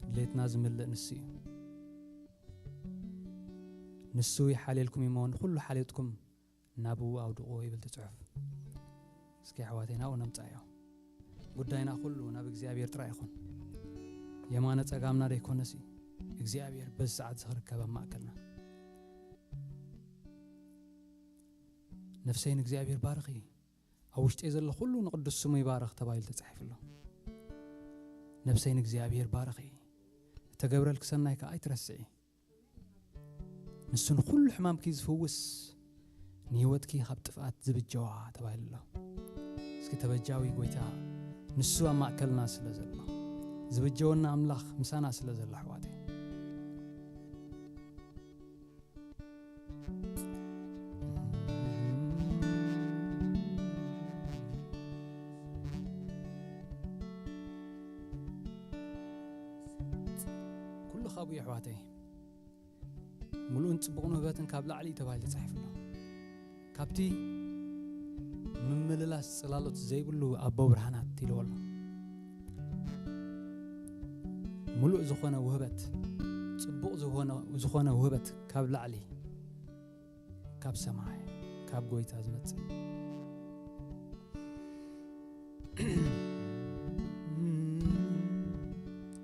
ድሌትና ዝምልእ ንሱ እዩ። ንሱ ይሓልየልኩም እሞ ንኹሉ ሓልዮትኩም ናብኡ ኣውድቕዎ ይብል እቲ ጽሑፍ። እስኪ ኣሕዋተይ ናብኡ ነምጽኣዮ። ጉዳይና ኩሉ ናብ እግዚኣብሔር ጥራይ ይኹን። የማነ ጸጋምና ደይኮነሲ እግዚኣብሔር በዚ ሰዓት እዚ ክርከብ ኣብ ማእከልና። ነፍሰይ ንእግዚኣብሔር ባርኺ፣ ኣብ ውሽጠይ ዘሎ ኩሉ ንቅዱስ ስሙ ይባርኽ ተባሂሉ ተጻሒፉ ኣሎ። ነፍሰይ ንእግዚኣብሔር ባርኺ፣ እተገብረልኪ ሰናይ ከኣ ኣይትረስዒ። ንሱ ንኹሉ ሕማምኪ ዝፍውስ፣ ንህይወትኪ ካብ ጥፍኣት ዝብጀዋ ተባሂሉ ኣሎ። እስኪ ተበጃዊ ጎይታ ንሱ ኣብ ማእከልና ስለ ዘሎ፣ ዝብጀወና ኣምላኽ ምሳና ስለ ዘሎ ኣሕዋተይ። ኩሉ ካብኡ የሕዋተይ። ምሉእን ጽቡቕን ውህበትን ካብ ላዕሊ እዩ ተባሂሉ ተጻሒፉ ኣሎ። ካብቲ ምምልላስ ጽላሎት ዘይብሉ ኣቦ ብርሃናት ኢልዎ ኣሎ። ምሉእ ዝኾነ ውህበት፣ ጽቡቕ ዝኾነ፣ ዝኾነ ውህበት ካብ ላዕሊ፣ ካብ ሰማይ፣ ካብ ጎይታ ዝመጽእ።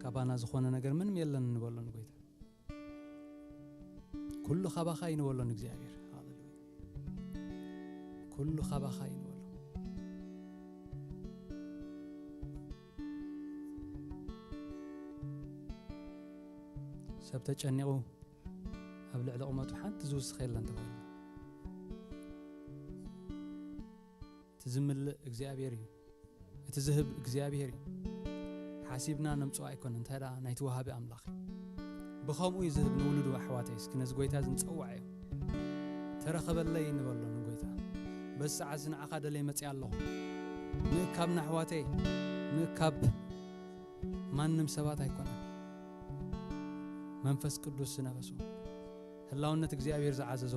ካባና ዝኾነ ነገር ምንም የለን ንበሎ ንጎይታ። ኩሉ ካባኻ እዩ ንበሎ ንእግዚኣብሔር። ሃሌሉያ። ኩሉ ካባኻ እዩ ንበሎ። ሰብ ተጨኒቑ ኣብ ልዕሊ ቁመቱ ሓንቲ ዝውስኽ የለን ተባሂሉ። እቲ ዝምልእ እግዚኣብሔር እዩ። እቲ ዝህብ እግዚኣብሔር እዩ። ሓሲብና ነምጽኦ ኣይኮነን፣ እንታይ ደኣ ናይቲ ወሃቢ ኣምላኽ እዩ። ብኸምኡ እዩ ዝህብ ንውሉዱ። ኣሕዋተይ፣ እስኪ ነዚ ጐይታ እዚ ንጸውዓዮ። ተረኸበለይ ንበሎ ንጐይታ። በዚ ሰዓት እዚ ንዓኻ ደለየ መጺኣ ኣለኹ። ምእካብ ንኣሕዋተይ፣ ምእካብ ማንም ሰባት ኣይኮነን። መንፈስ ቅዱስ ዝነፈሶ፣ ህላውነት እግዚኣብሔር ዝዓዘዞ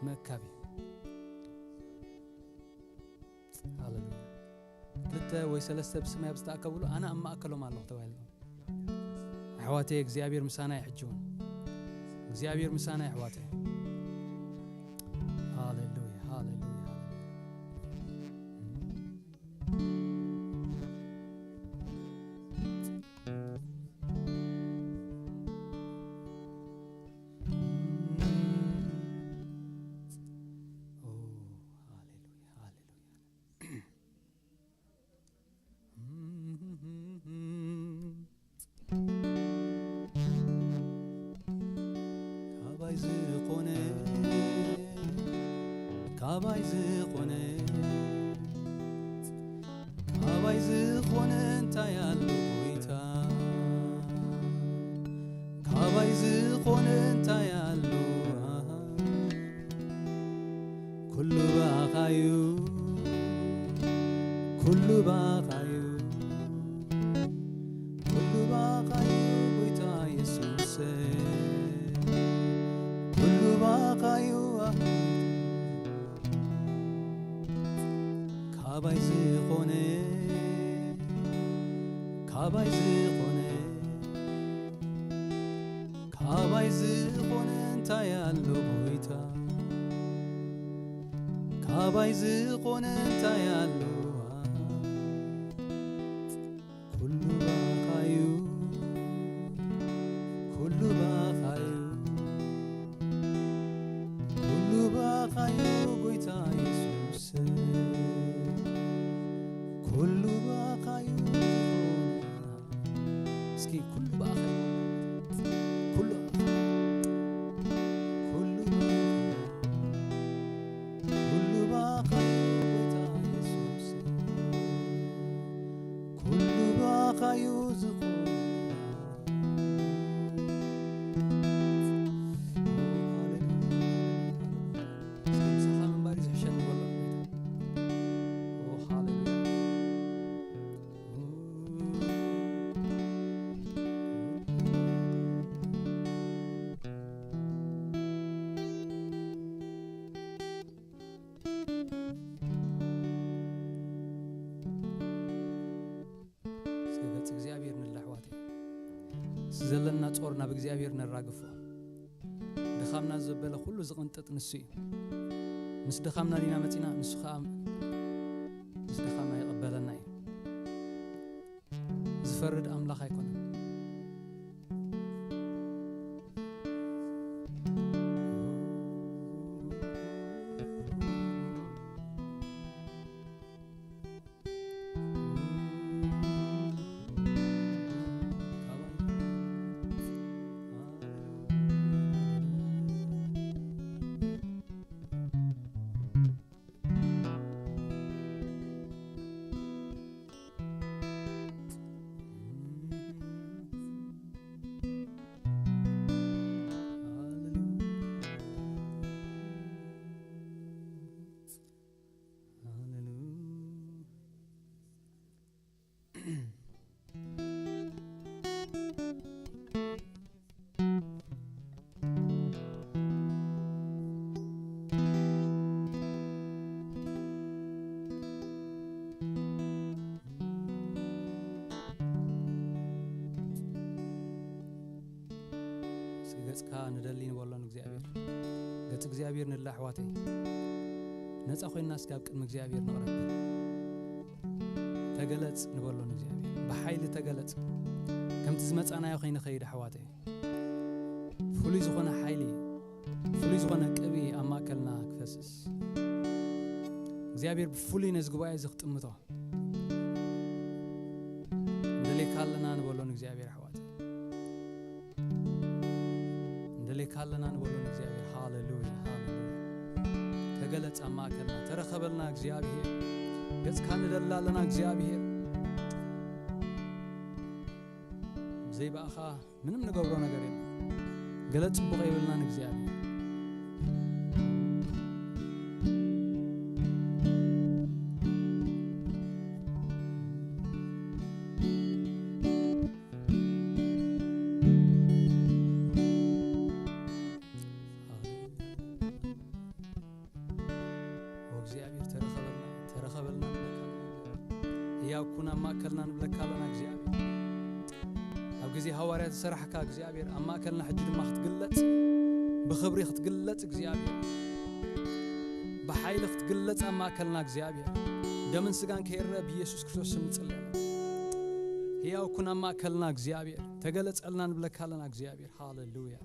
ምእካብ እዩ። ሃሌሉያ። ክልተ ወይ ሰለስተ ብስመይ ኣብ ዝተኣከብሉ ኣነ ኣብ ማእከሎም ኣለኹ ተባሂሉ። ኣሕዋተይ እግዚኣብሔር ምሳና እዩ ሕጂ እውን። እግዚኣብሔር ምሳና እዩ ኣሕዋተይ። ሃሌሉያ፣ ሃሌሉያ፣ ሃሌሉያ። ኦ፣ ሃሌሉያ፣ ሃሌሉያ። ካባይ ዝኾነ፣ ካባይ ዝኾነ፣ ካባይ ዝኾነ እንታይ ኣሎ ጎይታ? ካባይ ዝኾነ እንታይ ኣሎ? ኩሉ ባኻዩ፣ ኩሉ ባኻዩ፣ ኩሉ ባኻዩ ጎይታ የሱሰ፣ ኩሉ ባኻዩ። ካባይ ዝኾነ፣ ካባይ ዝኾነ፣ ካባይ ዝኾነ እንታይ ኣሎ ጎይታ? ካባይ ዝኾነ እንታይ ኣሎ? ኩሉ ባኻዩ፣ ኩሉ ባኻዩ፣ ኩሉ ባኻዩ ጎይታ የሱስ፣ ኩሉ ባኻዩ። እስኪ ኩሉ ባኻዩ፣ ኩሉ፣ ኩሉ፣ ኩሉ ባኻዩ ጎይታ የሱስ፣ ኩሉ ባኻዩ ዝኾነ። እስኪ ምሳኻ ምንባር እዩ ዝሕሸኒ በሎ። ኦ፣ ሃሌሉያ። እስከ ገጽ እግዚኣብሔር ንላ ኣሕዋተይ። ዘለና ጾር ናብ እግዚኣብሔር ነራግፎ። ድኻምና ዘበለ ኩሉ ዝቕንጥጥ ንሱ እዩ። ምስ ድኻምና ዲና መጺና፣ ንሱ ኸኣ ምስ ድኻምና ይቕበለና እዩ። ዝፈርድ ኣምላኽ ኣይኮነን። እስኪ ገጽካ ንደሊ ንበሎ ንእግዚኣብሔር። ገጽ እግዚኣብሔር ንላ ኣሕዋተይ። ነጻ ኮይንና እስኪ ኣብ ቅድሚ እግዚኣብሔር ንቕረብ። ተገለጽ ንበሎ ንእግዚኣብሔር። ብሓይሊ ተገለጽ። ከምቲ ዝመጻናዮ ከይንኸይድ ኣሕዋተይ። ፍሉይ ዝኾነ ሓይሊ፣ ፍሉይ ዝኾነ ቅብኢ ኣብ ማእከልና ክፈስስ። እግዚኣብሔር ብፍሉይ ነዚ ጉባኤ እዚ ክጥምቶ። እንደሌካ ኣለና ንበሎ ንእግዚኣብሔር ኣሕዋት። እንደሌካ ኣለና ንበሎ ንእግዚኣብሔር። ሃሌሉያ፣ ሃሌሉያ። ተገለጽ ኣብ ማእከልና፣ ተረኸበልና እግዚኣብሔር። ገጽካ ንደሊ ኣለና እግዚኣብሔር። ብዘይ ብኣኻ ምንም ንገብሮ ነገር የለን። ገለ ጽቡቕ የብልናን እግዚኣብሔር። ኦ እግዚኣብሔር ተረኸበልና፣ ተረኸበልና ንብለካ ኣለና። ህያው ኩን ኣብ ማእከልና ንብለካ ኣለና እግዚኣብሔር። ኣብ ግዜ ሃዋርያት ዝሰራሕካ እግዚኣብሔር ኣብ ማእከልና ሕጂ ድማ ክትግለጽ፣ ብኽብሪ ክትግለጽ እግዚኣብሔር፣ ብሓይሊ ክትግለጽ ኣብ ማእከልና እግዚኣብሔር። ደምን ስጋን ከይረአ ብኢየሱስ ክርስቶስ ስም ንጽሊ ኣለና። ህያው ኩን ኣብ ማእከልና እግዚኣብሔር፣ ተገለጸልና ንብለካ ኣለና እግዚኣብሔር። ሃሌሉያ።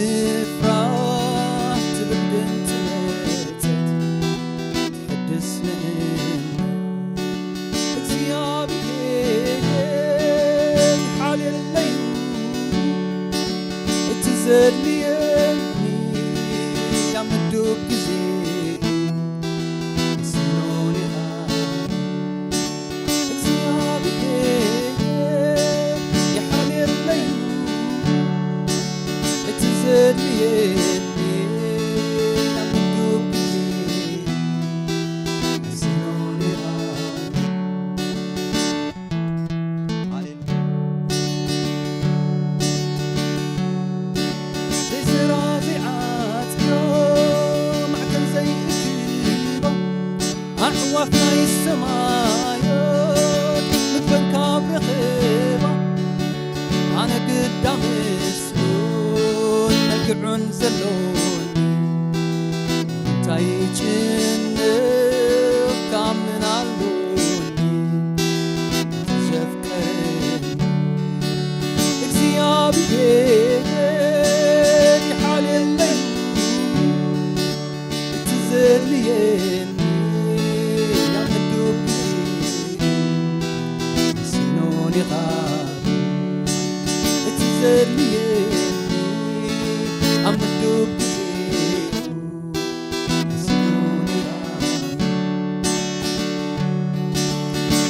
ትፍራህ ትብል ድምፂ መፀት ትሕድስ ንእምነት። እግዚኣብሔር ይሓልየለይ እቲ ዘድልየኒ ኣብ ምዱብ ግዜ ስኖን ኢኻ እግዚኣብሔር ይሓልየለይ እቲ ዘድልየኒ ኣብ ምዱብ ግዜ ስኖን ኢኻ። ሃሌሉያ። ዘይዘራ ዘይዓጽዮ ማዕከን ዘይእክቦ ኣዕዋፍ ናይ ሰማዮት ምግበን ካብ ረኸባ ኣነ ግዳ ምስሉን መልክዑን ዘሎኒ እንታይ ይጭንቕ ካብ ምን ኣሎኒ ዘፍቀረኒ እግዚኣብሔር ይሓልየለይ እቲ ዘድልየኒ ኣብ ምዱብ ግዜ ስኖን ኢኻ እቲ ዘድልየኒ ኣብ ምዱብ ግዜ ስኖን ኢኻ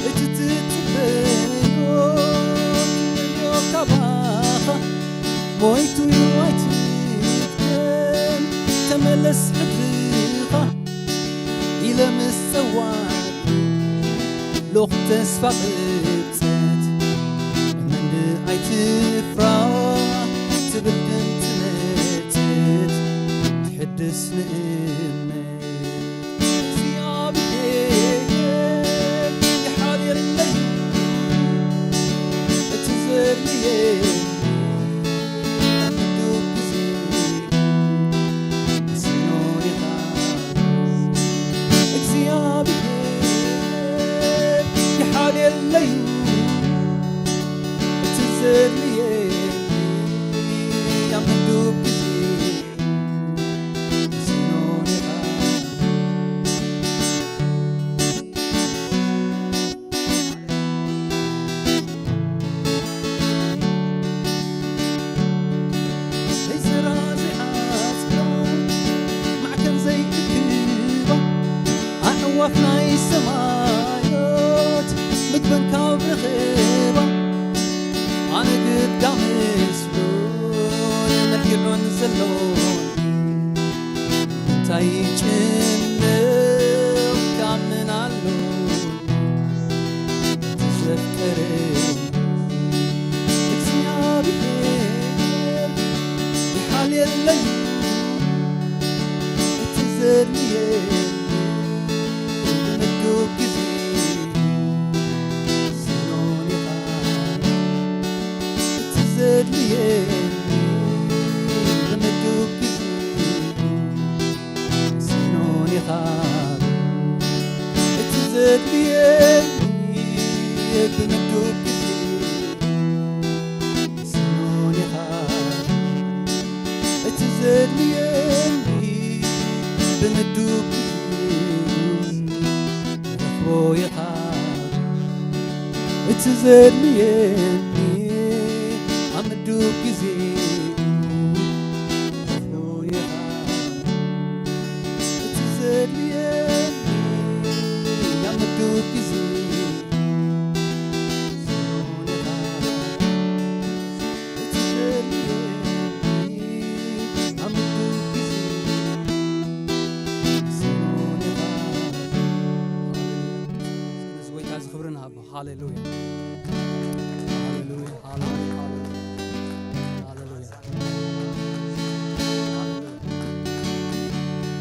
እቲ ትጽበዮ ካባኻ ሞይቱ እዩ ኣይትድገም ተመለስ ሕድርኻ ኢለ ምስ ጸዋዕኩ ሎኽ ተስፋ ብብጸት እመን ኣይትፍራ ትብል ድምጺ መጸት ትሕድስ ንእምነት እግዚኣብሔር ይሓልየለይ እቲ ዘድልየኒ ኣብ ምዱብ ግዜ ስኖን ኢኻ እግዚኣብሔር ይሓልየለይ እቲ ዘድልየኒ ኣብ ምዱብ ግዜ ስኖን ኢኻ ዘይዘራ ዘይዓጽዶ ማዕከን ዘይእክባ ኣዕዋፍ ናይ ሰማዮት ምግበን ካብ ረኸባ ኣነ ግዳ ምስሉን መልክዑን ዘሎኒ እንታይ ይጭንቕ ካብ ምን ኣሎ ዘፍቀረ እግዚኣብሔር ይሓልየለይ እቲ ዘድልየኒ ብምዱብ ግዜ ስኖን ኢኻ እቲ ዘድልየኒ ብምዱብ ግዜ ስኖን ኢኻ እቲ ዘድልየኒ ብምዱብ ግዜ ስኖን ኢኻ እቲ ዘድልየኒ ብምዱብ ግዜ ረኽቦ ኢኻ እቲ ዘድልየኒ ኣብ ምዱብ ግዜ ረኽቦ ኢኻ እቲ ዘድልየኒ ኣብ ምዱብ ግዜ ስኖን ኢኻ እቲ ዘድልየኒ ኣብ ምዱብ ግዜ ስኖን ኢኻ ንዚ ጎይታ እዚ ክብሪ ንሃቦ ሃሌሉያ ሃሌሉያ ሃሌሉያ ሃሌሉያ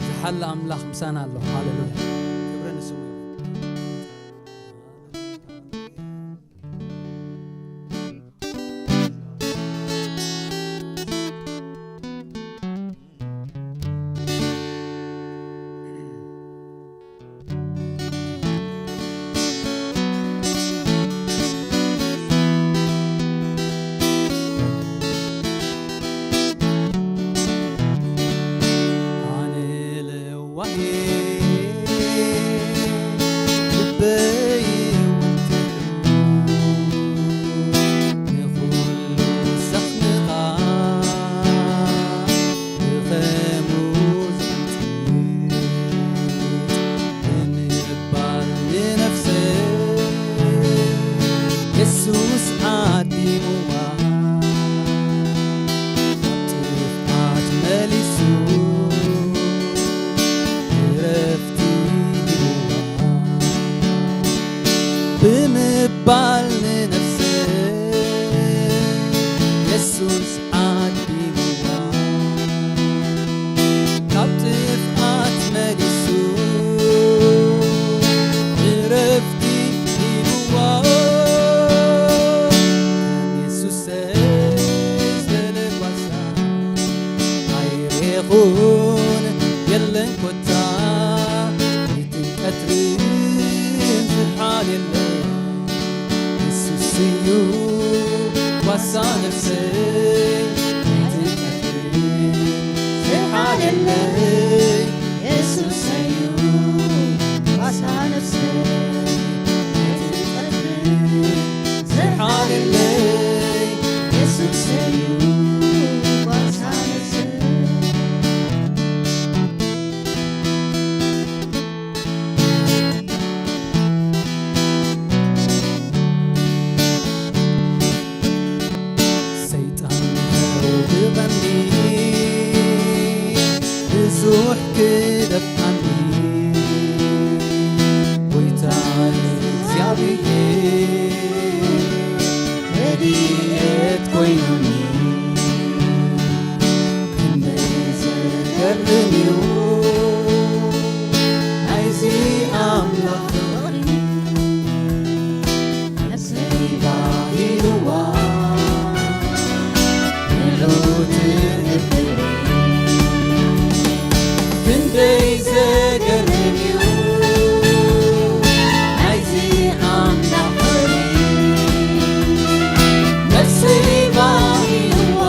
ዝሓለ ኣምላኽ ምሳና ኣሎ ሃሌሉያ ክብሪ ንስሙ ይኹን የለን ኮታ፣ ለይትን ቀትርን ዝሓለለ የሱስ እዩ ዋሳ ነፍሰይ። ለይትን ቀትርን ዝሓለለ የሱስ እዩ ዋሳ ነፍሰይ። ለይትን ቀትርን ዝሓለለ የሱስ እዩ ዋሳ ነፍሰይ። ሰይጣን ከውድቐኒ፣ ብዙሕ ክደፍኣኒ፣ ጎይታ እግዚኣብሔር ረድኤት ኮይኑኒ። ክንደይ ዘገርም እዩ ናይዚ ኣምላኽ ፍቕሪ። ነፍሰይ ባሂልዋ ንዑ ትእክል። ክንደይ ዘገርም እዩ ናይዚ ኣምላኽ ፍቕሪ። ነፍሰይ ባሂልዋ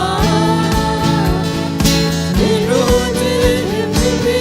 ንዑ ትእክል።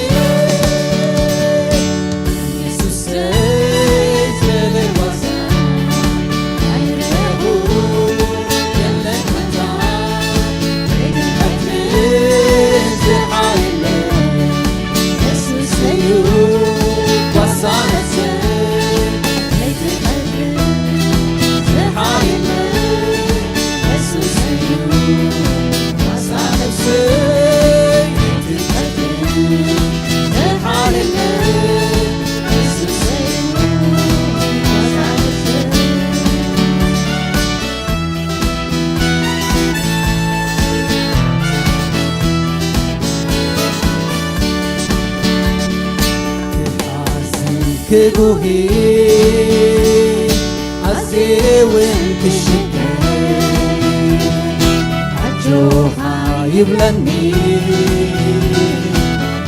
ክጉሂ ኣዝየ እውን ክሽገር ኣጆኻ ይብለኒ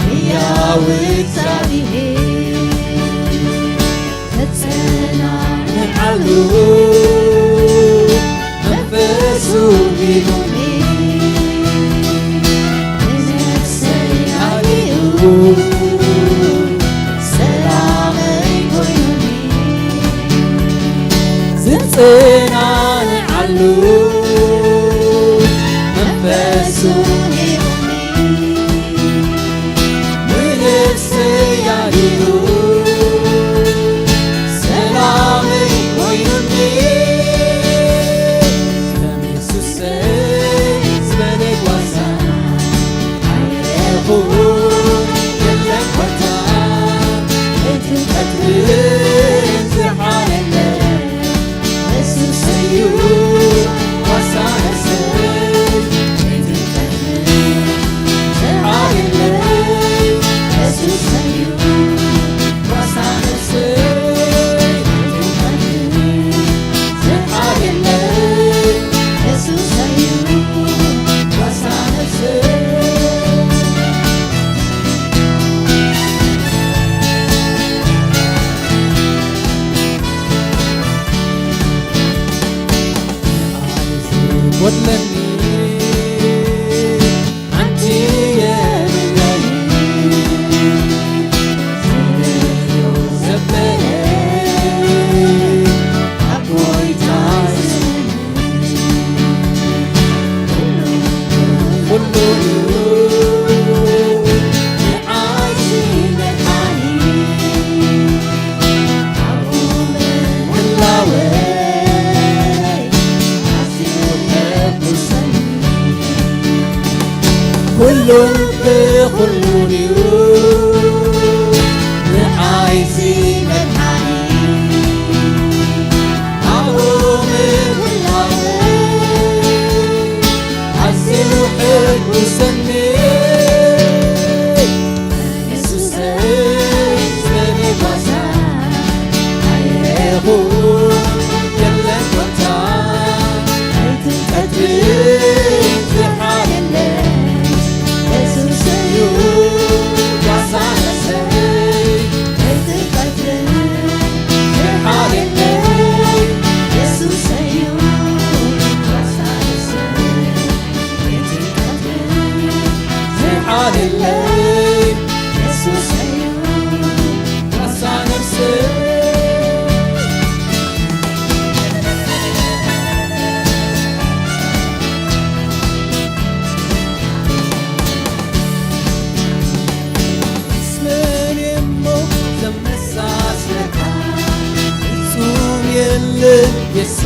ህያው እግዚኣብሔር። ተጸናንዓሉ መንፈሱ ሂቡኒ ንነፍሰይ ኣልዩ ሰላመይ ኮይኑኒ። ዝጸናንዓሉ መንፈሱ ሂቡኒ ንነፍሰይ ኣልዩ ሰላመይ ኮይኑኒ። ከም የሱሰይ ዝበለ ጓሳ ኣይረኣኹን የለን ኮታ። ለይትን ቀትርን ዝሓለለ የሱሰይ እዩ ዋሳ ነፍሰይ። ለይትን ቀትርን ዝሓለለ የሱሰይ እዩ ዋሳ ነፍሰይ። ለይትን ቀትርን ዝሓለለ የሱሰይ እዩ ዋሳ ነፍሰይ። ጎድለኒ ሓንቲ የብለይ። ዝደልዮ ዘበለ ኣብ ጎይታ ኩሉ እዩ ንዓይሲ መድሓኒ ኣብኡ ምህላወይ ኣዝዩ ሕጉሰኒ። ኩሉን ብኹሉን እዩ ንዓይሲ መድሓኒ ኣብኡ ምህላወይ ኣዝዩ ሕጉሰኒ። የሱሰይ ዝበለ ጓሳ ኣይረኣኹን የለን ኮታ። ለይትን ቀትርን ዝሓለለ የሱሰይ እዩ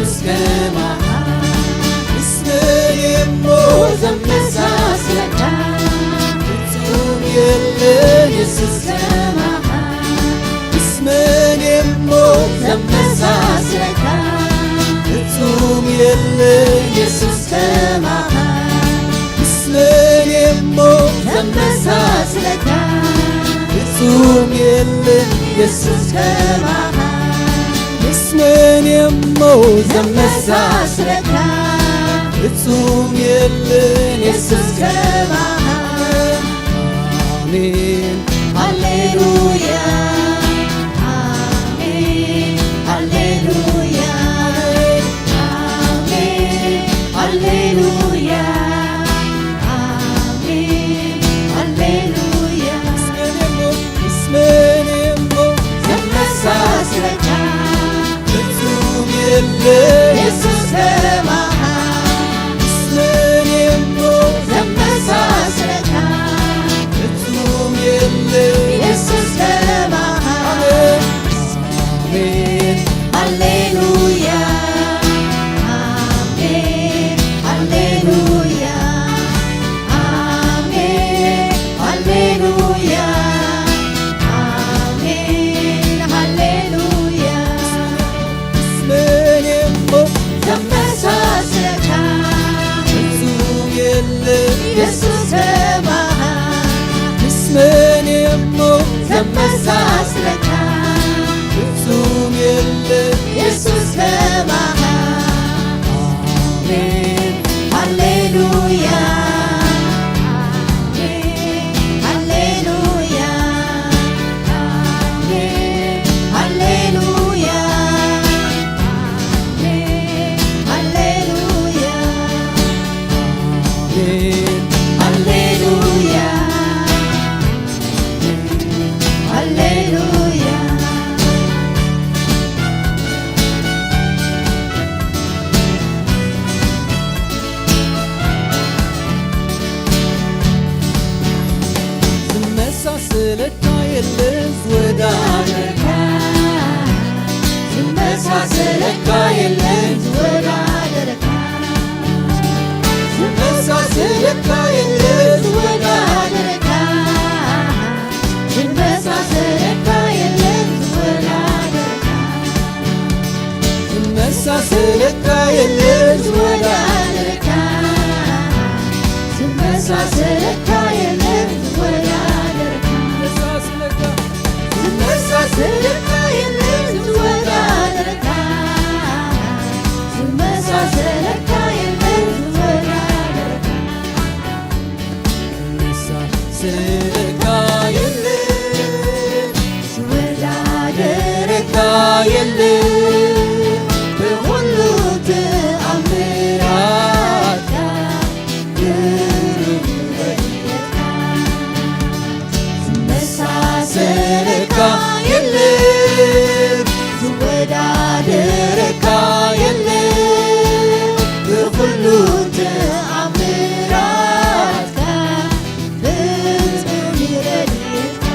እስከ መዓስ? ምስ መን እሞ ዘመሳስለካ? ፍጹም የለን የሱስ ከማኻ። ምስ መን እሞ ዘመሳስለካ? ፍጹም የለን የሱስ ከማኻ። ምስ መን እሞ ዘመሳስለካ? ፍጹም የለን የሱስ ከማኻ። ምስ መን እሞ ዘመሳስለካ? ፍጹም የለን የሱስ ከማኻ። ኣሜን ሃሌሉያ፣ ኣሜን ሃሌሉያ፣ ኣሜን ሃሌሉያ፣ ኣሜን ሃሌሉያ። ምስ መን እሞ፣ ምስ መን እሞ ዘመሳስለካ? ፍጹም የለ የሱስ ከማኻ። ምስ መን እሞ ዘመሳስለካ? ፍጹም የለ የሱስ ከማኻ። ኣሜን። ኣሜን ሃሌሉያ፣ ኣሜን ሃሌሉያ፣ ኣሜን ሃሌሉያ፣ ኣሜን ሃሌሉያ። ምስ መን እሞ ዘመሳስለካ? ፍጹም የለ የሱስ ከማኻ። ምስ መን እሞ ዘመሳስለካ? ፍጹም የለ የሱስ ከማኻ። ኣሜን ሃሌሉያ፣ ኣሜን ሃሌሉያ፣ ኣሜን ሃሌሉያ፣ ኣሜን ሃሌሉያ፣ ኣሜን ሃሌሉያ፣ ሃሌሉያ። ዝመሳሰለካ የለን ዝወዳደረካ፣ ዝመሳሰለካ የለን ዝወዳደረካ፣ ዝመሳሰለካ የለን ዝወዳደረካ፣ ዝመሳሰለካ የለን ዝወዳደረካ፣ ዝመሳሰለካ የለን ዝወዳደረካ፣ ዝመሳሰለካ የለን ዝወዳደረካ፣ ዝመሳሰለካ፣ ዝመሳሰለካ የለን ዝወዳደረካ፣ ዝመሳሰለካ የለን ዝወዳደረካ። ዝመሳሰለካ የለ፣ ዝወዳደረካ የለ፣ ብኹሉ ተኣምራትካ ግሩም ረድኤትካ። ዝመሳሰለካ የለ፣ ዝወዳደረካ የለ፣ ብኹሉ ተኣምራትካ ፍጹም ረድኤትካ።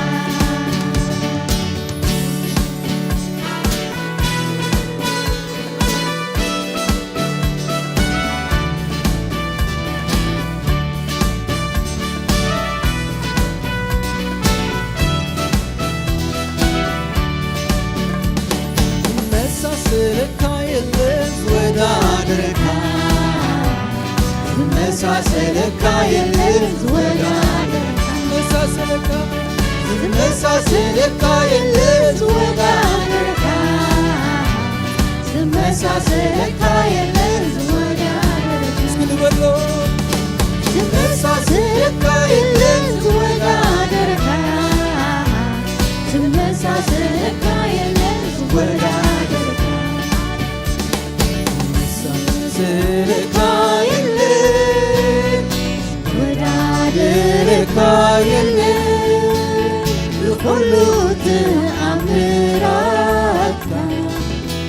ዝመሳሰለካ የለን ዝወዳደረካ፣ ዝመሳሰለካ የለን ዝወዳደረካ፣ ዝመሳሰለካ፣ ዝመሳሰለካ የለን ዝወዳደረካ፣ ዝመሳሰለካ የለን ዝወዳደረካ። እስኪ ንበሎ። ዝመሳሰለካ የለን ዝወዳደረካ፣ ዝመሳሰለካ የለን ዝወዳደረካ፣ ዝመሳሰለካ የለን ዝወዳደረካ የለን፣ ብኹሉ ተኣምራትካ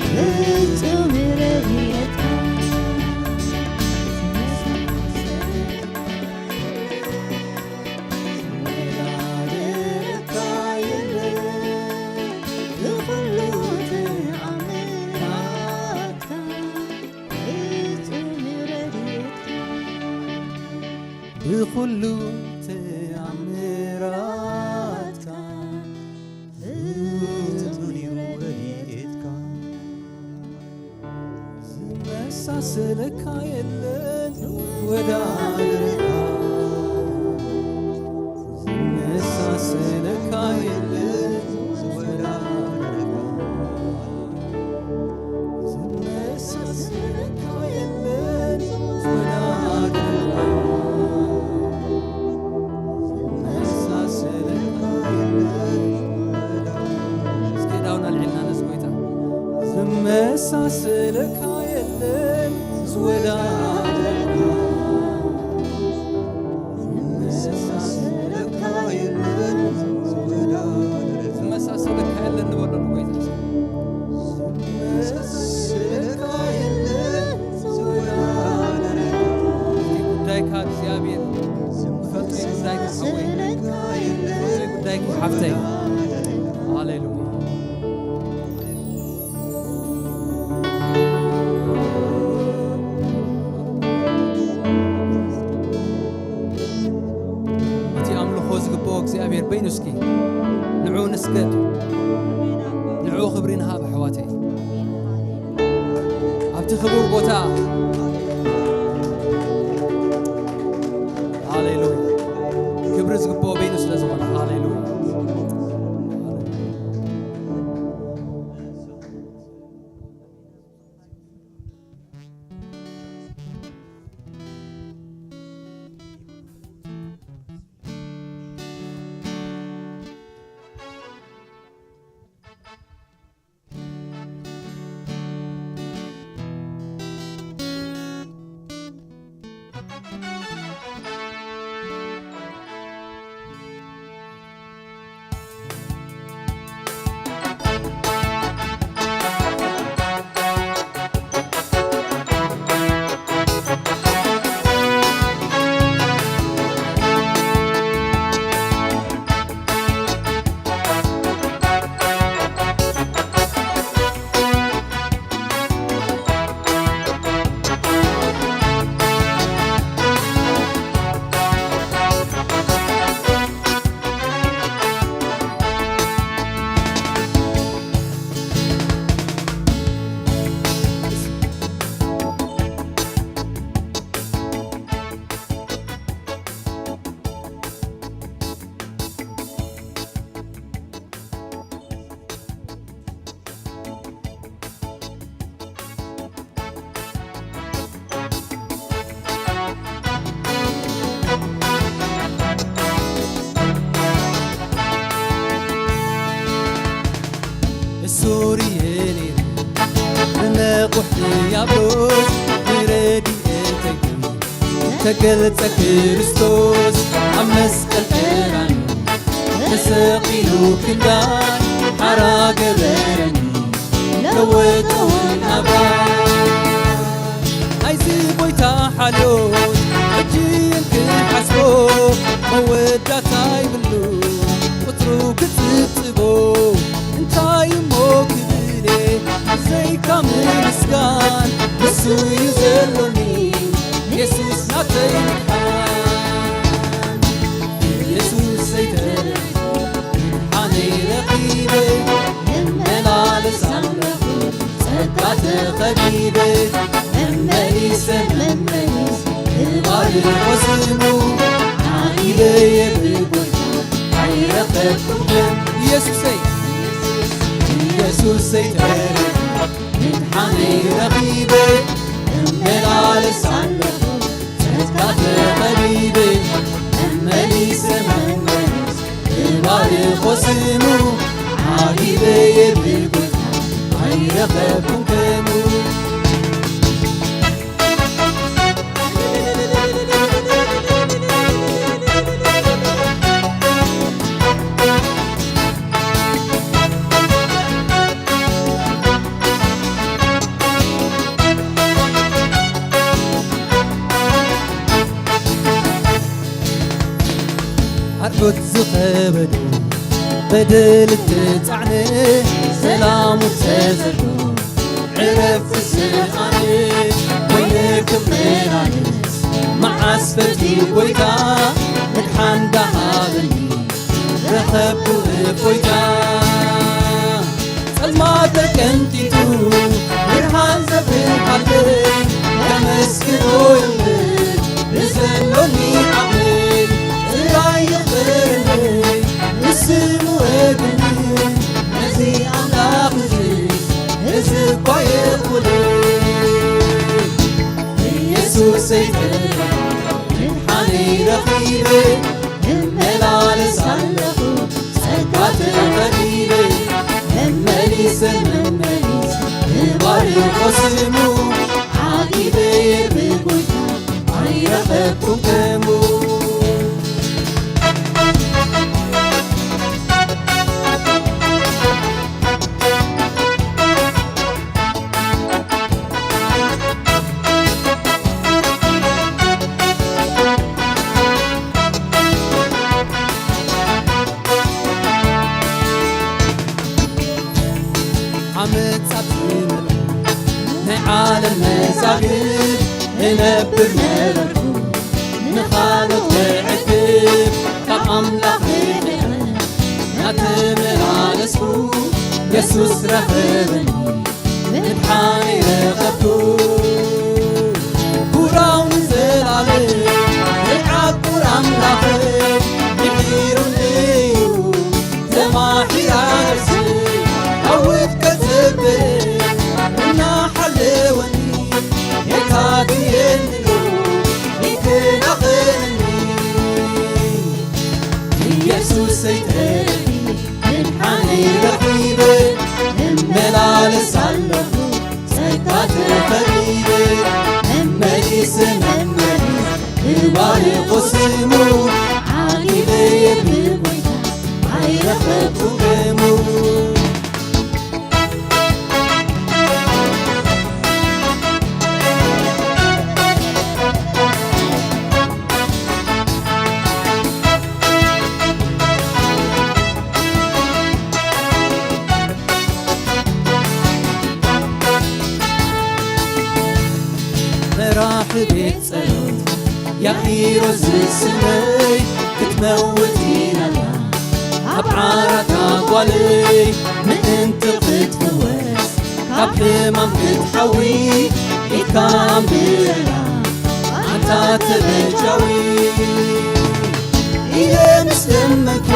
ፍጹም ረድኤትካ። ብኹሉ ተኣምራትካ ፍጹም እዩ ረድኤትካ። ዝመሳሰለካ የለን ወዳደረካ። ዝመሳሰለካ የለን ወዳደረካ። ዝመሳሰለካ የለን ወዳደረካ። ዝመሳሰለካ የለን ወዳደረካ። እስኪ ዳውን ኣልዒልና ነዚ ጎይታ። ዝመሳሰለካ የለን ዝወዳደረካ። ዝመሳሰለካ የለን ዝወዳደረካ። ዝመሳሰለካ የለን ንበሎ ንጎይታ። ዝመሳሰለካ የለን ዝወዳደረካ። እስኪ ጉዳይካ እግዚኣብሔር፣ ፍጹም ጉዳይካ ሓወይ፣ ፍጹም ጉዳይካ ሓፍተይ። ሃሌሉያ። እቲ ኣምልኾ ዝግብኦ እግዚኣብሔር በይኑ እስኪ ንዕኡ ንስገድ፣ ንዕኡ ክብሪ ንሃብ ኣሕዋተይ። ኣብቲ ክቡር ቦታ ሃሌሉያ ክብሪ ዝግብኦ በይኑ ስለ ዝኾነ ሃሌሉያ። እሱር እየ ነይረ ንነቑሕ ድያብሎስ፣ ንረድኤተይ ግን ተገልጸ ክርስቶስ። ኣብ መስቀል ቀራንዮ ተሰቒሉ ክንዳይ ሓራ ገበረኒ፣ ለወጠውን ናብራ። ናይዚ ጎይታ ሓልዮት ሕጂ እንክሓስቦ መወዳእታ ይብሉ፣ ቁጽሩ ክጽብጽቦ እንታይ እሞ ክብል እየ፣ ብዘይካ ምምስጋን ንሱ እዩ ዘሎኒ፣ የሱስ ናተይ ምድሓን። የሱሰይ ተረኺቡ፣ ምድሓነይ ረኺበ፣ እመላለስ ኣለኹ ጸጋ ተኸቢበ፣ መመሊሰ መመሊስ እባርኾ ስሙ። ዓጊበ እየ ብጎይታ ኣይረኸብኩን ከም ኢየሱሰይ፣ ኢየሱሰይ ተረኺቡ፣ ምድሓነይ ረኺበ፣ እመላለስ ኣለኹ ጸጋ ተኸቢበ፣ መመሊሰ መመሊስ እባርኾ ስሙ። ዓጊበ እየ ብጎይታ ኣይረኸብኩን ከምኡ። ኣርዑት ዝኸበዶ በደል እተጻዕነ፣ ሰላሙ ተዘርግሑ ዕረፍቲ ስኣነ። ኮይነ ክመላለስ መዓስ ፈትዩ ጎይታ ምድሓን ዳሃበኒ ረኸብኩ እፎይታ። ጸልማተ ቀንጢጡ ብርሃን ዘብርሃለይ ከመስግኖ እምበር ብዘሎኒ ዓቕመይ ጥራይ ይቕበረለይ ብስሙ ወግኒ ነዚ ኣምላኽ እዚ እዚ እኳ የቑልይ። ኢየሱሰይ ምድሓነይ ረኺበ እመላለስ ኣለኹ ጸጋ ተኸቢበ መመሊሰ መመሊስ እባርኾ ስሙ ዓጊበ ብጎይታ ኣይረኸብኩን ከሙ። ዓመጻት ዝመልኡ ናይ ዓለም መዛግብ እነብር ነበርኩ ንኻልኦት ክዕግብ ካብ ኣምላኽ ርሒቐ ናተመላለስኩ የሱስ ረኸበኒ ምድሓነይ ረኸብኩ። ኩራው ንዘላለም ዘይዓቁር ኣምላኸይ ምሒሩኒ እዩ ተማሒራ ነፍሰይ ካብ ውድቀት ዘበለ እናሓለወኒ የታትየኒ ይከናኸነኒ። ኢየሱሰይ ተረኺበ ምድሓነይ ረኺበ እመላለስ ኣለኹ ጸጋ ተኸቢበ መመሊሰ መመሊስ እባርኾ ስሙ ዓጊበ ብጎይታ ኣይረኸብኩ ገሙ። መራሒ ቤት ጸሎት ያኢሮስ ዝስመይ ክትመውት ኢላላ ኣብ ዓራታ ጓለይ ምእንቲ ክትፍወስ ካብ ሕማም ክትሓዊ ኢድካ ኣንብረላ ኣንታ ተበጃዊ ኢለ ምስ ለመንኩ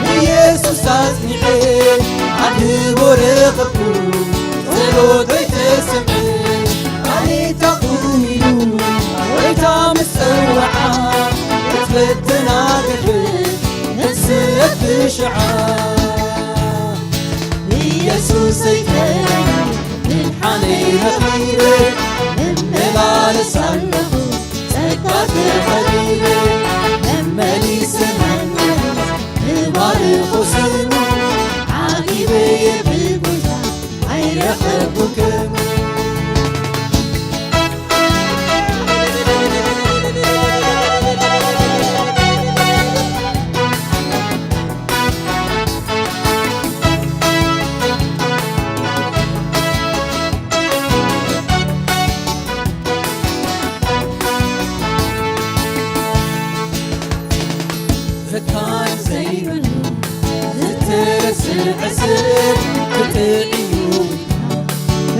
ንየሱስ ኣጽኒዐ ኣድህቦ ረኸብኩ ጸሎተይ ተሰምዐ ኣሌታ ቁም ኢሉ ጎይታ ምስ ጸውዓ ክትፈተና ገርህት ንስእት ብሽዓ ኢየሱሰይ ከለኒ ምድሓነይ ረኺበ እመላለስ ኣለኹ ጸጋ ተኸቢበ መመሊሰ መመሊስ እባርኾ ስሙ ዓጊበ ብጎይታ ኣይረኸብኩ ከሙ። ፈታኒ ዘይብሉ ዝተረስዐ ሰብ ክጥዕዩ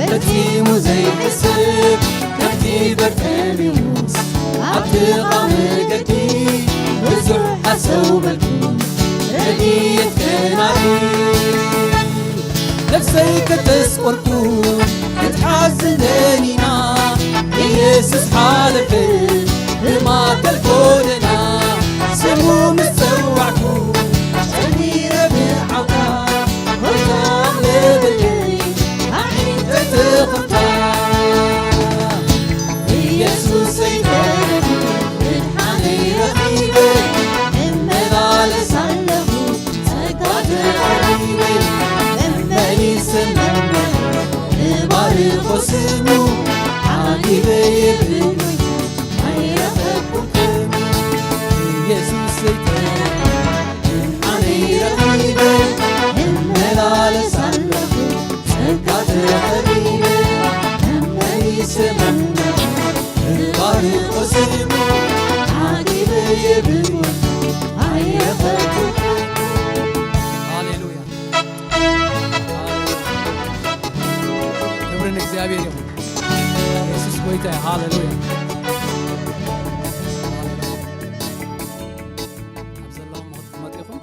ፈጺሙ ዘይሕስብ ከምቲ በርጠሚዎስ ኣብ ጥቓ መገዲ ብዙሕ ኣሰውበልኩ ረድኤት ከናዲ ነፍሰይ ከተስቆርኩ ክትሓዝን ደኒና ኢየሱስ ሓለፈ ብማእከል ጎደና ስሙ ምስ ጸዋዕኩ ጨሚረ ብዓውታ ጎይታ ለበለይ ኣዒንተይ ተኸፍታ ኢየሱሰይ ተረፊ ምድሓነይ ረኺበ እመላለስ ኣለኹ ጸጋ ተረኺበ መመሊሰ መመሊስ እባርኾ ስሙ ዓጊበ የብል ኣይረኸብኩ ኢየሱስ ዘይተ ኣነይ ረኺበ እመላለስ ኣለኹ ጸጋ ተኸቢበ መመሊሰ መመሊስ እባርኾ ስሙ ሃሌሉያ። ክብሪ ንእግዚኣብሔር ይኹን። የሱስ ጎይታ እዩ። ሃሌሉያ። ኣብ ዘለኹም ክትመጡ ኢኹም።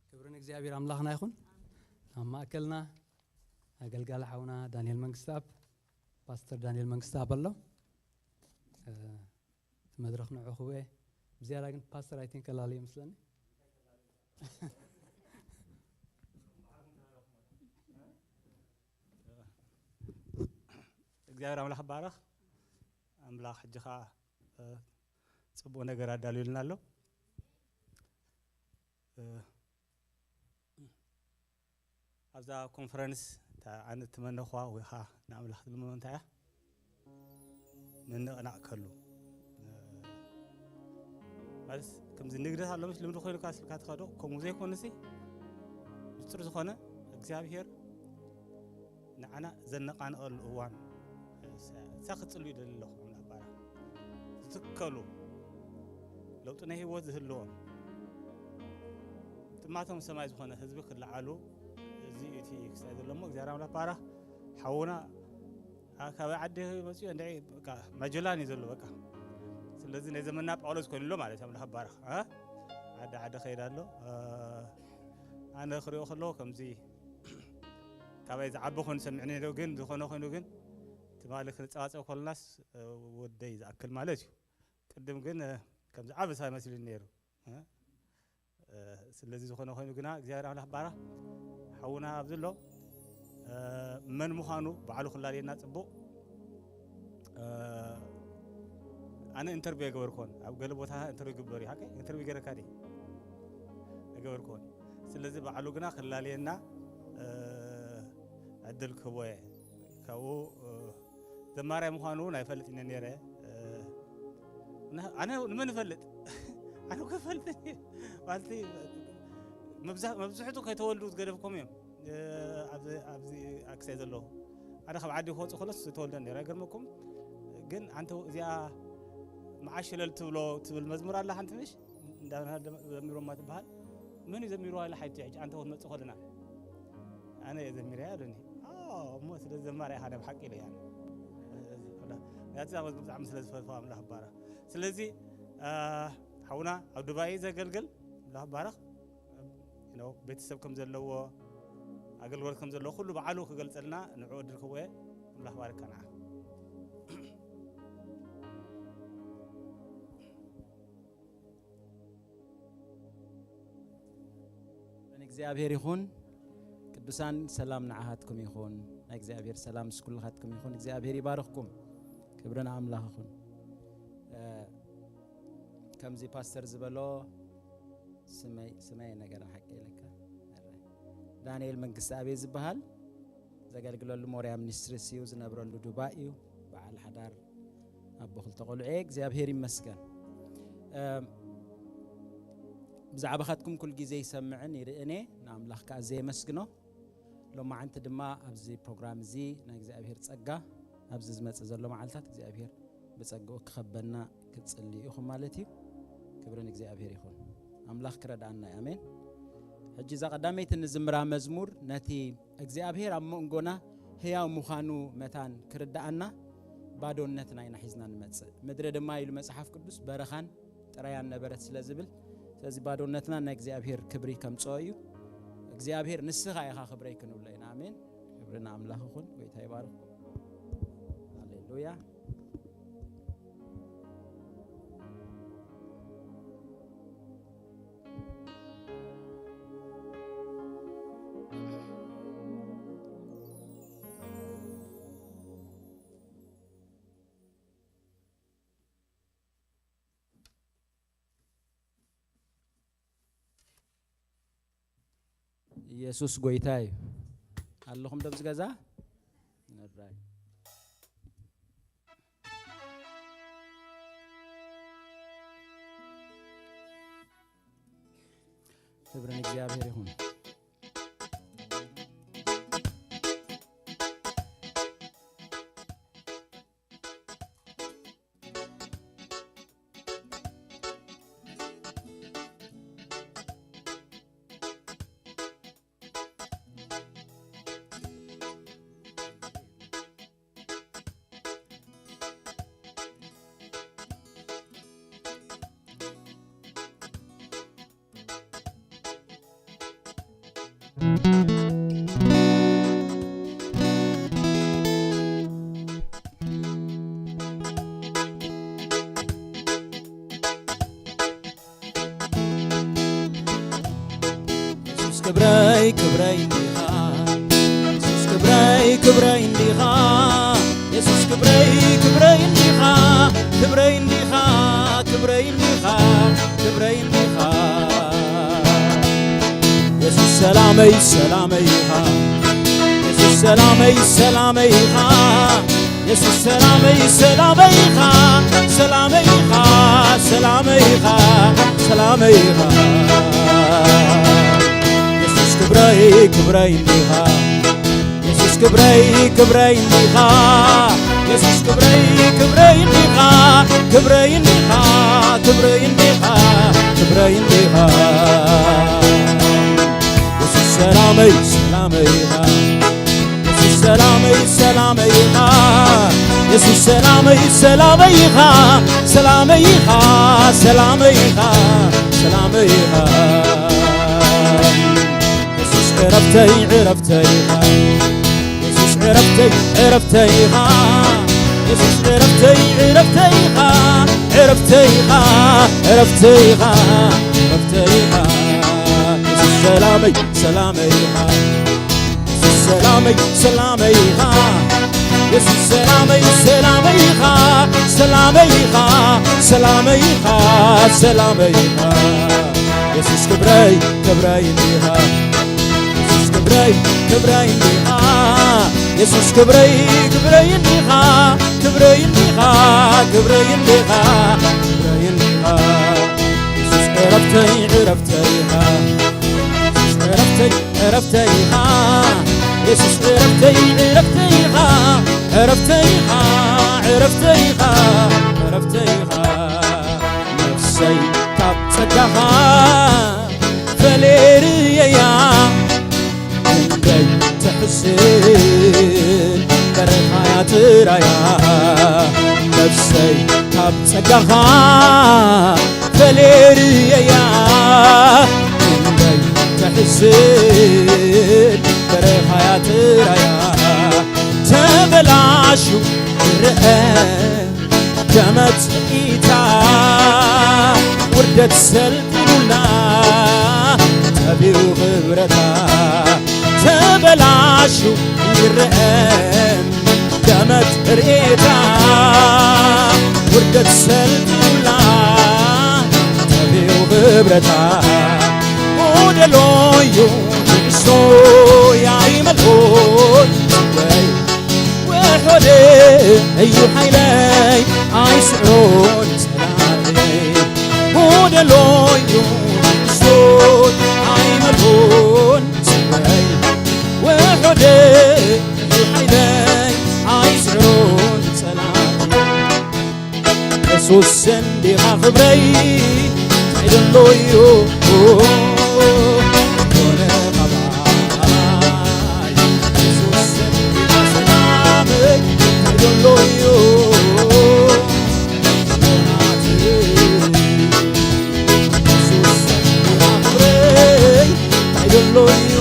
ክብሪ ንእግዚኣብሔር ኣምላኽና ይኹን። ኣብ ማእከልና ኣገልጋሊ ሓውና ዳንኤል መንግስተኣብ፣ ፓስተር ዳንኤል መንግስተኣብ ኣሎ። እ፣ እቲ መድረኽ ንዑ ክህቦ እየ። ብዝያዳ ግን ፓስተር ኣይ ቲንክ ከላልዮ ይመስለኒ። እግዚኣብሔር ኣምላኽ ይባረኽ። ኣምላኽ ሕጂ ኸዓ፣ እ፣ ጽቡቕ ነገር ኣዳልዩልና ኣሎ። እ፣ ኣብዛ ኮንፈረንስ እታ ኣነ እትመነኹዋ ወይ ኸዓ ንኣምላኽ ትልምኖ እንታይ እያ? ምንቕናቕ ከሉ። እ፣ ማለት ከምዚ ንግደት ኣሎ፣ ምስ ልምዲ ኮይኑካ ስልካ ትኸዶ፣ ከምኡ ዘይኮነሲ ንጹር ዝኾነ እግዚኣብሔር ንዓና ዘነቓንቐሉ እዋን፣ እሳ ክጽሉ ይደሊ ኣለኹ። ኣምላኽ ባርያ ዝትከሉ ለውጢ ናይ ህይወት ዝህልዎም ጥማቶም ሰማይ ዝኾነ ህዝቢ ክለዓሉ፣ እዚ እቲ ክሳይ ዘሎ እሞ እግዚኣብሔር ኣምላኽ ባርያ ሓውና፣ ኣ፣ ካብ ዓዲ መጽኡ እንድዒ በቃ ማጀላን እዩ ዘሎ በቃ። ስለዚ ናይ ዘመንና ጳውሎስ ኮይኑ ኣሎ ማለት እዩ። ኣምላኽ ባርያ፣ ኣ፣ ዓዲ ዓዲ ከይድ ኣሎ። ኣ፣ ኣነ ክሪኦ ከለኹ ከምዚ ካባይ ዝዓቢ ኮይኑ ሰሚዕኒ ነይሩ፣ ግን ዝኾነ ኮይኑ ግን ትማሊ ክንጸባጸብ ከለናስ፣ እ፣ ወደይ ዝኣክል ማለት እዩ። ቅድም ግን፣ እ፣ ከምዚ ዓቢ ሰብ ኣይመስልን ነይሩ። እ፣ እ፣ ስለዚ ዝኾነ ኮይኑ ግና እግዚኣብሔር ኣምላኽ ባርያ ሓውና ኣብዚ ኣሎ፣ እ፣ መን ምዃኑ ባዕሉ ክላለየና ጽቡቕ። እ፣ ኣነ ኢንተርቪው ኣይገበርኩዎን። ኣብ ገለ ቦታ ኢንተርቪው ይግበር እዩ። ሓቀይ ኢንተርቪው ገይረካ ድየ? ኣይገበርኩዎን። ስለዚ ባዕሉ ግና ክላለየና፣ እ፣ ዕድል ክህቦ እየ። ካብኡ፣ እ፣ ዘማራይ ምዃኑ እውን ኣይፈልጥን እየ ነይረ። እ፣ እና ኣነ ንመን እፈልጥ? ኣነ እኮ እፈልጥን እየ። ማለት መብዛ-፣ መብዝሕቱ ከይተወልዱ ዝገደፍኩም እዮም። እ፣ ኣብዚ፣ ኣብዚ ኣክሳይ ዘለኹ። ኣነ ካብ ዓዲ ክወጽእ ከሎስ ዝተወልደ ነይረ። ኣይገርመኩም? ግን ኣንተ እዚኣ መዓሸለል ትብሎ ትብል መዝሙር ኣላ ሓንቲ ምሽ? እንዳበልና ዘሚሮማ ትበሃል። መን እዩ ዘሚርዋ ኢለ ሓይቱ ሕጂ ኣንተ ክትመጽእ ከለና። ኣነ እየ ዘሚረያ ኣሉኒ። ኣዎ፣ እሞ ስለ ዘማሪ ኢኻ ናይ ብሓቂ ኢለያ። ምክንያቱ እዛ መዝሙር ብጣዕሚ ስለ ዝፈትዋ ኣምላኽ ይባረኽ። ስለዚ፣ አ፣ ሓውና ኣብ ዱባይ ዘገልግል ኣምላኽ ይባረኽ። You know፣ ቤተሰብ ከም ዘለዎ፣ ኣገልግሎት ከም ዘለዎ ኩሉ ባዕሉ ክገልጸልና ንዕኡ ዕድል ክህቦ እየ። ኣምላኽ ባርካ ንዓ። ንእግዚኣብሔር ይኹን። ቅዱሳን ሰላም ንዓኻትኩም ይኹን። ናይ እግዚኣብሔር ሰላም ምስ ኩልኻትኩም ይኹን። እግዚኣብሔር ይባርኽኩም። ክብሪ ንኣምላኽ ይኹን። እ፣ ከምዚ ፓስተር ዝበሎ ስመይ፣ ስመይ ነገር ሓቂ ኢለካ። ዳንኤል መንግስቲ ኣቤ ዝበሃል ዘገልግለሉ ሞርያ ሚኒስትሪስ እዩ፣ ዝነብረሉ ዱባይ እዩ። በዓል ሓዳር ኣቦ ክልተ ቆልዑ እየ። እግዚኣብሔር ይመስገን። እም፣ ብዛዕባኻትኩም ኩል ግዜ ይሰምዕን ይርእን እየ። ንኣምላኽ ከኣ ዘየመስግኖ። ሎማዓንቲ ድማ ኣብዚ ፕሮግራም እዚ ናይ እግዚኣብሔር ጸጋ ኣብዚ ዝመጽእ ዘሎ መዓልታት እግዚኣብሔር ብጸግኡ ክኸበና ክትጽልዩ ኢኹም ማለት እዩ። ክብሪ ንእግዚኣብሔር ይኹን። ኣምላኽ ክረድኣና እዩ። ኣሜን። ሕጂ እዛ ቀዳመይቲ ንዝምራ መዝሙር ነቲ እግዚኣብሔር ኣብ መንጎና ህያው ምዃኑ መታን ክርድኣና ባዶነትና ኢና ሒዝና ንመጽእ። ምድሪ ድማ ኢሉ መጽሓፍ ቅዱስ በረኻን ጥራያን ነበረት ስለ ዝብል፣ ስለዚ ባዶነትና ናይ እግዚኣብሔር ክብሪ ከምጽኦ እዩ። እግዚኣብሔር ንስኻ ኢኻ ክብረይ ክንብሎ ኢና። ኣሜን። ክብሪ ንኣምላኽ ይኹን። ጎይታ ይባርኽ። ሃሌሉያ። ኢየሱስ ጎይታ እዩ። ኣለኹም ዶ ኣብዚ ገዛ? እራይ። ክብሪ ንእግዚኣብሔር ይኹን። የሱስ ክብረይ ክብረይ እንዲኻ፣ የሱስ ክብረይ ክብረይ እንዲኻ፣ የሱስ ክብረይ ክብረይ እንዲኻ፣ ክብረይ እንዲኻ፣ ክብረይ እንዲኻ፣ ክብረይ እንዲኻ። የሱስ ሰላመይ ሰላመይ ኢኻ፣ የሱስ ሰላመይ ሰላመይ ኢኻ፣ የሱስ ሰላመይ ሰላመይ ኢኻ፣ ሰላመይ ኢኻ፣ ሰላመይ ኢኻ፣ ሰላመይ ኢኻ። የሱስ ክብረይ ክብረይ እንዲኻ፣ የሱስ ክብረይ ክብረይ እንዲኻ፣ የሱስ ክብረይ ክብረይ እንዲኻ፣ ክብረይ እንዲኻ፣ ክብረይ እንዲኻ፣ ክብረይ እንዲኻ። የሱስ ሰላመይ ሰላመይ ኢኻ፣ የሱስ ሰላመይ ሰላመይ ኢኻ፣ የሱስ ሰላመይ ሰላመይ ኢኻ፣ ሰላመይ ኢኻ፣ ሰላመይ ኢኻ፣ ሰላመይ ኢኻ። የሱስ ዕረፍተይ ዕረፍተይ ኢኻ፣ የሱስ ዕረፍተይ ዕረፍተይ ኢኻ፣ የሱስ ዕረፍተይ ዕረፍተይ ኢኻ፣ ዕረፍተይ ኢኻ፣ ዕረፍተይ ኢኻ፣ ዕረፍተይ ኢኻ። የሱስ ሰላመይ ሰላመይ ኢኻ፣ የሱስ ሰላመይ ሰላመይ ኢኻ፣ የሱስ ሰላመይ ሰላመይ ኢኻ፣ ሰላመይ ኢኻ፣ ሰላመይ ኢኻ፣ ሰላመይ ኢኻ። የሱስ ክብረይ ክብረይ እንዲኻ፣ የሱስ ክብረይ ክብረይ እንዲኻ፣ የሱስ ክብረይ ክብረይ እንዲኻ፣ ክብረይ እንዲኻ፣ ክብረይ እንዲኻ፣ ክብረይ እንዲኻ። የሱስ ዕረፍተይ ዕረፍተይ ኢኻ፣ የሱስ ዕረፍተይ ዕረፍተይ ኢኻ፣ የሱስ ዕረፍተይ ዕረፍተይ ኢኻ፣ ዕረፍተይ ኢኻ፣ ዕረፍተይ ኢኻ፣ ዕረፍተይ ኢኻ። ነፍሰይ ካብ ጸጋኻ ፈለርየያ፣ ክንደይ ትሕስን በረኻያ ትራያ። ነፍሰይ ካብ ጸጋኻ ፈለርየያ፣ ክንደይ ትሕስን በረኻያ ትራያ። ተበላሹ ይረአ ደመጽኢታ፣ ውርደት ሰልጢኑላ ጠፊኡ ክብረታ። ተበላሹ ይረአ ደመጽኢታ፣ ውርደት ሰልጢኑላ ጠፊኡ ክብረታ። ጎደሎዩ ንእሽቶይ ኣይመልኦን ወይ ውሑድ እዩ ሓይለይ ኣይስዕሮን ጸላእተይ። ጎደሎዩ ንእሽቶይ ኣይመልኦን ወይ ውሑድ እዩ ሓይለይ ኣይስዕሮን ጸላእተይ። የሱስ እንዲኻ ክብረይ እንታይ ደሎ እዩ ኮነ ካባይ። የሱስ እንዲኻ ሰላመይ እንታይ ደሎ እዩ ሞናትይ። የሱስ እንዲኻ ክብረይ እንታይ ደሎ እዩ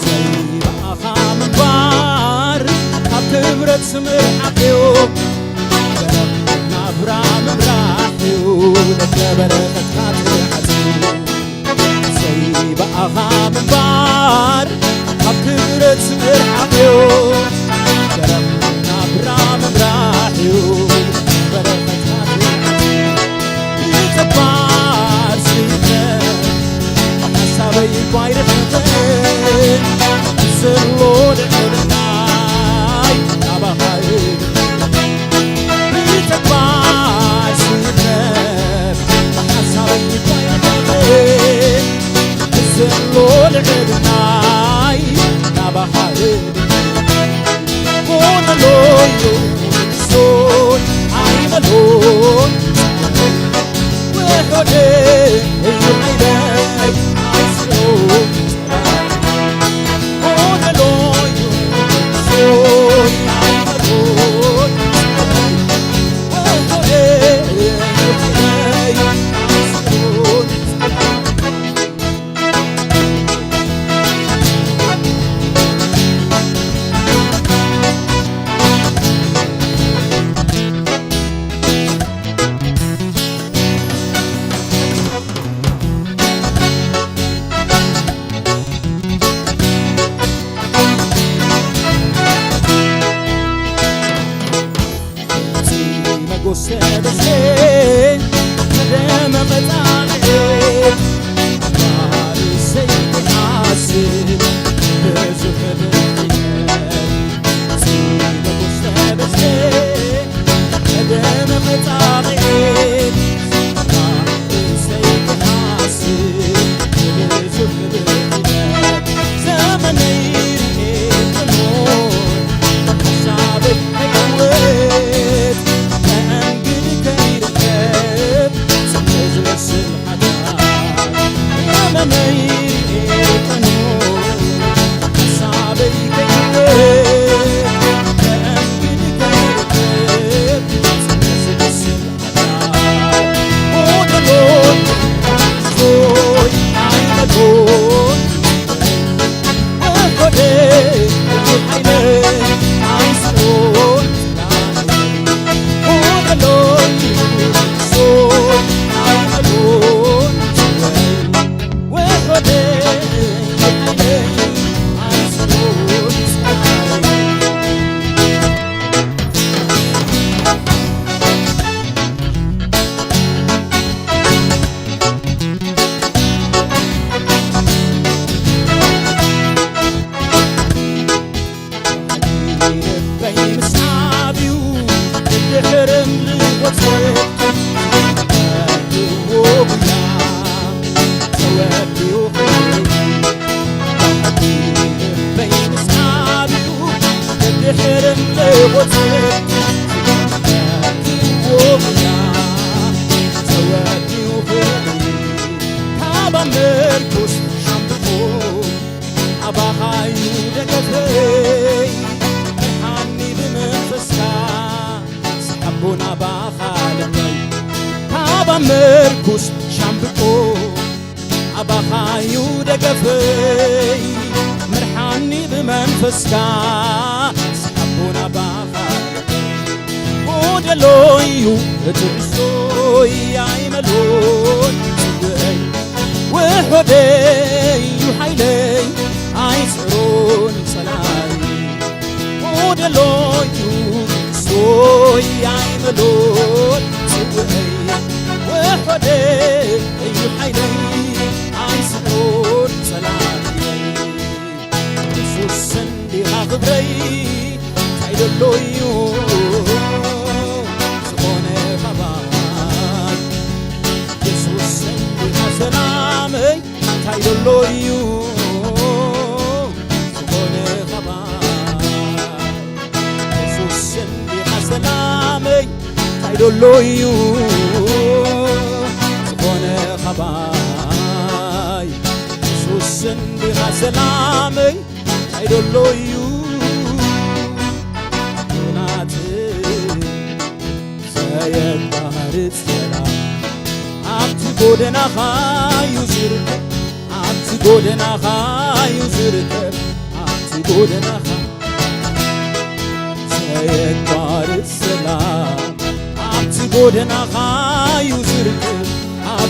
ዘይብኣኻ ምንባር ካብ ክብረት ምርሓቕ እዩ። ደገ በረኸትካ ተዓጽዩ። ዘይበኣኻ ምንባር ካብ ክብረት ምርሓቕዮ። ገረብ ናብራ ምምራሕዮ። በረኸትካ ተዓጽዩ። ብተግባር ስኢነ ብሓሳበይ እኳ ኣይርሕቕን። ብዘሎ ልዕልናይ ናባኻ እብል። ብተግባር ስኢነ ብሓሳበይ እኳ ኣይርሕቕን። ብዘሎ ልዕልናይ ናባኻ እብል።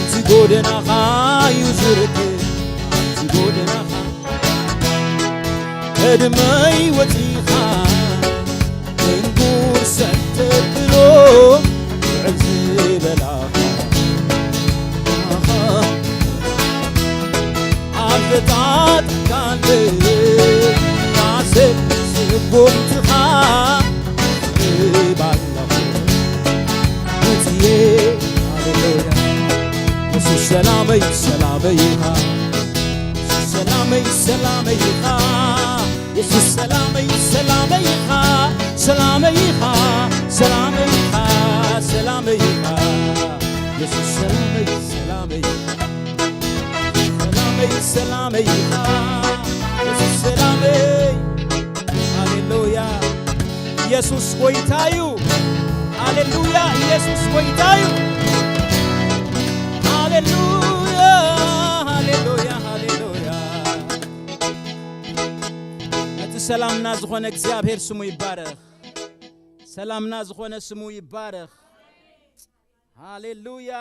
እቲ ጎደናኻ እዩ ዝርክብ፣ ኣብቲ ጎደናኻ ቅድመይ ወፂኻ እንጉር ሰተብሎ ውዕል ዝበላኻ ኣብ ዘጣጥካለይ ናሰብ ስጉምትኻ እባለኹ መፅየ። ሃሌሉያ። የሱስ ሰላመይ ሰላመይ ኢኻ። የሱስ ሰላመይ ሰላመይ ኢኻ። የሱስ ሰላመይ ሰላመይ ኢኻ። ሰላመይ ኢኻ። ሰላመይ ኢኻ። ሰላመይ ኢኻ። የሱስ ሰላመይ ሰላመይ ኢኻ። ሰላመይ ሰላመይ ኢኻ። የሱስ ሰላመይ። ሃሌሉያ። ኢየሱስ ጎይታ እዩ። ሃሌሉያ። ኢየሱስ ጎይታ እዩ። ሃሌሉያ። ሃሌሉያ። ሃሌሉያ። እቲ ሰላምና ዝኾነ እግዚኣብሔር ስሙ ይባረኽ። ሰላምና ዝኾነ ስሙ ይባረኽ። ሃሌሉያ።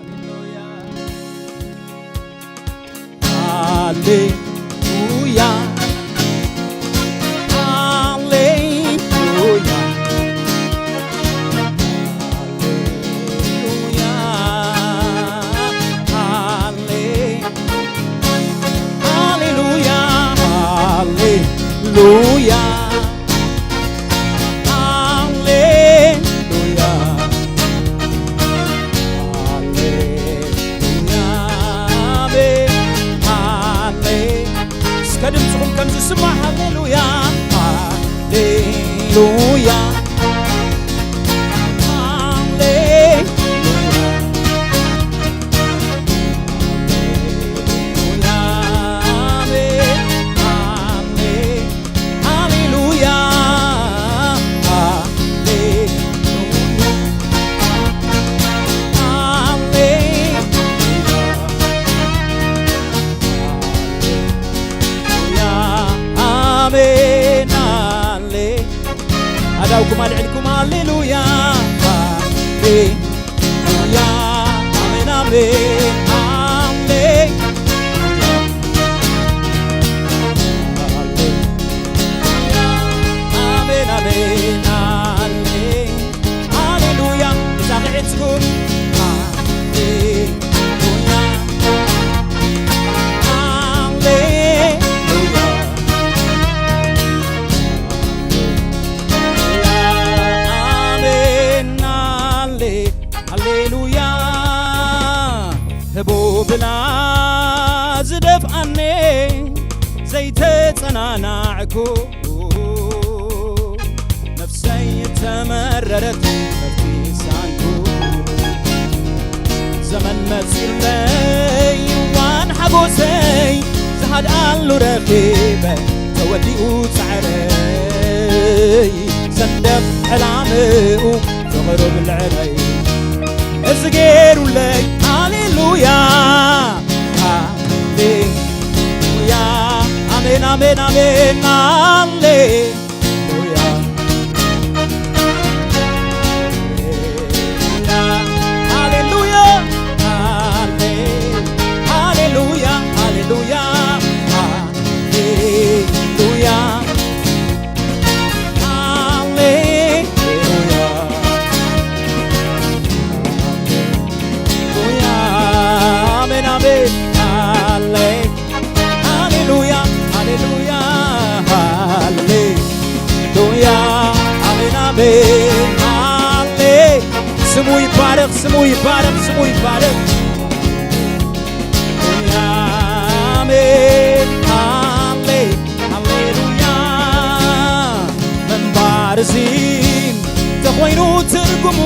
ሃሌሉያ። ሃሌሉያ። ሃሌሉያ። ሃሌ-፣ ሃሌሉያ። ሃሌሉያ። ሃሌሉያ። ሃሌሉያ። ኣሜን። ሃሌ-፣ እስከ ድምፅኹም ከም ዝስማዕ ሃሌሉያ። ሃሌሉያ። ሃሌሉያ። ሃሌሉያ። አሜን። ሃሌ-፣ ሃሌሉያ። ሃሌሉያ። ሃሌ-፣ ሃሌሉያ። አሜን። ሃሌ-፣ ኣዳውኩም ኣልዕልኩም ሃሌሉያ። ሃሌ-፣ ሃሌሉያ። ኣሜን፣ ኣሜን፣ ኣሜን። ሃሌሉያ። ኣሜን፣ ኣሜን፣ ኣሜን። ሃሌሉያ። እዛ ክዕጽጉም። ሃሌሉያ። ሃሌሉያ። ኣሜን፣ ሃሌ-፣ ሃሌሉያ። ህቦ ብላ ዝደፍኣኒ ዘይተጸናናዕኩ፣ ነፍሰይ ተመረረት በቲ ሳንኩ። ዘመን መጺኡለይ እዋን ሓጎሰይ ዝሃድኣሉ ረኺበ ተወዲኡ ጻዕረይ ሰንደቕ ዕላምኡ ፍቕሩ ብልዕለይ እዚ ገይሩለይ። ሃሌሉያ፣ ሃሌሉያ፣ ኣሜን፣ ኣሜን፣ ኣሜን፣ ሃሌሉያ፣ ሃሌሉያ፣ ሃሌ-፣ ሃሌሉያ፣ ሃሌሉያ፣ ሃሌሉያ። ሃሌሉያ። ሃሌሉያ። አሜን፣ አሜን። ሃሌ-፣ ሃሌሉያ፣ ሃሌሉያ፣ ሃሌሉያ። አሜን፣ አሜን። ሃሌ-፣ ስሙ ይባረክ፣ ስሙ ይባረክ፣ ስሙ ይባረክ። አሜን። ሃሌ-፣ ሃሌሉያ። ምንባር እዚ ተኾይኑ ትርጉሙ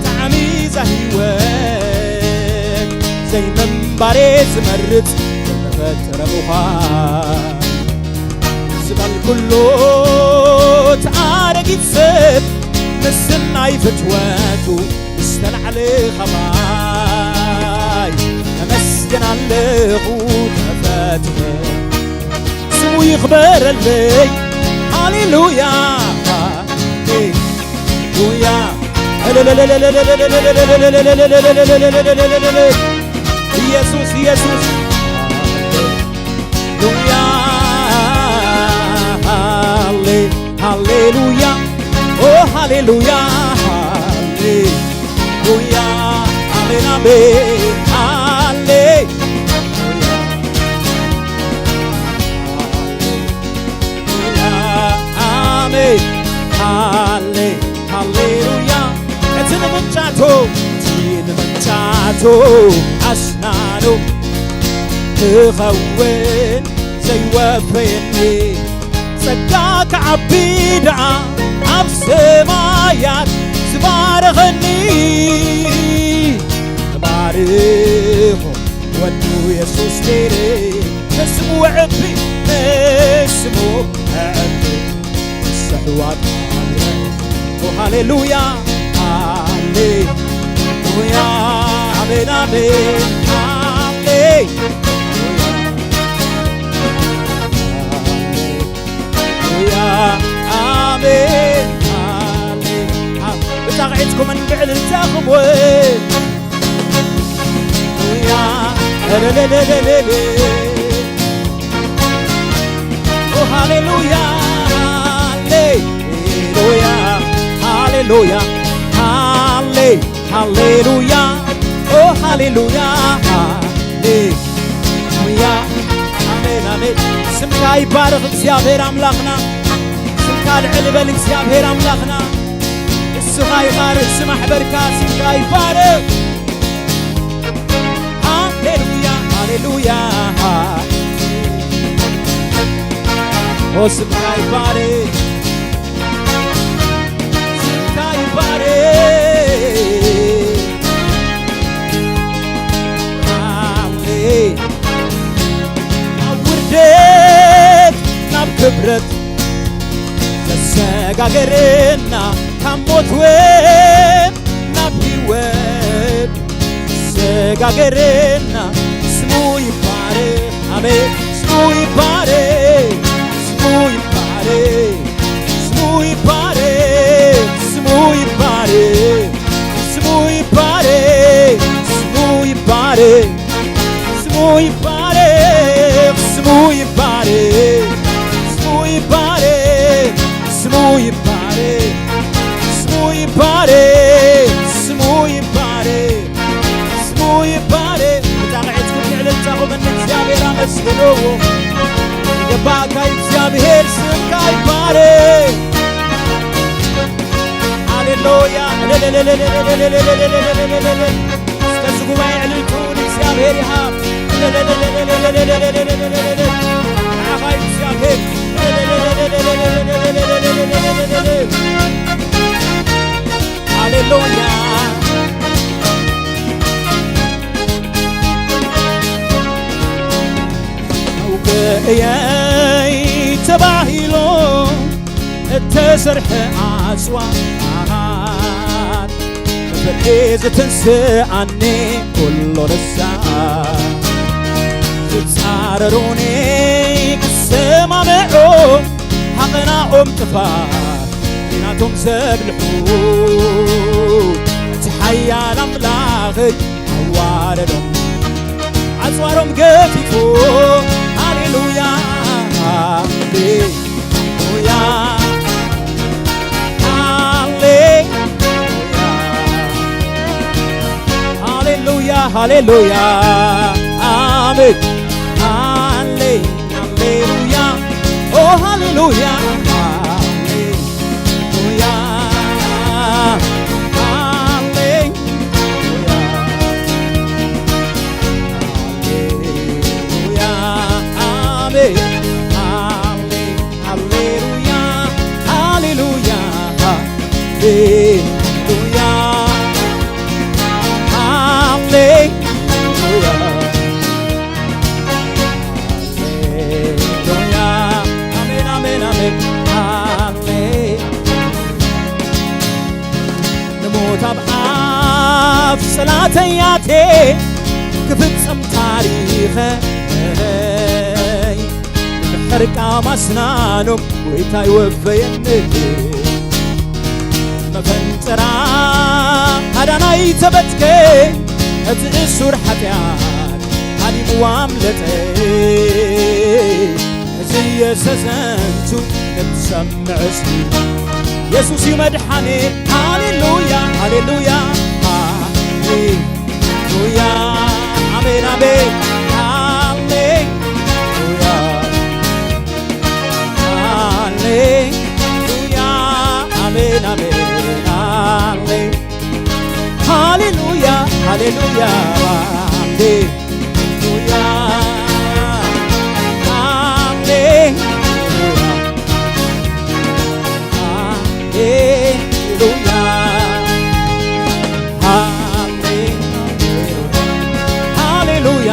ጣዕሚ እዛ ህይወት ዘይምንባሬ ዝመርጽ ዝተፈጥረ ምዃን ዝበል ኩሉ እቲ ኣረጊት ሰብ ምስናይ ፍትወቱ ዝተላዕለ ኻባይ ኣመስግን ኣለኹ ተፈጥረ ስሙ ይኽበረለይ። ሃሌሉያ፣ ሃሌሉያ። ኢየሱስ፣ ኢየሱስ። ሃሌሉያ፣ ሃሌ-፣ ሃሌሉያ። ኦ፣ ሃሌሉያ፣ ሃሌሉያ። አሜን፣ አሜን። ሃሌ-፣ አሜን። ሃሌ-፣ ሃሌሉያ። እቲ ንምንጫቶ፣ እቲ ንምንጫቶ ኣስናኑ ክኸውን ዘይወፈየኒ፣ ጸጋ ክዓቢ ደኣ ኣብ ሰማያት ዝባረኸኒ። ባርኹ ወዱ የሱስ ገይረ፣ ንስሙ ዕቢ፣ ንስሙ ዕቢ፣ ንሰሕዋት። ኦ፣ ሃሌሉያ፣ ሃሌሉያ፣ ኣሜን፣ ኣሜን፣ ሃሌሉያ፣ ኣሜን፣ ሃሌ-፣ ብጣቕዒትኩምን ብዕልልታኹም ወይ ሃሌሉያ፣ ሃሌሉያ፣ ሃሌሉያ፣ ሃሌሉያ፣ ሃሌ-፣ ሃሌሉያ፣ ኦ፣ ሃሌሉያ፣ ሃሌሉያ። ኣሜን፣ ኣሜን። ስምካ ይባረኽ እግዚኣብሔር ኣምላኽና። ስምካ ልዕል በል እግዚኣብሔር ኣምላኽና። ንስኻ ኢኻ ርእሲ ማሕበርካ፣ ስምካ ይባረኽ። ሃሌሉያ፣ ሃሌሉያ። ኦ፣ ስምካ ይባረኽ፣ ስምካ ይባረኽ። ኣሜን። ካብ ውርደት ናብ ክብረት ዘሰጋገረና፣ ካብ ሞት እውን ናብ ሕይወት ዘሰጋገረና፣ ስሙ ይባረኽ። ኣሜን። ስሙ ይባረኽ፣ ስሙ ይባረኽ፣ ስሙ ይባረኽ፣ ስሙ ይባረኽ፣ ስሙ ይባረኽ፣ ስሙ ይባረኽ። ስሙ ይባረኽ፣ ስሙ ይባረኽ፣ ስሙ ይባረኽ፣ ስሙ ይባረኽ፣ ስሙ ይባረኽ፣ ስሙ ይባረኽ፣ ስሙ ይባረኽ። ብጣቕዒትኩም ንዕልልታኹም ንእግዚኣብሔር ኣመስግንዎ። ይገባእካ እግዚኣብሔር፣ ስምካ ይባረኽ። ሃሌሉያ። እስከ እዚ ጉባኤ ዕልልትኡ ንእግዚኣብሔር ይሃብ። ንዓኻ እዩ እግዚኣብሔር። ሃሌሉያ። መውገእየይ ተባሂሎ እተሰርሐ ኣጽዋር፣ ብፍርዲ ዝትንስኣኒ ኩሉ ንሳ። ዝጻረሩኒ ክሰማምዑ፣ ሃቐናኦም ጥፋእ ናቶም ዘብልሑ። እቲ ሓያል ኣምላኽይ ኣዋረዶም፣ ኣጽዋሮም ገፊፉ። ሃሌሉያ፣ ሃሌሉያ፣ ሃሌ-፣ ሃሌሉያ፣ ሃሌሉያ፣ ኣሜን፣ ሃሌ-፣ ሃሌሉያ፣ ኦ ሃሌሉያ፣ ሃሌሉያ፣ ሃሌሉያ፣ ሃሌሉያ፣ አሜን፣ ሃሌ-፣ ሃሌሉያ፣ ሃሌሉያ፣ ሃሌሉያ፣ ሃሌሉያ። ሃሌሉያ። ኣሜን፣ ኣሜን፣ ኣሜን። ሃሌ-፣ ንሞት ኣብ ኣፍ ጸላተያቴ ክፍጸም ታሪኸይ። ርቃም ኣስናኖም ጎይታይ ወፈየኒ። መፈንጠራ ኣዳናይ ተበትከ፣ እቲ እሱር ሓጢኣት ሃዲምዋ ኣምለጠ። እዚ የሰዘንቱ ንትሰምዕ እስቲ፣ የሱስ እዩ መድሓኔ። ሃሌሉያ፣ ሃሌሉያ፣ ሃሌሉያ፣ ኣሜን፣ ኣሜን፣ ሃሌሉያ፣ ሃሌሉያ፣ ኣሜን፣ ኣሜን፣ ሃሌ-፣ ሃሌሉያ፣ ሃሌሉያ፣ ሃሌ- ሃሌሉያ፣ ሃሌሉያ፣ ሃሌሉያ፣ ሃሌሉያ፣ ሃሌሉያ።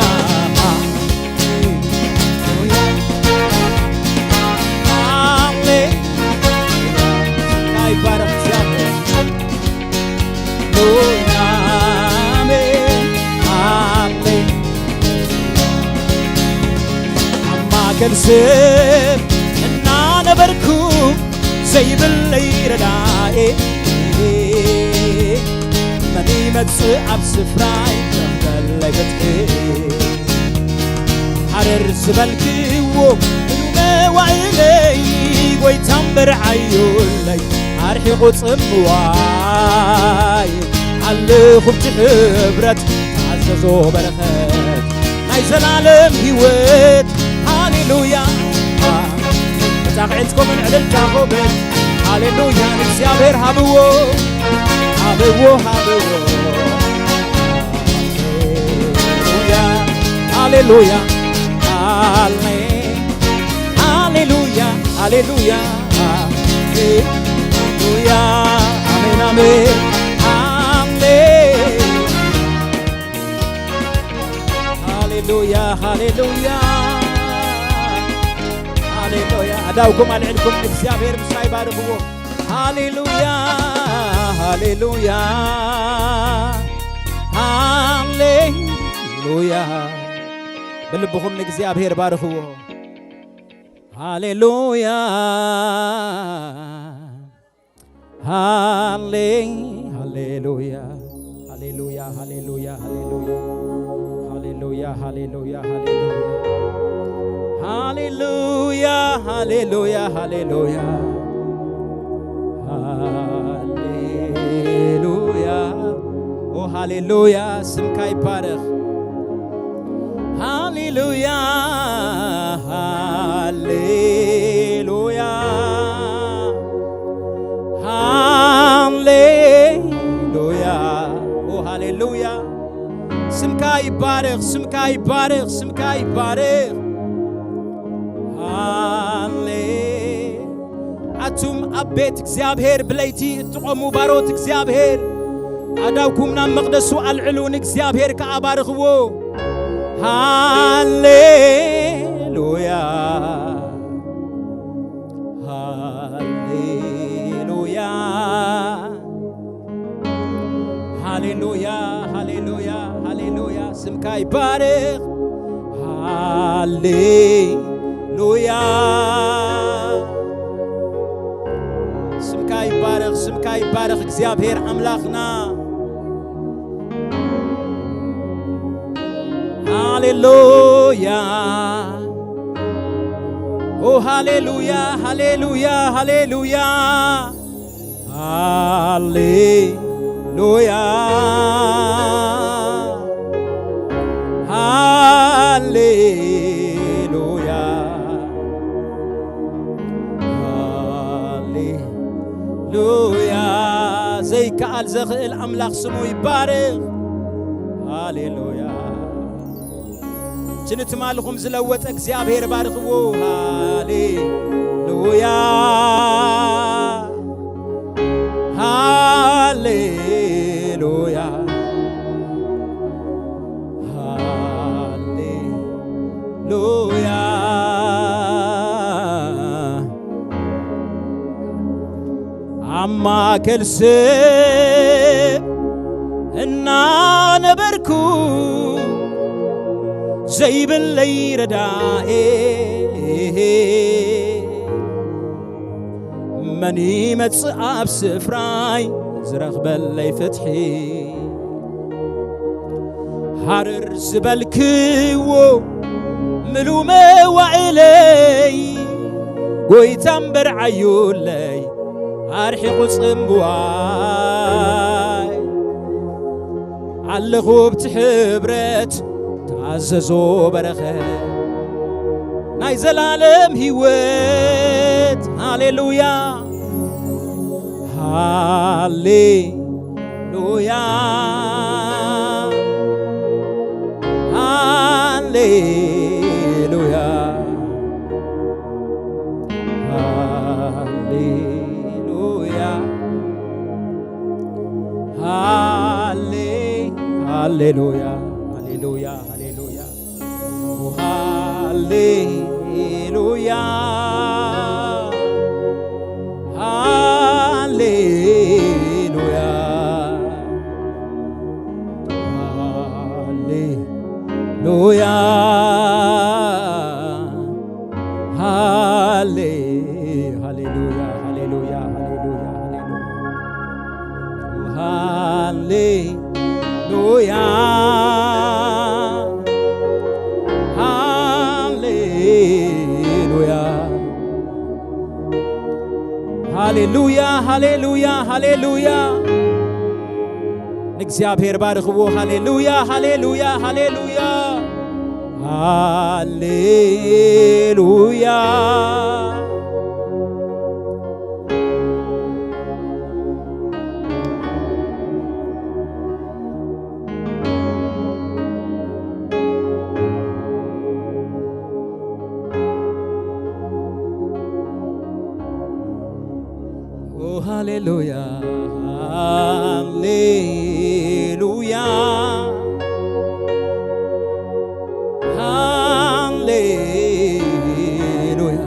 ይባረክ እግዚኣብሔር። ሃሌሉያ፣ ኣሜን፣ ኣሜን። ኣብ ማእከል ሰብ እናነበርኩ ዘይብለይ ረዳኤ፣ መን ይመጽእ ኣብ ስፍራይ ዘኽበለይ ፍትሒ? ሃረር ዝበልክዎ ምሉ መዋእለይ፣ ጎይታ እምበር ዓዩለይ ኣርሒቑ ጽምዋይ። ኣለኹ ብቲ ሕብረት ተኣዘዞ በረኸት ናይ ዘላለም ህይወት። ሃሌሉያ። መጻቕዒትኩምን ዕልልታኹምን ሃሌሉያ ንእግዚኣብሔር ሃብዎ፣ ሃብዎ፣ ሃብዎ። ሃሌሉያ፣ ሃሌሉያ፣ ሃሌ-፣ ሃሌሉያ፣ ሃሌሉያ፣ ሃሌሉያ። ኣሜን፣ ኣሜን፣ ኣሜን። ሃሌሉያ፣ ሃሌሉያ፣ ሃሌሉያ። ኣዳውኩም ኣልዕልኩም ንእግዚኣብሔር ምሳይ ባርኽዎ። ሃሌሉያ፣ ሃሌሉያ፣ ሃሌሉያ። ብልብኹም ንእግዚኣብሔር ባርኽዎ። ሃሌሉያ፣ ሃሌ-፣ ሃሌሉያ፣ ሃሌሉያ፣ ሃሌሉያ፣ ሃሌሉያ፣ ሃሌሉያ፣ ሃሌሉያ፣ ሃሌሉያ፣ ሃሌሉያ፣ ሃሌሉያ፣ ሃሌሉያ፣ ሃሌሉያ። ኦ ሃሌሉያ፣ ስምካ ይባረኽ። ሃሌሉያ፣ ሃሌሉያ፣ ሃሌሉያ። ኦ ሃሌሉያ፣ ስምካ ይባረኽ፣ ስምካ ይባረኽ፣ ስምካ ይባረኽ። ሃሌ-፣ ኣቱም ኣብ ቤት እግዚኣብሔር ብለይቲ እትቖሙ ባሮት እግዚኣብሔር፣ ኣእዳውኩም ናብ መቕደሱ ኣልዕሉ፣ ንእግዚኣብሔር ከኣ ባርኽዎ። ሃሌሉያ፣ ሃሌሉያ፣ ሃሌሉያ፣ ሃሌሉያ፣ ሃሌሉያ። ስምካ ይባረኽ። ሃሌሉያ። ስምካ ይባረኽ፣ ስምካ ይባረኽ እግዚኣብሔር ኣምላኽና። ሃሌሉያ። ኦ ሃሌሉያ፣ ሃሌሉያ፣ ሃሌሉያ። ሃሌሉያ፣ ሃሌሉያ፣ ሃሌሉያ። ዘይከኣል ዘኽእል ኣምላኽ ስሙ ይባረኽ። ሃሌሉያ። ችንትማልኹም ዝለወጠ እግዚኣብሔር ባርኽዎ። ሃሌሉያ፣ ሃሌሉያ፣ ሃሌሉያ። ኣብ ማእከል ሰብ እናነበርኩ ዘይብለይ ረዳኤ፣ መን ይመጽእ ኣብ ስፍራይ ዝረኽበለይ ፍትሒ? ሃርር ዝበልክዎ ምሉ መዋዕለይ፣ ጎይታ እምበር ዓዩለይ ኣርሒቑ ጽምዋይ። ኣለኹ ኣብቲ ሕብረት ተኣዘዞ በረኸ ናይ ዘላለም ህይወት። ሃሌሉያ፣ ሃሌሉያ፣ ሃሌሉያ፣ ሃሌሉያ። ሃሌ-፣ ሃሌሉያ፣ ሃሌሉያ፣ ሃሌሉያ። ሃሌሉያ፣ ሃሌሉያ፣ ሃሌሉያ። ሃሌ-፣ ሃሌሉያ፣ ሃሌሉያ፣ ሃሌሉያ፣ ሃሌሉያ። ሃሌሉያ፣ ሃሌሉያ፣ ሃሌሉያ፣ ሃሌሉያ፣ ሃሌሉያ። ንእግዚኣብሔር ባርኽዎ። ሃሌሉያ፣ ሃሌሉያ፣ ሃሌሉያ፣ ሃሌሉያ። ኦ ሃሌሉያ፣ ሃሌሉያ፣ ሃሌሉያ።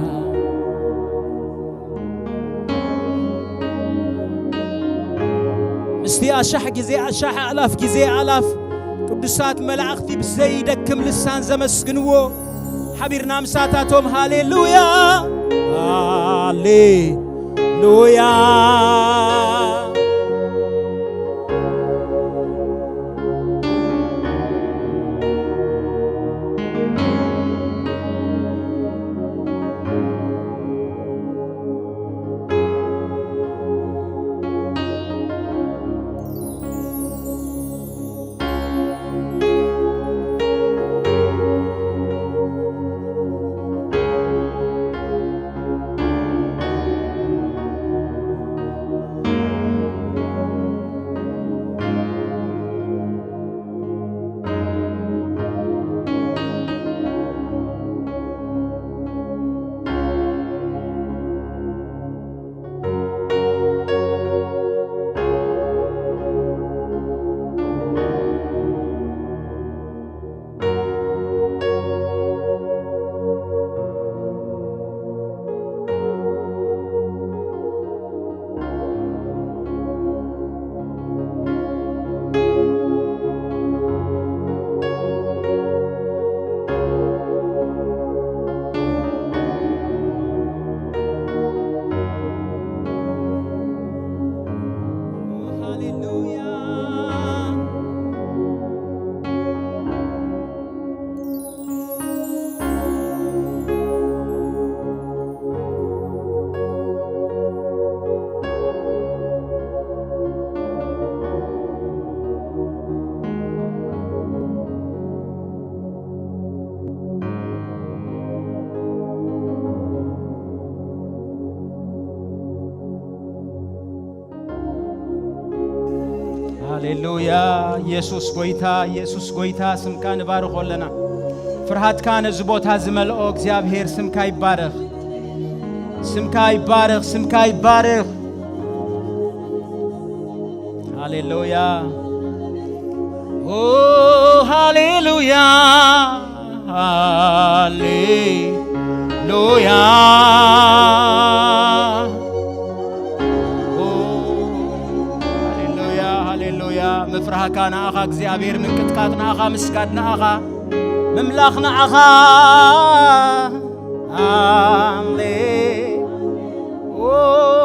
ምስቲ ኣሻሕ ግዜ ኣሻሕ ኣእላፍ ግዜ ኣእላፍ ቅዱሳት መላእኽቲ ብዘይደክም ልሳን ዘመስግንዎ ሓቢርና ምሳታቶም ሃሌሉያ፣ ሃሌሉያ። ሃሌሉያ። ሃሌሉያ። ኢየሱስ ጎይታ፣ ኢየሱስ ጎይታ፣ ስምካ ንባርኾ ኣለና። ፍርሃትካ ነዚ ቦታ ዝመልኦ እግዚኣብሔር ስምካ ይባረኽ። ስምካ ይባረኽ፣ ስምካ ይባረኽ። ሃሌሉያ። ኦ ሃሌሉያ፣ ሃሌሉያ። ኦ ሃሌሉያ፣ ሃሌሉያ። ምፍራህካ ንኣኻ እግዚኣብሔር፣ ምንቅጥቃጥ ንኣኻ፣ ምስጋድ ንኣኻ፣ ምምላኽ ንኣኻ። ሃሌ-፣ ኦ፣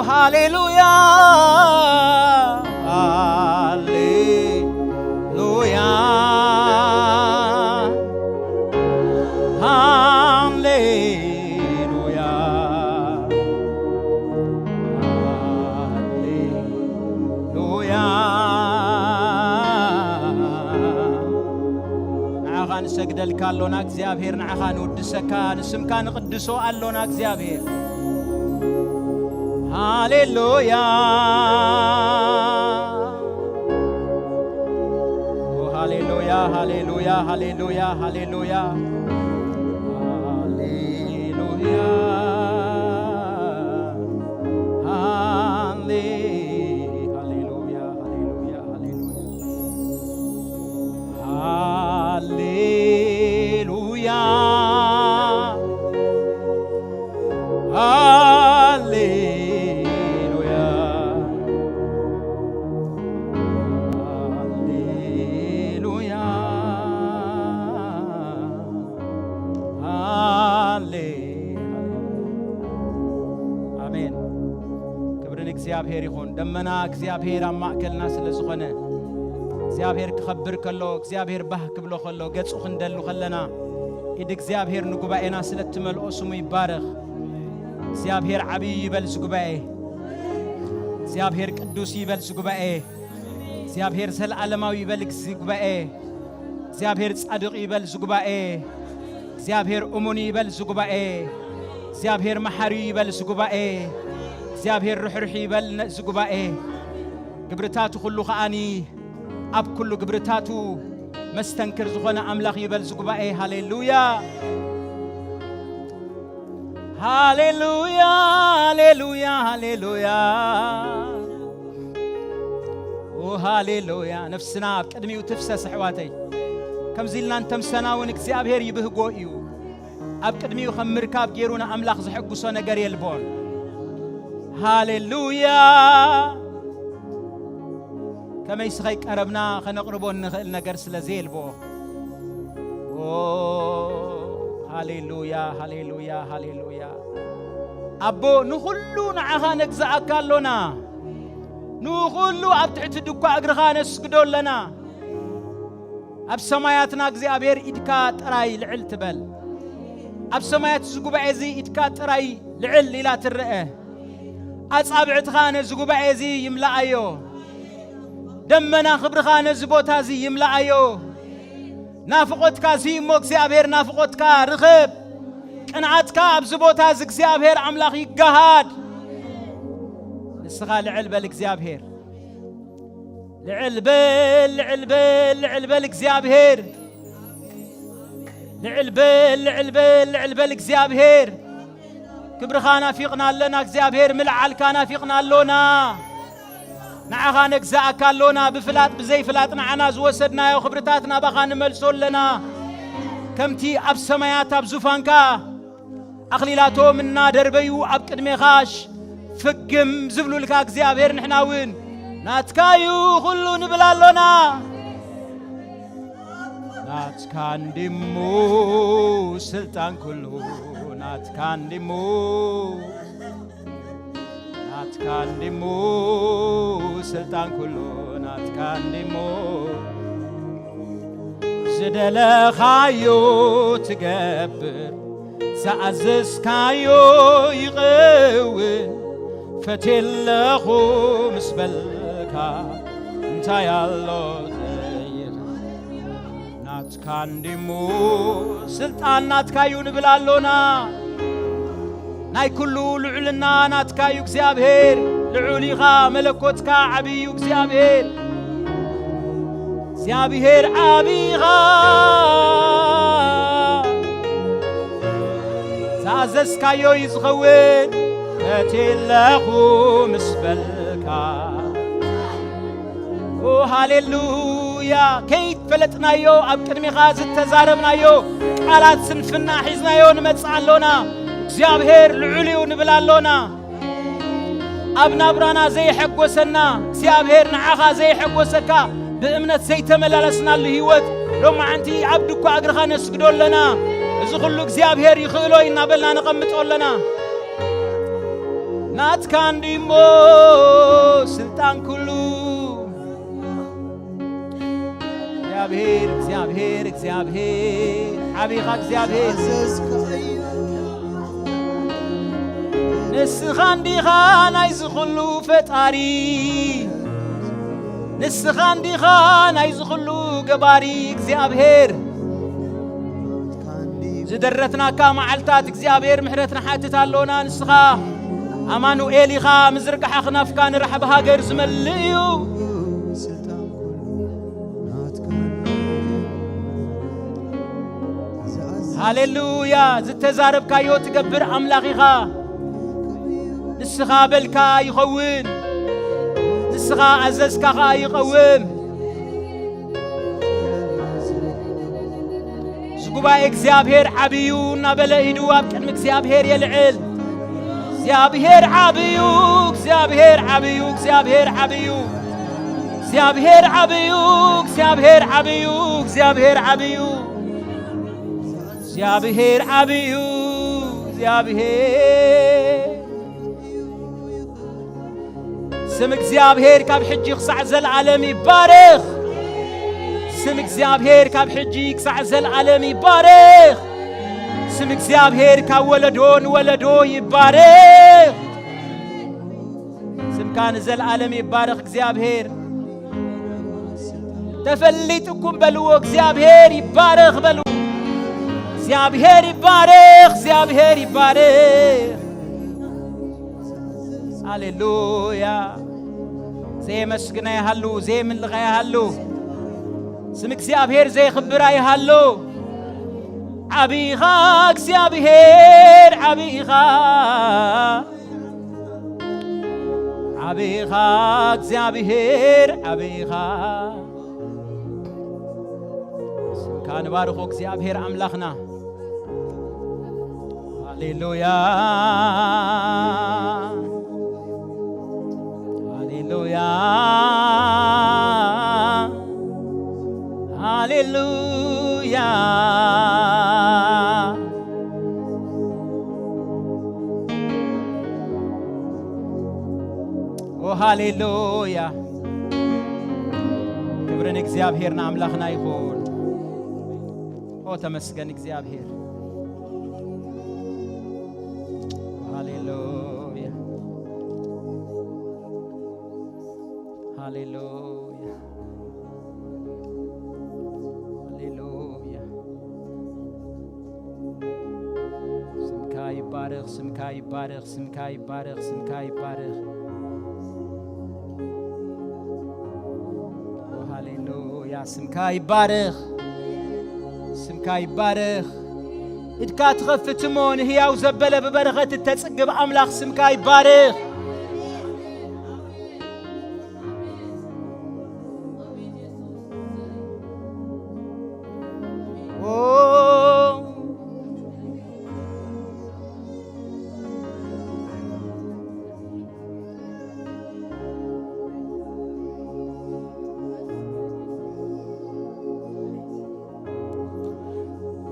ሃሌሉያ፣ ሃሌሉያ፣ ሃሌሉያ፣ ሃሌሉያ። ንዓኻ ንሰግደልካ ኣሎና እግዚኣብሔር፣ ንዓኻ ንውድሰካ፣ ንስምካ ንቕድሶ ኣሎና እግዚኣብሔር። ሃሌሉያ። ኦ፣ ሃሌሉያ፣ ሃሌሉያ፣ ሃሌሉያ፣ ሃሌሉያ። ሃሌሉያ። ሃሌ-፣ ሃሌሉያ፣ ሃሌሉያ፣ ሃሌሉያ። ሃሌሉያ። ሃሌሉያ። ሃሌሉያ። ሃሌ-፣ ኣሜን። ክብሪ ንእግዚኣብሔር ይኹን። ደመና እግዚኣብሔር ኣብ ማእከልና ስለ ዝኾነ፣ እግዚኣብሔር ክኸብር ከሎ፣ እግዚኣብሔር ባህ ክብሎ ከሎ፣ ገጹ ክንደሉ ከለና፣ ኢድ እግዚኣብሔር ንጉባኤና ስለ እትመልኦ ስሙ ይባረኽ። እግዚኣብሔር ዓብዪ ይበል ዝጉባኤ። እግዚኣብሔር ቅዱስ ይበል ዝጉባኤ። እግዚኣብሔር ዘለዓለማዊ ይበል ዝጉባኤ። እግዚኣብሔር ጻድቕ ይበል ዝጉባኤ። እግዚኣብሔር እሙን ይበል ዝጉባኤ። እግዚኣብሔር መሓሪ ይበል ዝጉባኤ። እግዚኣብሔር ርሕሩሕ ይበል ነ-፣ ዝጉባኤ። ግብርታቱ ኩሉ ከኣኒ ኣብ ኩሉ ግብርታቱ መስተንክር ዝኾነ ኣምላኽ ይበል ዝጉባኤ። ሃሌሉያ። ሃሌሉያ፣ ሃሌሉያ፣ ሃሌሉያ። ኦ፣ ሃሌሉያ። ነፍስና ኣብ ቅድሚኡ ትፍሰስ፣ ኣሕዋተይ። ከምዚ ኢልና እንተምሰና እውን እግዚኣብሔር ይብህጎ እዩ። ኣብ ቅድሚኡ ከም ምርካብ ገይሩ ንኣምላኽ ዘሐጉሶ ነገር የልቦን። ሃሌሉያ። ከመይ ስኸይ ቀረብና ኸነቕርቦ እንኽእል ነገር ስለ ዘየልቦ። ኦ፣ ሃሌሉያ፣ ሃሌሉያ፣ ሃሌሉያ። ኣቦ፣ ንኹሉ ንዓኻ ነግዝኣካ ኣሎና። ንኹሉ ኣብ ትሕቲ ድኳ እግርኻ ነስግዶ ኣለና። ኣብ ሰማያትና እግዚኣብሔር ኢድካ ጥራይ ልዕል ትበል። ኣብ ሰማያት እዚ ጉባኤ እዚ ኢድካ ጥራይ ልዕል ኢላ ትረአ። ኣጻብዕትኻ ነዚ ጉባኤ እዚ ይምልኣዮ። ደመና ክብርኻ ነዚ ቦታ እዚ ይምልኣዮ። ናፍቖትካ እዚ እሞ እግዚኣብሔር ናፍቖትካ ርኸብ። ቅንዓትካ ኣብዚ ቦታ እዚ እግዚኣብሔር ኣምላኽ ይገሃድ። ንስኻ ልዕል በል እግዚኣብሔር። ልዕል በል፣ ልዕል በል፣ ልዕል በል እግዚኣብሔር። ልዕል በል፣ ልዕል በል፣ ልዕል በል እግዚኣብሔር። ክብርኻ ናፊቕና ኣለና እግዚኣብሔር፣ ምልዓልካ ናፊቕና ኣሎና። ንዓኻ ነግዛኣካ ኣሎና፣ ብፍላጥ ብዘይፍላጥ ንዓና ዝወሰድናዮ ክብርታት ናባኻ ንመልሶ ኣለና። ከምቲ ኣብ ሰማያት ኣብ ዙፋንካ ኣኽሊላቶም እናደርበዩ ኣብ ቅድሜኻሽ ፍግም ዝብሉልካ እግዚኣብሔር፣ ንሕና እውን ናትካዩ ኩሉ ንብል ኣሎና። ናትካ እንዲሙ ስልጣን ኩሉ፣ ናትካ እንዲሙ፣ ናትካ እንዲሙ ስልጣን ኩሉ፣ ናትካ እንዲሙ ዝደለኻዮ ትገብር፣ ዝኣዘዝካዮ ይኸውን። ፈትየ ኣለኹ ምስ በልካ እንታይ ኣሎ ዘይኻ? ናትካ እንዲሙ ስልጣን ናትካዩ ንብል ኣሎና። ናይ ኩሉ ልዑልና ናትካዩ እግዚኣብሔር። ልዑል ኢኻ፣ መለኮትካ ዓብዩ እግዚኣብሔር። እግዚኣብሔር ዓብኻ ዝኣዘዝካዮ እዩ ዝኸውን። ፈትየ ኣለኹ ምስ በልካ። ኦ፣ ሃሌሉያ። ከይፈለጥናዮ ኣብ ቅድሚኻ ዝተዛረብናዮ ቃላት ስንፍና ሒዝናዮ ንመጽእ ኣሎና። እግዚኣብሔር ልዑል እዩ ንብል ኣሎና። ኣብ ናብራና ዘይሐጎሰና እግዚኣብሔር ንዓኻ ዘይሐጎሰካ ብእምነት ዘይተመላለስናሉ ህይወት ሎማዓንቲ ኣብ ድኳ እግርኻ ነስግዶ ኣለና። እዚ ኩሉ እግዚኣብሔር ይኽእሎ እዩ እናበልና ነቐምጦ ኣለና። ናትካ እንዲሞ ስልጣን ኩሉ። እግዚኣብሔር፣ እግዚኣብሔር፣ እግዚኣብሔር፣ ዓቢኻ እግዚኣብሔር። ንስኻ እንዲኻ ናይዚ ኩሉ ፈጣሪ፣ ንስኻ እንዲኻ ናይዚ ኩሉ ገባሪ እግዚኣብሔር። ዝደረትናካ መዓልታት እግዚኣብሔር ምሕረት ንሓትት ኣሎና። ንስኻ ኣማኑኤል ኢኻ፣ ምዝርጋሕ ኣኽናፍካ ንራሕቢ ሃገር ዝመልእ እዩ። ሃሌሉያ። ዝተዛረብካዮ ትገብር ኣምላኽ ኢኻ። ንስኻ በልካ ይኸውን፣ ንስኻ ኣዘዝካ ኸኣ ይቐውም። እዚ ጉባኤ እግዚኣብሔር ዓብዩ እናበለ ኢዱ ኣብ ቅድሚ እግዚኣብሔር የልዕል። እግዚኣብሔር ዓብዩ፣ እግዚኣብሔር ዓብዩ፣ እግዚኣብሔር ዓብዩ፣ እግዚኣብሔር ዓብዩ፣ እግዚኣብሔር ዓብዩ፣ እግዚኣብሔር ዓብዩ፣ እግዚኣብሔር ዓብዩ፣ እግዚኣብሔር። ስም እግዚኣብሔር ካብ ሕጂ ክሳዕ ዘለዓለም ይባረኽ። ስም እግዚኣብሔር ካብ ሕጂ ክሳዕ ዘለዓለም ይባረኽ። ስም እግዚኣብሔር ካብ ወለዶ ንወለዶ ይባረኽ። ስምካ ንዘለዓለም ይባረኽ እግዚኣብሔር። ተፈሊጥኩም በልዎ፣ እግዚኣብሔር ይባረኽ በሉ። እግዚኣብሔር ይባረኽ፣ እግዚኣብሔር ይባረኽ። ሃሌሉያ። ዘየመስግን ኣይሃሉ፣ ዘየምልኽ ኣይሃሉ። ስም እግዚኣብሔር ዘየኽብር ኣይሃሉ። ዓቢኻ እግዚኣብሔር፣ ዓቢኻ። ዓቢኻ እግዚኣብሔር፣ ዓቢኻ። ስምካ ንባርኾ እግዚኣብሔር ኣምላኽና። ሃሌሉያ፣ ሃሌሉያ፣ ሃሌሉያ። ኦ ሃሌሉያ፣ ክብሪ ንእግዚኣብሔር ንኣምላኽና ይኹን። ኦ ተመስገን እግዚኣብሔር። ሃሌሉያ፣ ሃሌሉያ፣ ሃሌሉያ። ስምካ ይባረኽ፣ ስምካ ይባረኽ፣ ስምካ ይባረኽ፣ ስምካ ይባረኽ። ኦ ሃሌሉያ፣ ስምካ ይባረኽ፣ ስምካ ይባረኽ። ኢድካ ትኸፍት እሞ ንህያው ዘበለ ብበረኸት እተጽግብ ኣምላኽ ስምካ ይባረኽ። ኦ፣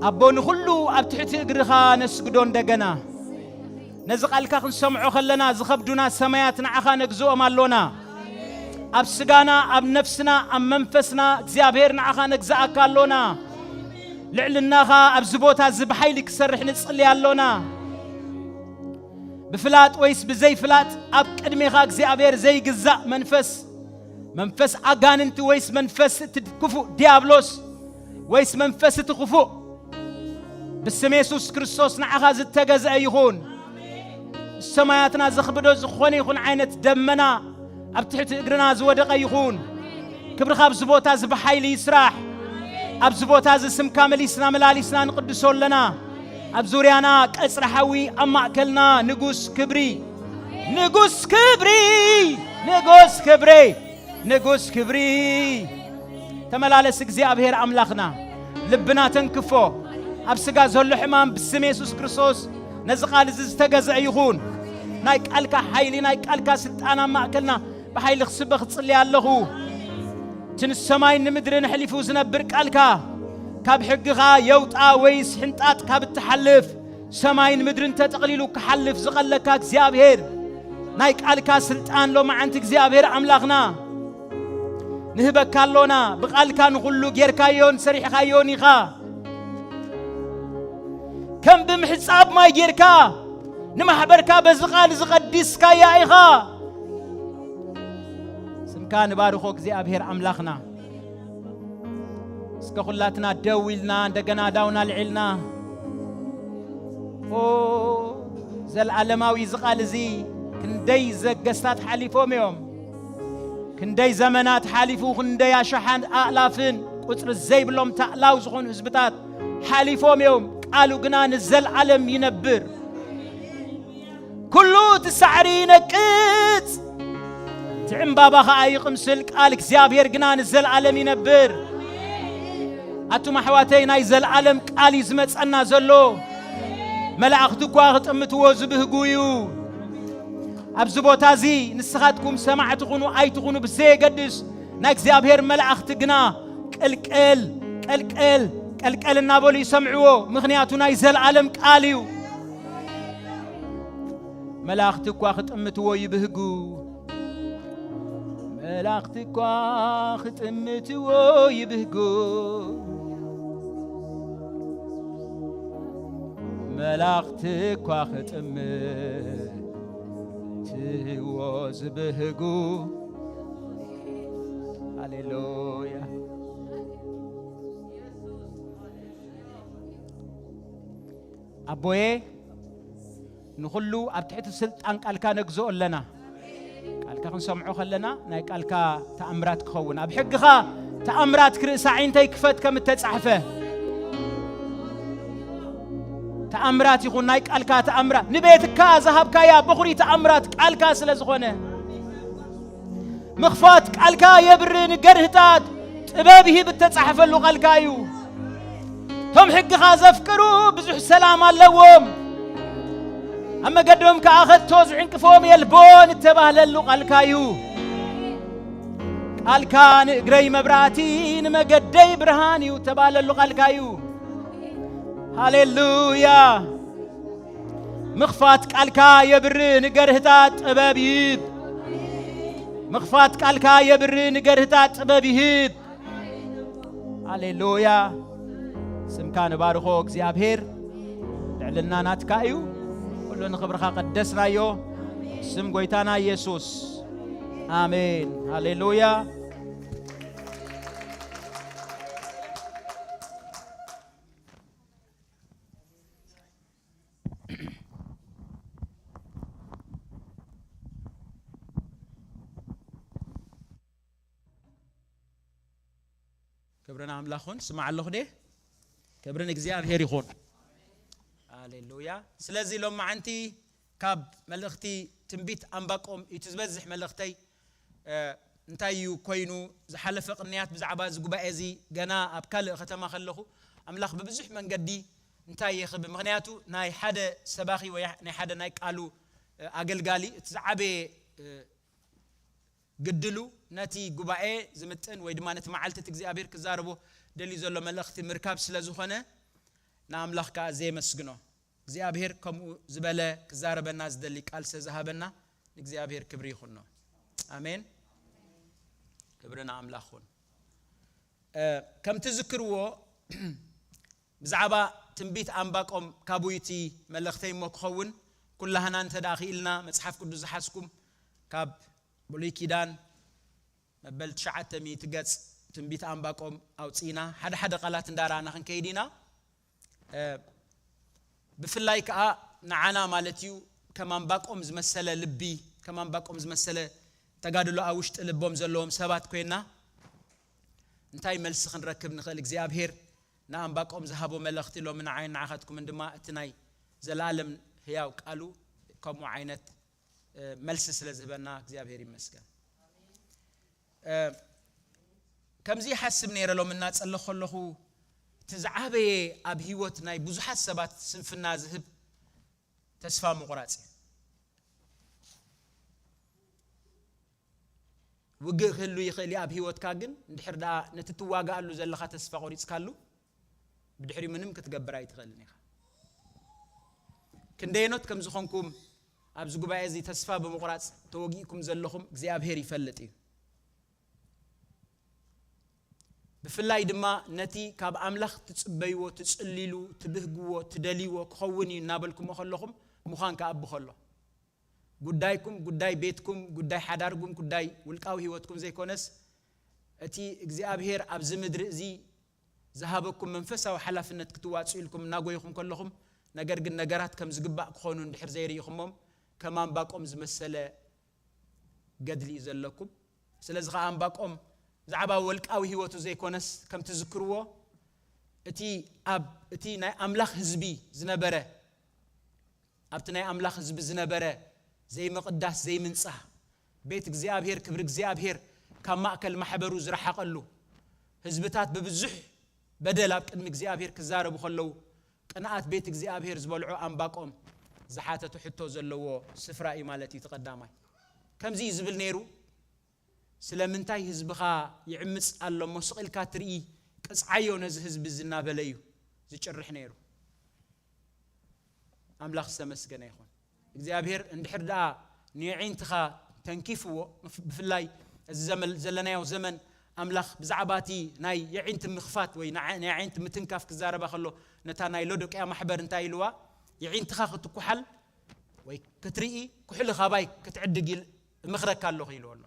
ኣቦ ንኹሉ ኣብ ትሕቲ እግርኻ ነስግዶ እንደገና። ነዚ ቃልካ ክንሰምዖ ከለና ዝኸብዱና ሰማያት ንዓኻ ነግዝኦም ኣሎና። ኣብ ስጋና፣ ኣብ ነፍስና፣ ኣብ መንፈስና እግዚኣብሔር ንዓኻ ነግዝኣካ ኣሎና። ልዕልናኻ ኣብዚ ቦታ እዚ ብሓይሊ ክሰርሕ ንጽሊ ኣሎና። ብፍላጥ ወይስ ብዘይፍላጥ ኣብ ቅድሜኻ እግዚኣብሔር ዘይግዛእ መንፈስ፣ መንፈስ ኣጋንንቲ ወይስ መንፈስ እቲ ክፉእ ዲያብሎስ ወይስ መንፈስ እቲ ክፉእ ብስም የሱስ ክርስቶስ ንዓኻ ዝተገዝአ ይኹን። ሰማያትና ዘኽብዶ ዝኾነ ይኹን ዓይነት ደመና ኣብ ትሕቲ እግርና ዝወደቐ ይኹን። ክብርኻ ኣብዚ ቦታ እዚ ብሓይሊ ይስራሕ። ኣብዚ ቦታ እዚ ስምካ መሊስና መላሊስና ንቕድሶ ኣለና። ኣብ ዙርያና ቀጽሪ ሓዊ፣ ኣብ ማእከልና ንጉስ ክብሪ፣ ንጉስ ክብሪ፣ ንጉስ ክብሪ፣ ንጉስ ክብሪ። ተመላለስ እግዚኣብሔር ኣምላኽና። ልብና ተንክፎ። ኣብ ስጋ ዘሎ ሕማም ብስም የሱስ ክርስቶስ ነዚ ቃል እዚ ዝተገዝአ ይኹን። ናይ ቃልካ ሓይሊ፣ ናይ ቃልካ ስልጣን ኣብ ማእከልና ብሓይሊ ክስበኽ እጽሊ ኣለኹ። እቲ ንሰማይን ንምድርን ኣሕሊፉ ዝነብር ቃልካ ካብ ሕግኻ የውጣ ወይስ ሕንጣጥ ካብ እትሓልፍ፣ ሰማይን ምድርን ተጠቕሊሉ ክሓልፍ ዝቐለካ እግዚኣብሔር፣ ናይ ቃልካ ስልጣን ሎማዓንቲ እግዚኣብሔር ኣምላኽና ንህበካ ኣሎና። ብቓልካ ንኹሉ ጌርካዮን ሰሪሕኻዮን ኢኻ። ከም ብምሕጻብ ማይ ጌርካ ንማሕበርካ በዚ ቃል ዝቐድስካያ ኢኻ። ስምካ ንባርኾ እግዚኣብሔር ኣምላኽና። እስከ ኩላትና ደው ኢልና እንደገና ዳውና ልዒልና። ኦ፣ ዘልዓለማዊ እዚ ቃል እዚ ክንደይ ዘገስታት ሓሊፎም እዮም። ክንደይ ዘመናት ሓሊፉ፣ ክንደይ ኣሽሓት ኣእላፍን ቁጽሪ ዘይብሎም ታእላው ዝኾኑ ህዝብታት ሓሊፎም እዮም። ቃሉ ግና ንዘልዓለም ይነብር። ኩሉ እቲ ሳዕሪ ይነቅጽ፣ እቲ ዕምባባ ኸኣ ይቕምስል፣ ቃል እግዚኣብሔር ግና ንዘልዓለም ይነብር። ኣቱም ኣሕዋተይ፣ ናይ ዘልዓለም ቃል እዩ ዝመጸና ዘሎ። መላእኽቲ እኳ ክጥምትዎ ዝብህጉ እዩ። ኣብዚ ቦታ እዚ ንስኻትኩም ሰማዕቲ ኩኑ ኣይትኹኑ ብዘየገድስ፣ ናይ እግዚኣብሔር መላእኽቲ ግና ቀልቀል፣ ቀልቀል፣ ቀልቀል እናበሉ ይሰምዕዎ። ምኽንያቱ ናይ ዘልዓለም ቃል እዩ። መላእኽቲ እኳ ክጥምትዎ ይብህጉ። መላእኽቲ እኳ ክጥምትዎ ይብህጉ። መላእኽቲ እኳ ክጥምትዎ ዝብህጉ። ሃሌሉያ። ኣቦዬ፣ ንኹሉ ኣብ ትሕቲ ስልጣን ቃልካ ነግዝኦ ኣለና። ቃልካ ክንሰምዖ ከለና ናይ ቃልካ ተኣምራት ክኸውን፣ ኣብ ሕግኻ ተኣምራት ክርእሲ ኣዒንተይ ክፈት ከም እተጻሕፈ፣ ተኣምራት ይኹን ናይ ቃልካ ተኣምራት፣ ንቤትካ ዝሃብካያ በኹሪ ተኣምራት ቃልካ ስለ ዝኾነ፣ ምኽፋት ቃልካ የብርህ ንገርህታት ጥበብ ይህብ እተጻሕፈሉ ቃልካ እዩ። እቶም ሕግኻ ዘፍቅሩ ብዙሕ ሰላም ኣለዎም፣ ኣብ መገዶም ከኣ ከቶ ዝዕንቅፎም የልቦን እተባህለሉ ቃልካ እዩ። ቃልካ ንእግረይ መብራህቲ ንመገደይ ብርሃን እዩ እተባህለሉ ቃልካ እዩ። ሃሌሉያ። ምኽፋት ቃልካ የብርህ ንገርህታት ጥበብ ይህብ። ምኽፋት ቃልካ የብርህ ንገርህታት ጥበብ ይህብ። ሃሌሉያ። ስምካ ንባርኾ እግዚኣብሔር። ልዕልና ናትካ እዩ። ኩሉ ንኽብርኻ ቀደስናዮ። ስም ጎይታና ኢየሱስ። ኣሜን። ሃሌሉያ። ክብሪ ንኣምላኽ ይኹን። ስማዕ ኣለኹ ደ? ክብሪ ንእግዚኣብሔር ይኹን። ሃሌሉያ። ስለዚ ሎማዓንቲ ካብ መልእኽቲ ትንቢት ኣንባቆም እዩ ዝበዝሕ መልእኽተይ። እ፣ እንታይ እዩ ኮይኑ ዝሓለፈ ቅንያት ብዛዕባ እዚ ጉባኤ እዚ ገና ኣብ ካልእ ከተማ ከለኹ ኣምላኽ ብብዙሕ መንገዲ እንታይ የኽብ፣ ምኽንያቱ ናይ ሓደ ሰባኺ ወይ ናይ ሓደ ናይ ቃሉ፣ እ፣ ኣገልጋሊ እቲ ዝዓበየ፣ እ፣ ግድሉ ነቲ ጉባኤ ዝምጥን ወይ ድማ ነቲ መዓልቲ እቲ እግዚኣብሔር ክዛረቦ ደልዩ ዘሎ መልእኽቲ ምርካብ ስለ ዝኾነ ንኣምላኽ ከኣ ዘየመስግኖ እግዚኣብሔር ከምኡ ዝበለ ክዛረበና ዝደሊ ቃል ስለ ዝሃበና ንእግዚኣብሔር ክብሪ ይኹኖ። ኣሜን። ክብሪ ንኣምላኽ ይኹን። እ፣ ከም ትዝክርዎ ብዛዕባ ትንቢት ኣንባቆም ካብኡ እቲ መልእኽተይ እሞ ክኸውን ኩላህና እንተ ደኣ ክኢልና መጽሓፍ ቅዱስ ዝሓዝኩም ካብ ብሉይ ኪዳን መበል ትሽዓተ ሚእቲ ገጽ ትንቢት ኣንባቆም ኣውጺእና ሓደ ሓደ ቃላት እንዳረኣና ክንከይድ ኢና። እ፣ ብፍላይ ከኣ ንዓና ማለት እዩ ከም ኣንባቆም ዝመሰለ ልቢ፣ ከም ኣንባቆም ዝመሰለ ተጋድሎ ኣብ ውሽጢ ልቦም ዘለዎም ሰባት ኮይና እንታይ መልሲ ክንረክብ ንኽእል? እግዚኣብሔር ንኣንባቆም ዝሃቦ መልእኽቲ ሎሚ ንዓይን ንዓኻትኩምን ድማ እቲ ናይ ዘለኣለም ህያው ቃሉ ከምኡ ዓይነት፣ እ፣ መልሲ ስለ ዝህበና እግዚኣብሔር ይመስገን። እ፣ ከምዚ ይሓስብ ነይረ ሎሚ እናጸለኹ ከለኹ፣ እቲ ዝዓበየ ኣብ ህይወት ናይ ብዙሓት ሰባት ስንፍና ዝህብ ተስፋ ምቑራጽ እዩ። ውግእ ክህሉ ይኽእል እዩ ኣብ ህይወትካ፣ ግን እንድሕር ደኣ ነቲ ትዋጋኣሉ ዘለኻ ተስፋ ቆሪጽካሉ፣ ብድሕሪኡ ምንም ክትገብር ኣይትኽእልን ኢኻ። ክንደየኖት ከም ዝኾንኩም ኣብዚ ጉባኤ እዚ ተስፋ ብምቑራጽ ተወጊእኩም ዘለኹም እግዚኣብሔር ይፈልጥ እዩ። ብፍላይ ድማ ነቲ ካብ ኣምላኽ ትጽበይዎ፣ ትጽልይሉ፣ ትብህግዎ፣ ትደልይዎ ክኸውን እዩ እናበልኩሞ ከለኹም ምዃን ከኣቢ ከሎ፣ ጉዳይኩም፣ ጉዳይ ቤትኩም፣ ጉዳይ ሓዳርኩም፣ ጉዳይ ውልቃዊ ህይወትኩም ዘይኮነስ፣ እቲ እግዚኣብሔር ኣብዚ ምድሪ እዚ ዝሃበኩም መንፈሳዊ ሓላፍነት ክትዋጽኡ ኢልኩም እናጎይኹም ከለኹም፣ ነገር ግን ነገራት ከም ዝግባእ ክኾኑ እንድሕር ዘይርኢኹሞም፣ ከም ኣንባቆም ዝመሰለ ገድሊ እዩ ዘለኩም። ስለዚ ኸዓ ኣንባቆም ብዛዕባ ወልቃዊ ህይወቱ ዘይኮነስ፣ ከም ትዝክርዎ፣ እቲ ኣብ እቲ ናይ ኣምላኽ ህዝቢ ዝነበረ፣ ኣብቲ ናይ ኣምላኽ ህዝቢ ዝነበረ ዘይምቕዳስ፣ ዘይምንጻህ፣ ቤት እግዚኣብሔር፣ ክብሪ እግዚኣብሔር ካብ ማእከል ማሕበሩ ዝረሓቐሉ፣ ህዝብታት ብብዙሕ በደል ኣብ ቅድሚ እግዚኣብሔር ክዛረቡ ከለዉ፣ ቅንኣት ቤት እግዚኣብሔር ዝበልዖ ኣንባቆም ዝሓተቶ ሕቶ ዘለዎ ስፍራ እዩ ማለት እዩ። እቲ ቀዳማይ ከምዚ እዩ ዝብል ነይሩ፣ "ስለምንታይ ህዝብኻ ይዕምጽ ኣሎ እሞ ስቕ ኢልካ ትርኢ? ቅጽዓዮ ነዚ ህዝቢ እዚ" እናበለ እዩ ዝጭርሕ ነይሩ። ኣምላኽ ዝተመስገነ ይኹን። እግዚኣብሔር እንድሕር ደኣ ንየዒንትኻ ተንኪፍዎ፣ ብፍላይ እዚ ዘመን ዘለናዮ ዘመን ኣምላኽ ብዛዕባ እቲ ናይ የዒንቲ ምኽፋት ወይ ንዓ-፣ ናይ የዒንቲ ምትንካፍ ክዛረባ ከሎ፣ ነታ ናይ ሎዶቅያ ማሕበር እንታይ ኢልዋ? "የዒንትኻ ክትኩሓል ወይ ክትርኢ፣ ኩሕሊ ካባይ ክትዕድግ ኢል-፣ እመኽረካ ኣለኹ" ኢልዎ ኣሎ።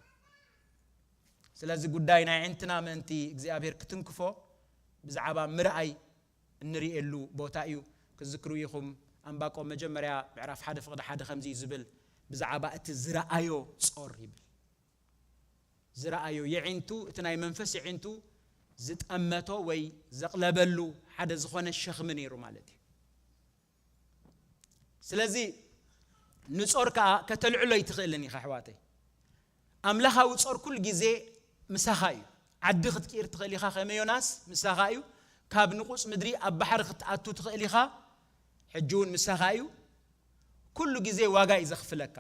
ስለዚ ጉዳይ ናይ የዒንትና ምእንቲ እግዚኣብሔር ክትንክፎ ብዛዕባ ምርኣይ እንርእየሉ ቦታ እዩ። ክትዝክሩ ኢኹም፣ ኣንባቆም መጀመርያ ምዕራፍ ሓደ ፍቕዲ ሓደ ከምዚ እዩ ዝብል፣ ብዛዕባ እቲ ዝረኣዮ ጾር ይብል። ዝረኣዮ የዒንቱ፣ እቲ ናይ መንፈስ የዒንቱ ዝጠመቶ ወይ ዘቕለበሉ ሓደ ዝኾነ ሸኽሚ ነይሩ ማለት እዩ። ስለዚ ንጾር ከኣ ከተልዕሎ ኣይትኽእልን ኢኻ ኣሕዋተይ። ኣምላኻዊ ጾር ኩል ግዜ ምሳኻ እዩ። ዓዲ ክትቅይር ትኽእል ኢኻ፣ ከመ ዮናስ ምሳኻ እዩ። ካብ ንቑጽ ምድሪ ኣብ ባሕሪ ክትኣቱ ትኽእል ኢኻ፣ ሕጂ እውን ምሳኻ እዩ። ኩሉ ግዜ ዋጋ እዩ ዘኽፍለካ።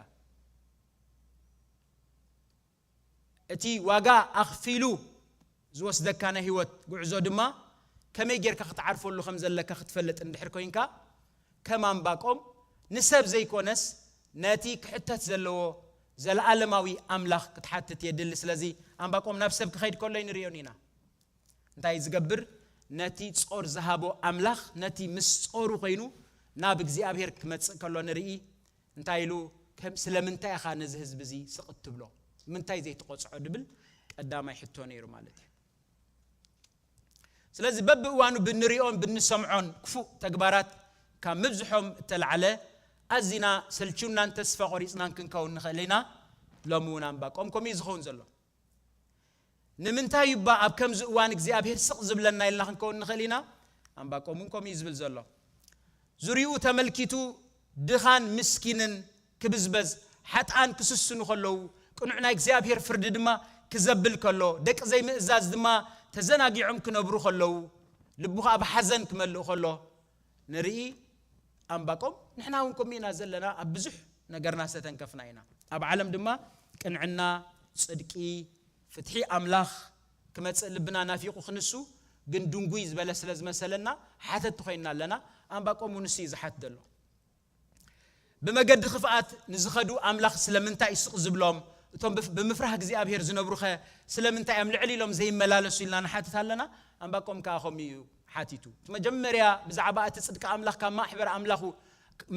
እቲ ዋጋ ኣኽፊሉ ዝወስደካ ናይ ህይወት ጉዕዞ ድማ ከመይ ጌርካ ክትዓርፈሉ ከም ዘለካ ክትፈልጥ እንድሕር ኮይንካ፣ ከም ኣንባቆም ንሰብ ዘይኮነስ ነቲ ክሕተት ዘለዎ ዘለኣለማዊ ኣምላኽ ክትሓትት የድሊ። ስለዚ ኣንባቆም ናብ ሰብ ክኸይድ ከሎ ንርእዮን ኢና። እንታይ ዝገብር? ነቲ ጾር ዝሃቦ ኣምላኽ ነቲ ምስ ጾሩ ኮይኑ ናብ እግዚኣብሔር ክመጽእ ከሎ ንርኢ። እንታይ ኢሉ? ከም ስለምንታይ ኢኻ ነዚ ህዝቢ እዚ ስቕ እትብሎ? ምንታይ ዘይትቆጽዖ? ድብል ቀዳማይ ሕቶ ነይሩ ማለት እዩ። ስለዚ በብእዋኑ ብንሪኦን ብንሰምዖን ክፉእ ተግባራት ካብ ምብዝሖም እተላዕለ ኣዚና ሰልችውናን ተስፋ ቆሪጽናን ክንከውን ንኽእል ኢና። ሎሚ እውን ኣንባቆም ከምኡ እዩ ዝኸውን ዘሎ። ንምንታይ እባ ኣብ ከምዚ እዋን እግዚኣብሔር ስቕ ዝብለና ኢልና ክንከውን ንኽእል ኢና? ኣንባቆም እውን ከምኡ እዩ ዝብል ዘሎ። ዙርይኡ ተመልኪቱ ድኻን ምስኪንን ክብዝበዝ፣ ሓጥኣን ክስስኑ ከለዉ፣ ቅኑዕ ናይ እግዚኣብሔር ፍርዲ ድማ ክዘብል ከሎ፣ ደቂ ዘይምእዛዝ ድማ ተዘናጊዖም ክነብሩ ከለዉ፣ ልቡ ኸኣ ብሓዘን ክመልእ ከሎ ንርኢ። ኣንባቆም ንሕና እውን ከምኡ ኢና ዘለና፣ ኣብ ብዙሕ ነገርና ዝተተንከፍና ኢና። ኣብ ዓለም ድማ ቅንዕና፣ ጽድቂ፣ ፍትሒ ኣምላኽ ክመጽእ ልብና ናፊቑ ክንሱ፣ ግን ድንጉይ ዝበለ ስለ ዝመሰለና ሓተቲ ኮይንና ኣለና። ኣንባቆም እውን ንሱ እዩ ዝሓት ዘሎ። ብመገዲ ክፍኣት ንዝኸዱ ኣምላኽ ስለምንታይ እዩ ስቕ ዝብሎም? እቶም ብፍ-፣ ብምፍራህ እግዚኣብሔር ዝነብሩኸ ስለምንታይ እዮም ልዕል ኢሎም ዘይመላለሱ ኢልና ንሓትት ኣለና። ኣንባቆም ከኣ ከምኡ እዩ ሓቲቱ። እቲ መጀመርያ ብዛዕባ እቲ ጽድቂ ኣምላኽ ካብ ማሕበር ኣምላኹ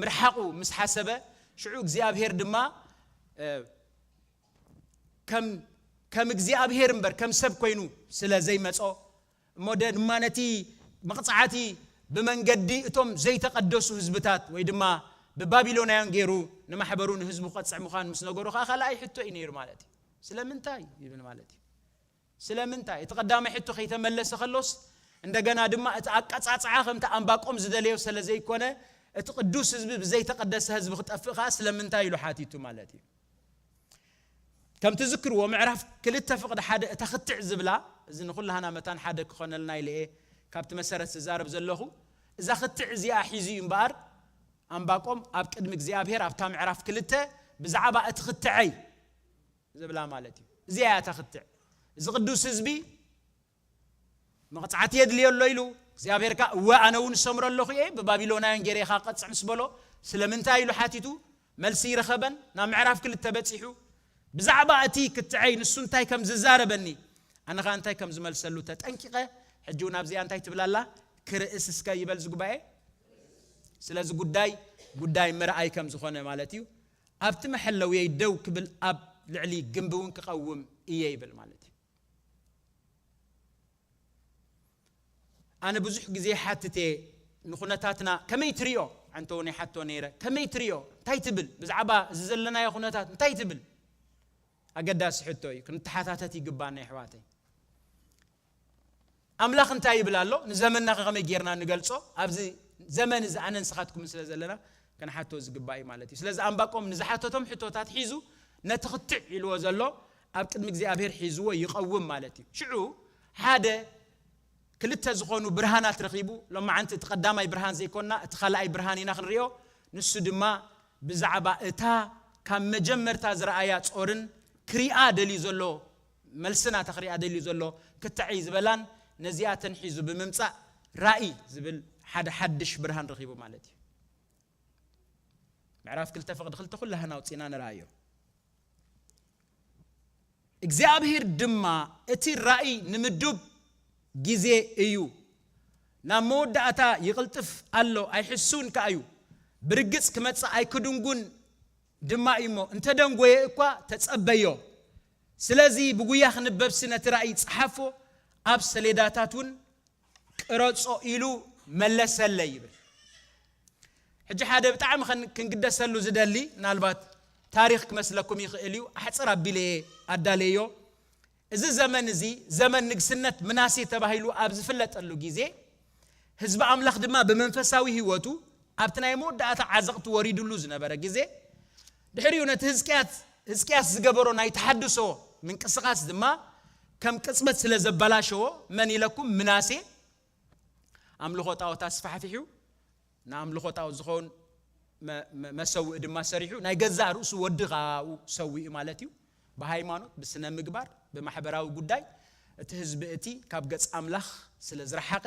ምርሓቑ ምስ ሓሰበ፣ ሽዑ እግዚኣብሔር ድማ፣ እ፣ ከም፣ ከም እግዚኣብሔር እምበር ከም ሰብ ኮይኑ ስለ ዘይመጾ፣ እሞ ደ-፣ ድማ ነቲ መቕጻዕቲ ብመንገዲ እቶም ዘይተቐደሱ ህዝብታት ወይ ድማ ብባቢሎናውያን ገይሩ ንማሕበሩ ንህዝቡ ክቐጽዕ ምዃኑ ምስ ነገሮ ከኣ ካልኣይ ሕቶ እዩ ነይሩ ማለት እዩ። ስለምንታይ ይብል ማለት እዩ። ስለምንታይ? እቲ ቀዳማይ ሕቶ ከይተመለሰ ከሎስ፣ እንደገና ድማ እቲ ኣቀጻጽዓ ከምቲ ኣንባቆም ዝደለዮ ስለ ዘይኮነ፣ እቲ ቅዱስ ህዝቢ ብዘይተቐደሰ ህዝቢ ክጠፍእ ከኣ ስለምንታይ ኢሉ ሓቲቱ ማለት እዩ። ከም ትዝክርዎ፣ ምዕራፍ ክልተ ፍቕዲ ሓደ እታ ክትዕ ዝብላ፣ እዚ ንኹላህና መታን ሓደ ክኾነልና ኢለ እየ ካብቲ መሰረት ዝዛረብ ዘለኹ። እዛ ክትዕ እዚኣ ሒዙ እዩ እምበኣር፣ ኣንባቆም ኣብ ቅድሚ እግዚኣብሔር ኣብታ ምዕራፍ ክልተ ብዛዕባ እቲ ክትዐይ ዝብላ ማለት እዩ። እዚኣ እያ እታ ክትዕ። እዚ ቅዱስ ህዝቢ መቕጻዕቲ የድልዮ ኣሎ ኢሉ፣ እግዚኣብሔር ከኣ፣ "እወ፣ ኣነ እውን እሰምሮ ኣለኹ እየ፣ ብባቢሎናውያን ገይረ ኢኻ ቀጽዕ" ምስ በሎ፣ ስለምንታይ ኢሉ ሓቲቱ፣ መልሲ ይረኸበን። ናብ ምዕራፍ ክልተ በጺሑ፣ ብዛዕባ እቲ ክትዐይ ንሱ እንታይ ከም ዝዛረበኒ፣ ኣነ ኸኣ እንታይ ከም ዝመልሰሉ ተጠንቂቐ፣ ሕጂ እውን ኣብዚኣ እንታይ ትብል ኣላ? "ክርእስ እስከ" ይበል ዝጉባኤ። ስለዚ ጉዳይ፣ ጉዳይ ምርኣይ ከም ዝኾነ ማለት እዩ። "ኣብቲ መሐለውየይ ደው ክብል፣ ኣብ ልዕሊ ግንቢ እውን ክቐውም እየ" ይብል ማለት እዩ። ኣነ ብዙሕ ግዜ ይሓትት እየ ንኹነታትና ከመይ ትሪኦ? ኣንተ እውን ይሓቶ ነይረ፣ ከመይ ትሪኦ? እንታይ ትብል? ብዛዕባ እዚ ዘለናዮ ኩነታት እንታይ ትብል? ኣገዳሲ ሕቶ እዩ፣ ክንተሓታተት ይግባና የሕዋተይ። ኣምላኽ እንታይ ይብል ኣሎ? ንዘመንና ከ ከመይ ጌርና ንገልጾ? ኣብዚ ዘመን እዚ ኣነን ንስኻትኩምን ስለ ዘለና ክንሓቶ ዝግባእ እዩ ማለት እዩ። ስለዚ ኣንባቆም ንዝሓተቶም ሕቶታት ሒዙ ነቲ ክትዕ ኢልዎ ዘሎ ኣብ ቅድሚ እግዚኣብሔር ሒዝዎ ይቐውም ማለት እዩ። ሽዑ ሓደ ክልተ ዝኾኑ ብርሃናት ረኺቡ። ሎማዓንቲ እቲ ቀዳማይ ብርሃን ዘይኮንና፣ እቲ ካልኣይ ብርሃን ኢና ክንሪኦ። ንሱ ድማ ብዛዕባ እታ ካብ መጀመርታ ዝረኣያ ጾርን ክሪኣ ደልዩ ዘሎ፣ መልሲ ናታ ክሪኣ ደልዩ ዘሎ ክትዕ እዩ ዝበላን፣ ነዚኣተን ሒዙ ብምምጻእ ራእይ ዝብል ሓደ ሓድሽ ብርሃን ረኺቡ ማለት እዩ። ምዕራፍ ክልተ ፍቕዲ ክልተ ኩላህና ኣውጺእና ንረኣዮ። እግዚኣብሔር ድማ፣ "እቲ ራእይ ንምዱብ ግዜ እዩ፣ ናብ መወዳእታ ይቕልጥፍ ኣሎ፣ ኣይሕሱን ከኣ እዩ። ብርግጽ ክመጽእ ኣይክድንጉን ድማ እዩ እሞ፣ እንተደንጎየ እኳ ተጸበዮ። ስለዚ ብጉያ ክንበብሲ ነቲ ራእይ ጸሓፎ፣ ኣብ ሰሌዳታት እውን ቅረጾ" ኢሉ መለሰለይ ይብል። ሕጂ ሓደ ብጣዕሚ ከን-፣ ክንግደሰሉ ዝደሊ፣ ምናልባት ታሪኽ ክመስለኩም ይኽእል እዩ፣ ኣሕጽር ኣቢለ እየ ኣዳለዮ። እዚ ዘመን እዚ ዘመን ንግስነት ምናሴ ተባሂሉ ኣብ ዝፍለጠሉ ግዜ፣ ህዝቢ ኣምላኽ ድማ ብመንፈሳዊ ህይወቱ ኣብቲ ናይ መወዳእታ ዓዘቕቲ ወሪድሉ ዝነበረ ግዜ፣ ድሕሪኡ ነቲ ህዝቅያስ፣ ህዝቅያስ ዝገበሮ ናይ ተሓድሶ ምንቅስቓስ ድማ ከም ቅጽበት ስለ ዘበላሸዎ፣ መን ኢለኩም? ምናሴ ኣምልኾ ጣዖት ኣስፋሕፊሑ፣ ንኣምልኾ ጣዖት ዝኸውን መ-፣ መ-፣ መሰውኢ ድማ ሰሪሑ፣ ናይ ገዛእ ርእሱ ወዲ ኻኡ ሰዊኡ ማለት እዩ። ብሃይማኖት፣ ብስነ ምግባር፣ ብማሕበራዊ ጉዳይ እቲ ህዝቢ እቲ ካብ ገጽ ኣምላኽ ስለ ዝረሓቐ፣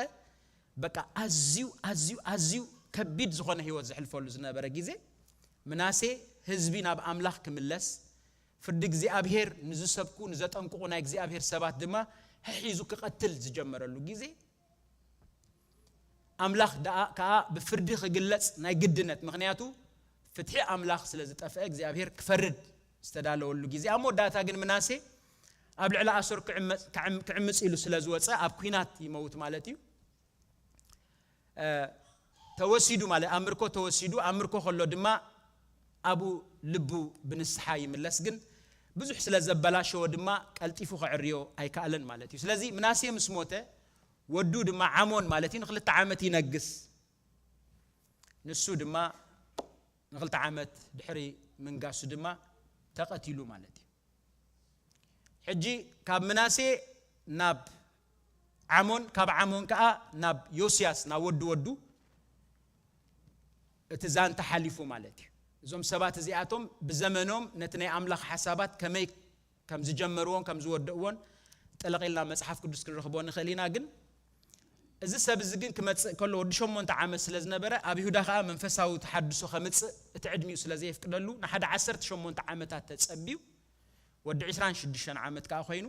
በቃ ኣዝዩ፣ ኣዝዩ፣ ኣዝዩ ከቢድ ዝኾነ ህይወት ዘሕልፈሉ ዝነበረ ግዜ፣ ምናሴ ህዝቢ ናብ ኣምላኽ ክምለስ፣ ፍርዲ እግዚኣብሔር ንዝሰብኩ፣ ንዘጠንቅቑ ናይ እግዚኣብሔር ሰባት ድማ ሒሒዙ ክቐትል ዝጀመረሉ ግዜ፣ ኣምላኽ ደኣ ከኣ ብፍርዲ ክግለጽ ናይ ግድነት፣ ምኽንያቱ ፍትሒ ኣምላኽ ስለ ዝጠፍአ እግዚኣብሔር ክፈርድ ዝተዳለወሉ ግዜ። ኣብ መወዳእታ ግን ምናሴ ኣብ ልዕሊ ኣሶር ክዕመጽ-፣ ክዕም-፣ ክዕምጽ ኢሉ ስለ ዝወጸ ኣብ ኲናት ይመውት ማለት እዩ። እ፣ ተወሲዱ ማለት ኣብ ምርኮ ተወሲዱ፣ ኣብ ምርኮ ከሎ ድማ ኣብኡ ልቡ ብንስሓ ይምለስ። ግን ብዙሕ ስለ ዘበላሸዎ ድማ ቀልጢፉ ከዕርዮ ኣይከኣለን ማለት እዩ። ስለዚ ምናሴ ምስ ሞተ ወዱ ድማ ዓሞን ማለት እዩ ንክልተ ዓመት ይነግስ። ንሱ ድማ ንክልተ ዓመት ድሕሪ ምንጋሱ ድማ ተቐቲሉ ማለት እዩ። ሕጂ ካብ ምናሴ ናብ ዓሞን፣ ካብ ዓሞን ከኣ ናብ ዮስያስ፣ ናብ ወዲ ወዱ እቲ ዛንታ ሓሊፉ ማለት እዩ። እዞም ሰባት እዚኣቶም ብዘመኖም ነቲ ናይ ኣምላኽ ሓሳባት ከመይ ከም ዝጀመርዎን ከም ዝወደእዎን ጠለቕ ኢልና መጽሓፍ ቅዱስ ክንረኽቦ ንኽእል ኢና። ግን እዚ ሰብ እዚ ግን ክመጽእ ከሎ ወዲ ሸሞንተ ዓመት ስለ ዝነበረ፣ ኣብ ይሁዳ ኸኣ መንፈሳዊ ተሓድሶ ከምጽእ እቲ ዕድሚኡ ስለ ዘየፍቅደሉ፣ ንሓደ ዓሰርተ ሸሞንተ ዓመታት ተጸብዩ፣ ወዲ ዕስራን ሽዱሽተን ዓመት ከኣ ኮይኑ፣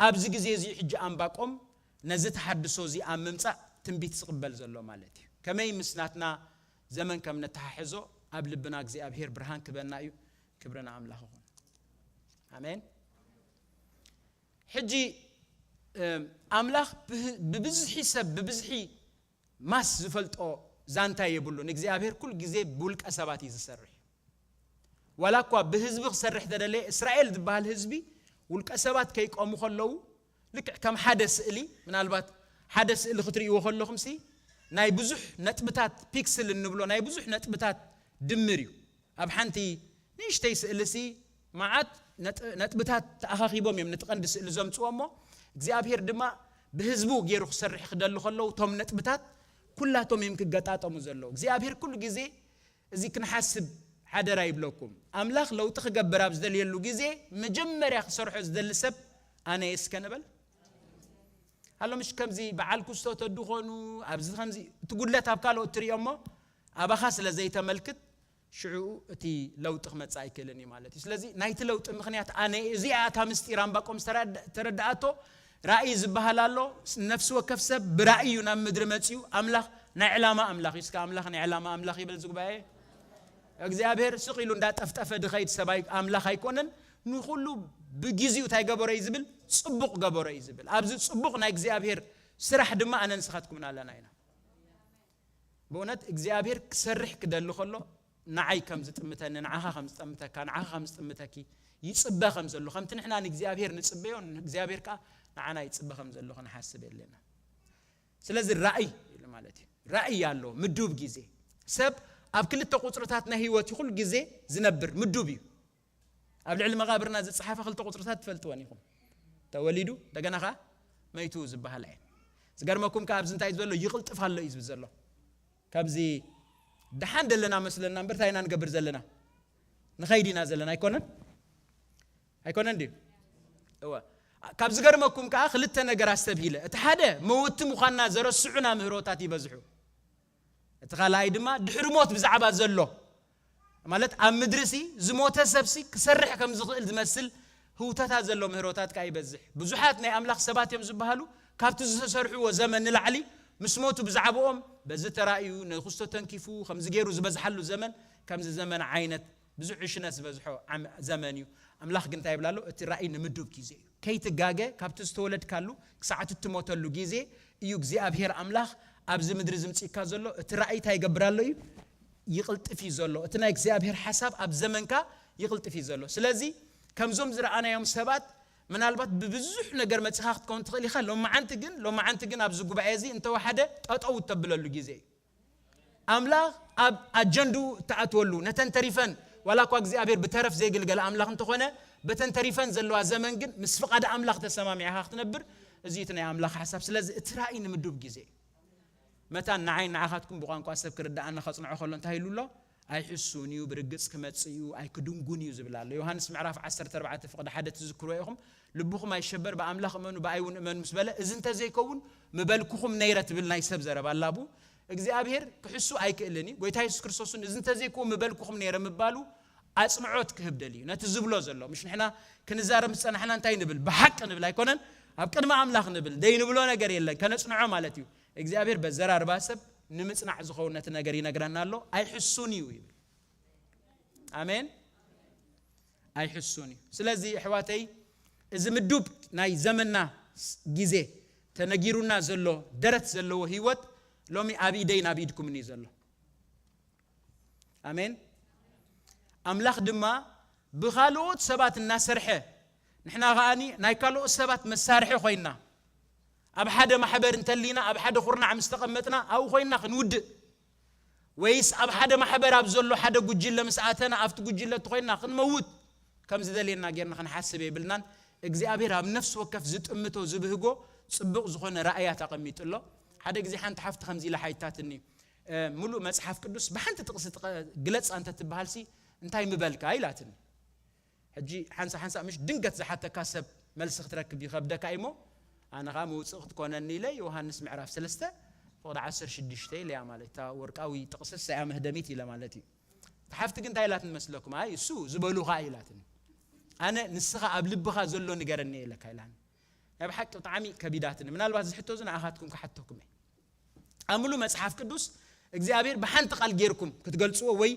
ኣብዚ ግዜ እዚ ሕጂ ኣንባቆም ነዚ ተሓድሶ እዚ ኣብ ምምጻእ ትንቢት ዝቕበል ዘሎ ማለት እዩ። ከመይ ምስ ናትና ዘመን ከም ነተሓሕዞ ኣብ ልብና እግዚኣብሔር ብርሃን ክበና እዩ። ክብሪ ንኣምላኽ ይኹን። ኣሜን። ሕጂ፣ እም፣ ኣምላኽ ብህ-፣ ብብዝሒ ሰብ፣ ብብዝሒ ማስ ዝፈልጦ ዛንታ የብሉን። እግዚኣብሔር ኩሉ ግዜ ብውልቀ ሰባት እዩ ዝሰርሕ። ዋላ እኳ ብህዝቢ ክሰርሕ ተደለየ፣ እስራኤል ዝበሃል ህዝቢ ውልቀ ሰባት ከይቆሙ ከለዉ፣ ልክዕ ከም ሓደ ስእሊ፣ ምናልባት ሓደ ስእሊ ክትርእይዎ ከለኹምሲ፣ ናይ ብዙሕ ነጥብታት፣ ፒክስል እንብሎ ናይ ብዙሕ ነጥብታት ድምር እዩ። ኣብ ሓንቲ ንእሽተይ ስእልሲ መዓት ነጥ-፣ ነጥብታት ተኣኻኺቦም እዮም ነቲ ቀንዲ ስእሊ ዘምጽዎ እሞ፣ እግዚኣብሔር ድማ ብህዝቡ ገይሩ ክሰርሕ ክደሊ ከለዉ፣ እቶም ነጥብታት ኩላቶም እዮም ክገጣጠሙ ዘለዉ። እግዚኣብሔር ኩሉ ግዜ እዚ ክንሓስብ ሓደራ ይብለኩም። ኣምላኽ ለውጢ ክገብር ኣብ ዝደልየሉ ግዜ፣ መጀመርያ ክሰርሖ ዝደሊ ሰብ ኣነ እየ እስከ ንበል። ኣሎ ምሽ ከምዚ በዓል ክስቶ ተድኾኑ ኣብዚ ከምዚ እቲ ጉድለት ኣብ ካልኦት ትሪኦ እሞ ኣባኻ ስለ ዘይተመልክት ሽዑ እቲ ለውጢ ክመጽእ ኣይክእልን እዩ ማለት እዩ። ስለዚ ናይቲ ለውጢ ምኽንያት ኣነ እየ። እዚኣ እታ ምስጢር ኣንባቆም ዝተረድ- ተረድኣቶ። ራእይ ዝበሃል ኣሎ። ነፍሲ ወከፍ ሰብ ብራእይ እዩ ናብ ምድሪ መጺኡ። ኣምላኽ ናይ ዕላማ ኣምላኽ እዩ። እስከ ኣምላኽ ናይ ዕላማ ኣምላኽ ይበል ዝጉባኤ። እግዚኣብሔር ስቕ ኢሉ እንዳጠፍጠፈ ድኸይድ ሰብ ኣይ- ኣምላኽ ኣይኮነን። ንኹሉ ብግዜኡ እንታይ ገበሮ እዩ ዝብል? ጽቡቕ ገበሮ እዩ ዝብል። ኣብዚ ጽቡቕ ናይ እግዚኣብሔር ስራሕ ድማ ኣነ ንስኻትኩምን ኣለና ኢና። ብእውነት እግዚኣብሔር ክሰርሕ ክደሊ ከሎ ንዓይ ከም ዝጥምተኒ፣ ንዓኻ ከም ዝጠምተካ፣ ንዓኻ ከም ዝጥምተኪ ይጽበ ከም ዘሎ፣ ከምቲ ንሕና ንእግዚኣብሔር ንጽበዮ እግዚኣብሔር ከኣ ንዓና ይጽበ ከም ዘሎ ክንሓስብ የለና። ስለዚ ራእይ ኢሉ ማለት እዩ። ራእይ ኣሎ፣ ምዱብ ግዜ። ሰብ ኣብ ክልተ ቁጽርታት ናይ ህይወት ኩሉ ግዜ ዝነብር ምዱብ እዩ። ኣብ ልዕሊ መቓብርና ዝጸሓፈ ክልተ ቁጽርታት ትፈልጥወን ኢኹም። ተወሊዱ እንደገና ኸዓ መይቱ ዝበሃል እየን። ዝገርመኩም ከኣ ኣብዚ እንታይ እዩ ዘሎ? ይቕልጥፍ ኣሎ እዩ ዝብል ዘሎ። ካብዚ ደሓን ደለና መስለና እምበር እንታይ ኢና ንገብር ዘለና? ንኸይድ ኢና ዘለና ኣይኮነን? ኣይኮነን ድዩ? እወ። ካብ ዝገርመኩም ከኣ ክልተ ነገር ኣስተብሂለ። እቲ ሓደ መወቲ ምዃንና ዘረስዑና ምህሮታት ይበዝሑ። እቲ ካልኣይ ድማ ድሕሪ ሞት ብዛዕባ ዘሎ ማለት ኣብ ምድሪ ሲ ዝሞተ ሰብ ሲ ክሰርሕ ከም ዝኽእል ዝመስል ህውተታ ዘሎ ምህሮታት ከኣ ይበዝሕ። ብዙሓት ናይ ኣምላኽ ሰባት እዮም ዝበሃሉ ካብቲ ዝተሰርሕዎ ዘመን ንላዕሊ ምስ ሞቱ ብዛዕባኦም በዚ ተራእዩ ነክስቶ ተንኪፉ ከምዚ ገይሩ ዝበዝሓሉ ዘመን ከምዚ ዘመን ዓይነት ብዙሕ ዕሽነት ዝበዝሖ ዓም- ዘመን እዩ። ኣምላኽ ግን እንታይ ይብል ኣሎ? እቲ ራእይ ንምዱብ ግዜ እዩ። ከይትጋገ ካብቲ ዝተወለድካሉ ክሳዕ እቲ እትሞተሉ ግዜ እዩ እግዚኣብሔር ኣምላኽ ኣብዚ ምድሪ ዝምጽእካ ዘሎ። እቲ ራእይ እንታይ ይገብር ኣሎ እዩ? ይቕልጥፍ እዩ ዘሎ። እቲ ናይ እግዚኣብሔር ሓሳብ ኣብ ዘመንካ ይቕልጥፍ እዩ ዘሎ። ስለዚ ከምዞም ዝረኣናዮም ሰባት ምናልባት ብብዙሕ ነገር መጺኻ ክትከውን ትኽእል ኢኻ። ሎማዓንቲ ግን ሎማዓንቲ ግን ኣብዚ ጉባኤ እዚ እንተወሓደ ጠጠው እተብለሉ ግዜ እዩ። ኣምላኽ ኣብ ኣጀንድኡ እተኣትወሉ ነተን ተሪፈን ዋላ እኳ እግዚኣብሔር ብተረፍ ዘይግልገል ኣምላኽ እንተኾነ በተን ተሪፈን ዘለዋ ዘመን ግን ምስ ፍቓድ ኣምላኽ ተሰማሚዕኻ ክትነብር እዚ እቲ ናይ ኣምላኽ ሓሳብ። ስለዚ እቲ ራእይ ንምዱብ ግዜ እዩ። መታን ንዓይ ንዓኻትኩም ብቋንቋ ሰብ ክርድኣና ከጽንዖ ከሎ እንታይ ኢሉ ኣሎ? ኣይሕሱን እዩ፣ ብርግጽ ክመጽእ እዩ፣ ኣይክድንጉን እዩ ዝብል ኣሎ። ዮሃንስ ምዕራፍ ዓሰርተ ኣርባዕተ ፍቕዲ ሓደ ትዝክርዎ ኢኹም። ልብኹም ኣይሸበር፣ ብኣምላኽ እመኑ፣ ብኣይ እውን እመኑ ምስ በለ፣ እዚ እንተዘይከውን ምበልኩኹም ነይረ ትብል ናይ ሰብ ዘረባ ኣላ። ብኡ እግዚኣብሔር ክሕሱ ኣይክእልን እዩ። ጎይታ የሱስ ክርስቶስ እውን እዚ እንተዘይከውን ምበልኩኹም ነይረ ምባሉ ኣጽንዖት ክህብ ደልዩ ነቲ ዝብሎ ዘሎ። ምሽ ንሕና ክንዛረብ ምስ ጸናሕና እንታይ ንብል? ብሓቂ ንብል ኣይኮነን? ኣብ ቅድሚ ኣምላኽ ንብል። ዘይንብሎ ነገር የለን። ከነጽንዖ ማለት እዩ። እግዚኣብሔር በዘራርባ ሰብ ንምጽናዕ ዝኸውን ነቲ ነገር ይነግረና ኣሎ። ኣይሕሱን እዩ ይብል። ኣሜን። ኣይሕሱን እዩ። ስለዚ ኣሕዋተይ እዚ ምዱብ ናይ ዘመንና ስ- ግዜ ተነጊሩና ዘሎ ደረት ዘለዎ ህይወት ሎሚ ኣብ ኢደይን ኣብ ኢድኩምን እዩ ዘሎ። ኣሜን። ኣምላኽ ድማ ብኻልኦት ሰባት እናሰርሐ ንሕና ከኣኒ ናይ ካልኦት ሰባት መሳርሒ ኮይንና ኣብ ሓደ ማሕበር እንተሊና ኣብ ሓደ ኩርናዕ ምስ ተቐመጥና ኣብኡ ኮይንና ክንውድእ ወይስ ኣብ ሓደ ማሕበር ኣብ ዘሎ ሓደ ጉጅለ ምስ ኣተና ኣብቲ ጉጅለ እቲ ኮይንና ክንመውት ከም ዝደልየና ጌርና ክንሓስብ የብልናን። እግዚኣብሔር ኣብ ነፍሲ ወከፍ ዝጥምቶ ዝብህጎ ጽቡቕ ዝኾነ ራእያት ኣቐሚጡ ኣሎ። ሓደ ግዜ ሓንቲ ሓፍቲ ከምዚ ኢላ ሓይታትኒ፣ "እ፣ ሙሉእ መጽሓፍ ቅዱስ ብሓንቲ ጥቕሲ ጥቐ- ግለጽ እንተ ትበሃል ሲ እንታይ ምበልካ?" ኢላትኒ። ሕጂ ሓንሳ ሓንሳ ምሽ ድንገት ዝሓተካ ሰብ መልሲ ክትረክብ ይኸብደካ እሞ ኣነ ኸዓ መውፅእ ክትኮነኒ ኢለ ዮሃንስ ምዕራፍ ሰለስተ ፍቕዲ ዓሰርተ ሽዱሽተ ኢለያ ማለት እታ ወርቃዊ ጥቕስስ እያ መህደሚት ኢለ ማለት እዩ። እታ ሓፍቲ ግን እንታይ ኢላትኒ መስለኩም? ኣይ እሱ ዝበሉኻ ኢላትኒ። ኣነ ንስኻ ኣብ ልብኻ ዘሎ ንገረኒ ኢለካ ኢላኒ። ናይ ብሓቂ ብጣዕሚ ከቢዳትኒ። ምናልባት እዚ ሕቶ እዚ ንኣኻትኩም ክሓተኩም እየ። ኣብ ሙሉ መጽሓፍ ቅዱስ እግዚኣብሔር ብሓንቲ ቃል ጌርኩም ክትገልጽዎ ወይ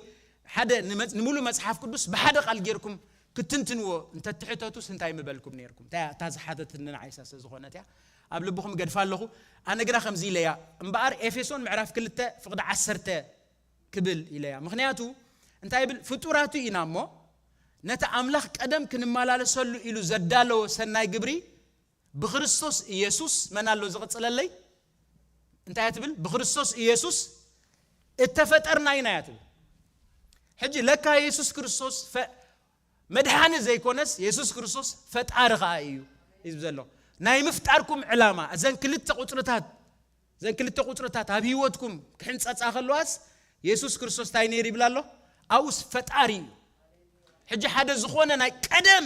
ሓደ ንመጽ- ንሙሉ መጽሓፍ ቅዱስ ብሓደ ቃል ጌርኩም ክትንትንዎ እንተትሕተቱስ እንታይ ምበልኩም ነይርኩም? እታ እታ ዝሓተትኒ ንዓይ እሳ ስለ ዝኾነት እያ ኣብ ልብኹም ገድፋ ኣለኹ። ኣነ ግና ከምዚ ኢለ እያ እምበኣር ኤፌሶን ምዕራፍ ክልተ ፍቕዲ ዓሰርተ ክብል ኢለ እያ። ምኽንያቱ እንታይ ይብል? ፍጡራቱ ኢና እሞ ነቲ ኣምላኽ ቀደም ክንመላለሰሉ ኢሉ ዘዳለዎ ሰናይ ግብሪ ብክርስቶስ ኢየሱስ መን ኣሎ ዝቕጽለለይ? እንታይ እያ ትብል? ብክርስቶስ ኢየሱስ እተፈጠርና ኢና እያ ትብል። ሕጂ ለካ የሱስ ክርስቶስ ፈ- መድሓኒ ዘይኮነስ የሱስ ክርስቶስ ፈጣሪ ኸኣ እዩ እዩ ዘሎ። ናይ ምፍጣርኩም ዕላማ እዘን ክልተ ቁጽርታት እዘን ክልተ ቁጽርታት ኣብ ህይወትኩም ክሕንጸጻ ከለዋስ የሱስ ክርስቶስ እንታይ ነይሩ ይብል ኣሎ? ኣውስ ፈጣሪ እዩ። ሕጂ ሓደ ዝኾነ ናይ ቀደም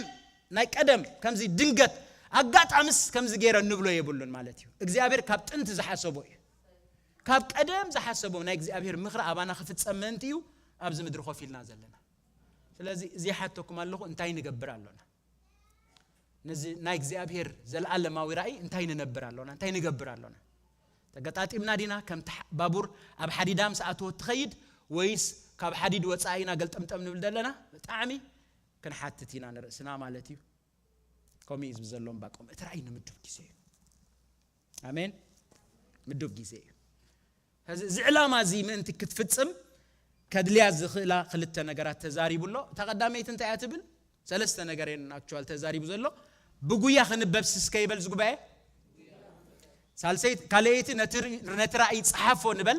ናይ ቀደም ከምዚ ድንገት ኣጋጣምስ ከምዚ ገይረ እንብሎ የብሉን ማለት እዩ። እግዚኣብሔር ካብ ጥንቲ ዝሓሰቦ እዩ። ካብ ቀደም ዝሓሰቦ ናይ እግዚኣብሔር ምኽሪ ኣባና ክፍጸም ምእንቲ እዩ ኣብዚ ምድሪ ኮፍ ኢልና ዘለና። ስለዚ እዚ ሓተኩም ኣለኹ፣ እንታይ ንገብር ኣሎና? ነዚ ናይ እግዚኣብሔር ዘለዓለማዊ ራእይ እንታይ ንነብር ኣሎና? እንታይ ንገብር ኣሎና? ተገጣጢምና ዲና ከምቲ ሓ- ባቡር ኣብ ሓዲዳ ምስ ኣተወት ትኸይድ፣ ወይስ ካብ ሓዲድ ወጻኢ ኢና ገልጠምጠም ንብል ዘለና? ብጣዕሚ ክንሓትት ኢና ንርእስና ማለት እዩ። ከምኡ እዩ ዝብል ዘሎ እምባቆም። እቲ ራእይ ንምድብ ግዜ እዩ። ኣሜን። ምድብ ግዜ እዩ። እዚ ዕላማ እዚ ምእንቲ ክትፍጽም ከድልያ ዝኽእላ ክልተ ነገራት ተዛሪቡ ኣሎ። እታ ቀዳመይቲ እንታይ እያ ትብል? ሰለስተ ነገር እየን ኣክቹዋል ተዛሪቡ ዘሎ። ብጉያ ክንበብ ስስከ ይበል ዝጉባኤ። ሳልሰይቲ ካልኣይቲ ነቲ ር- ነቲ ራእይ ጸሓፎ ንበል።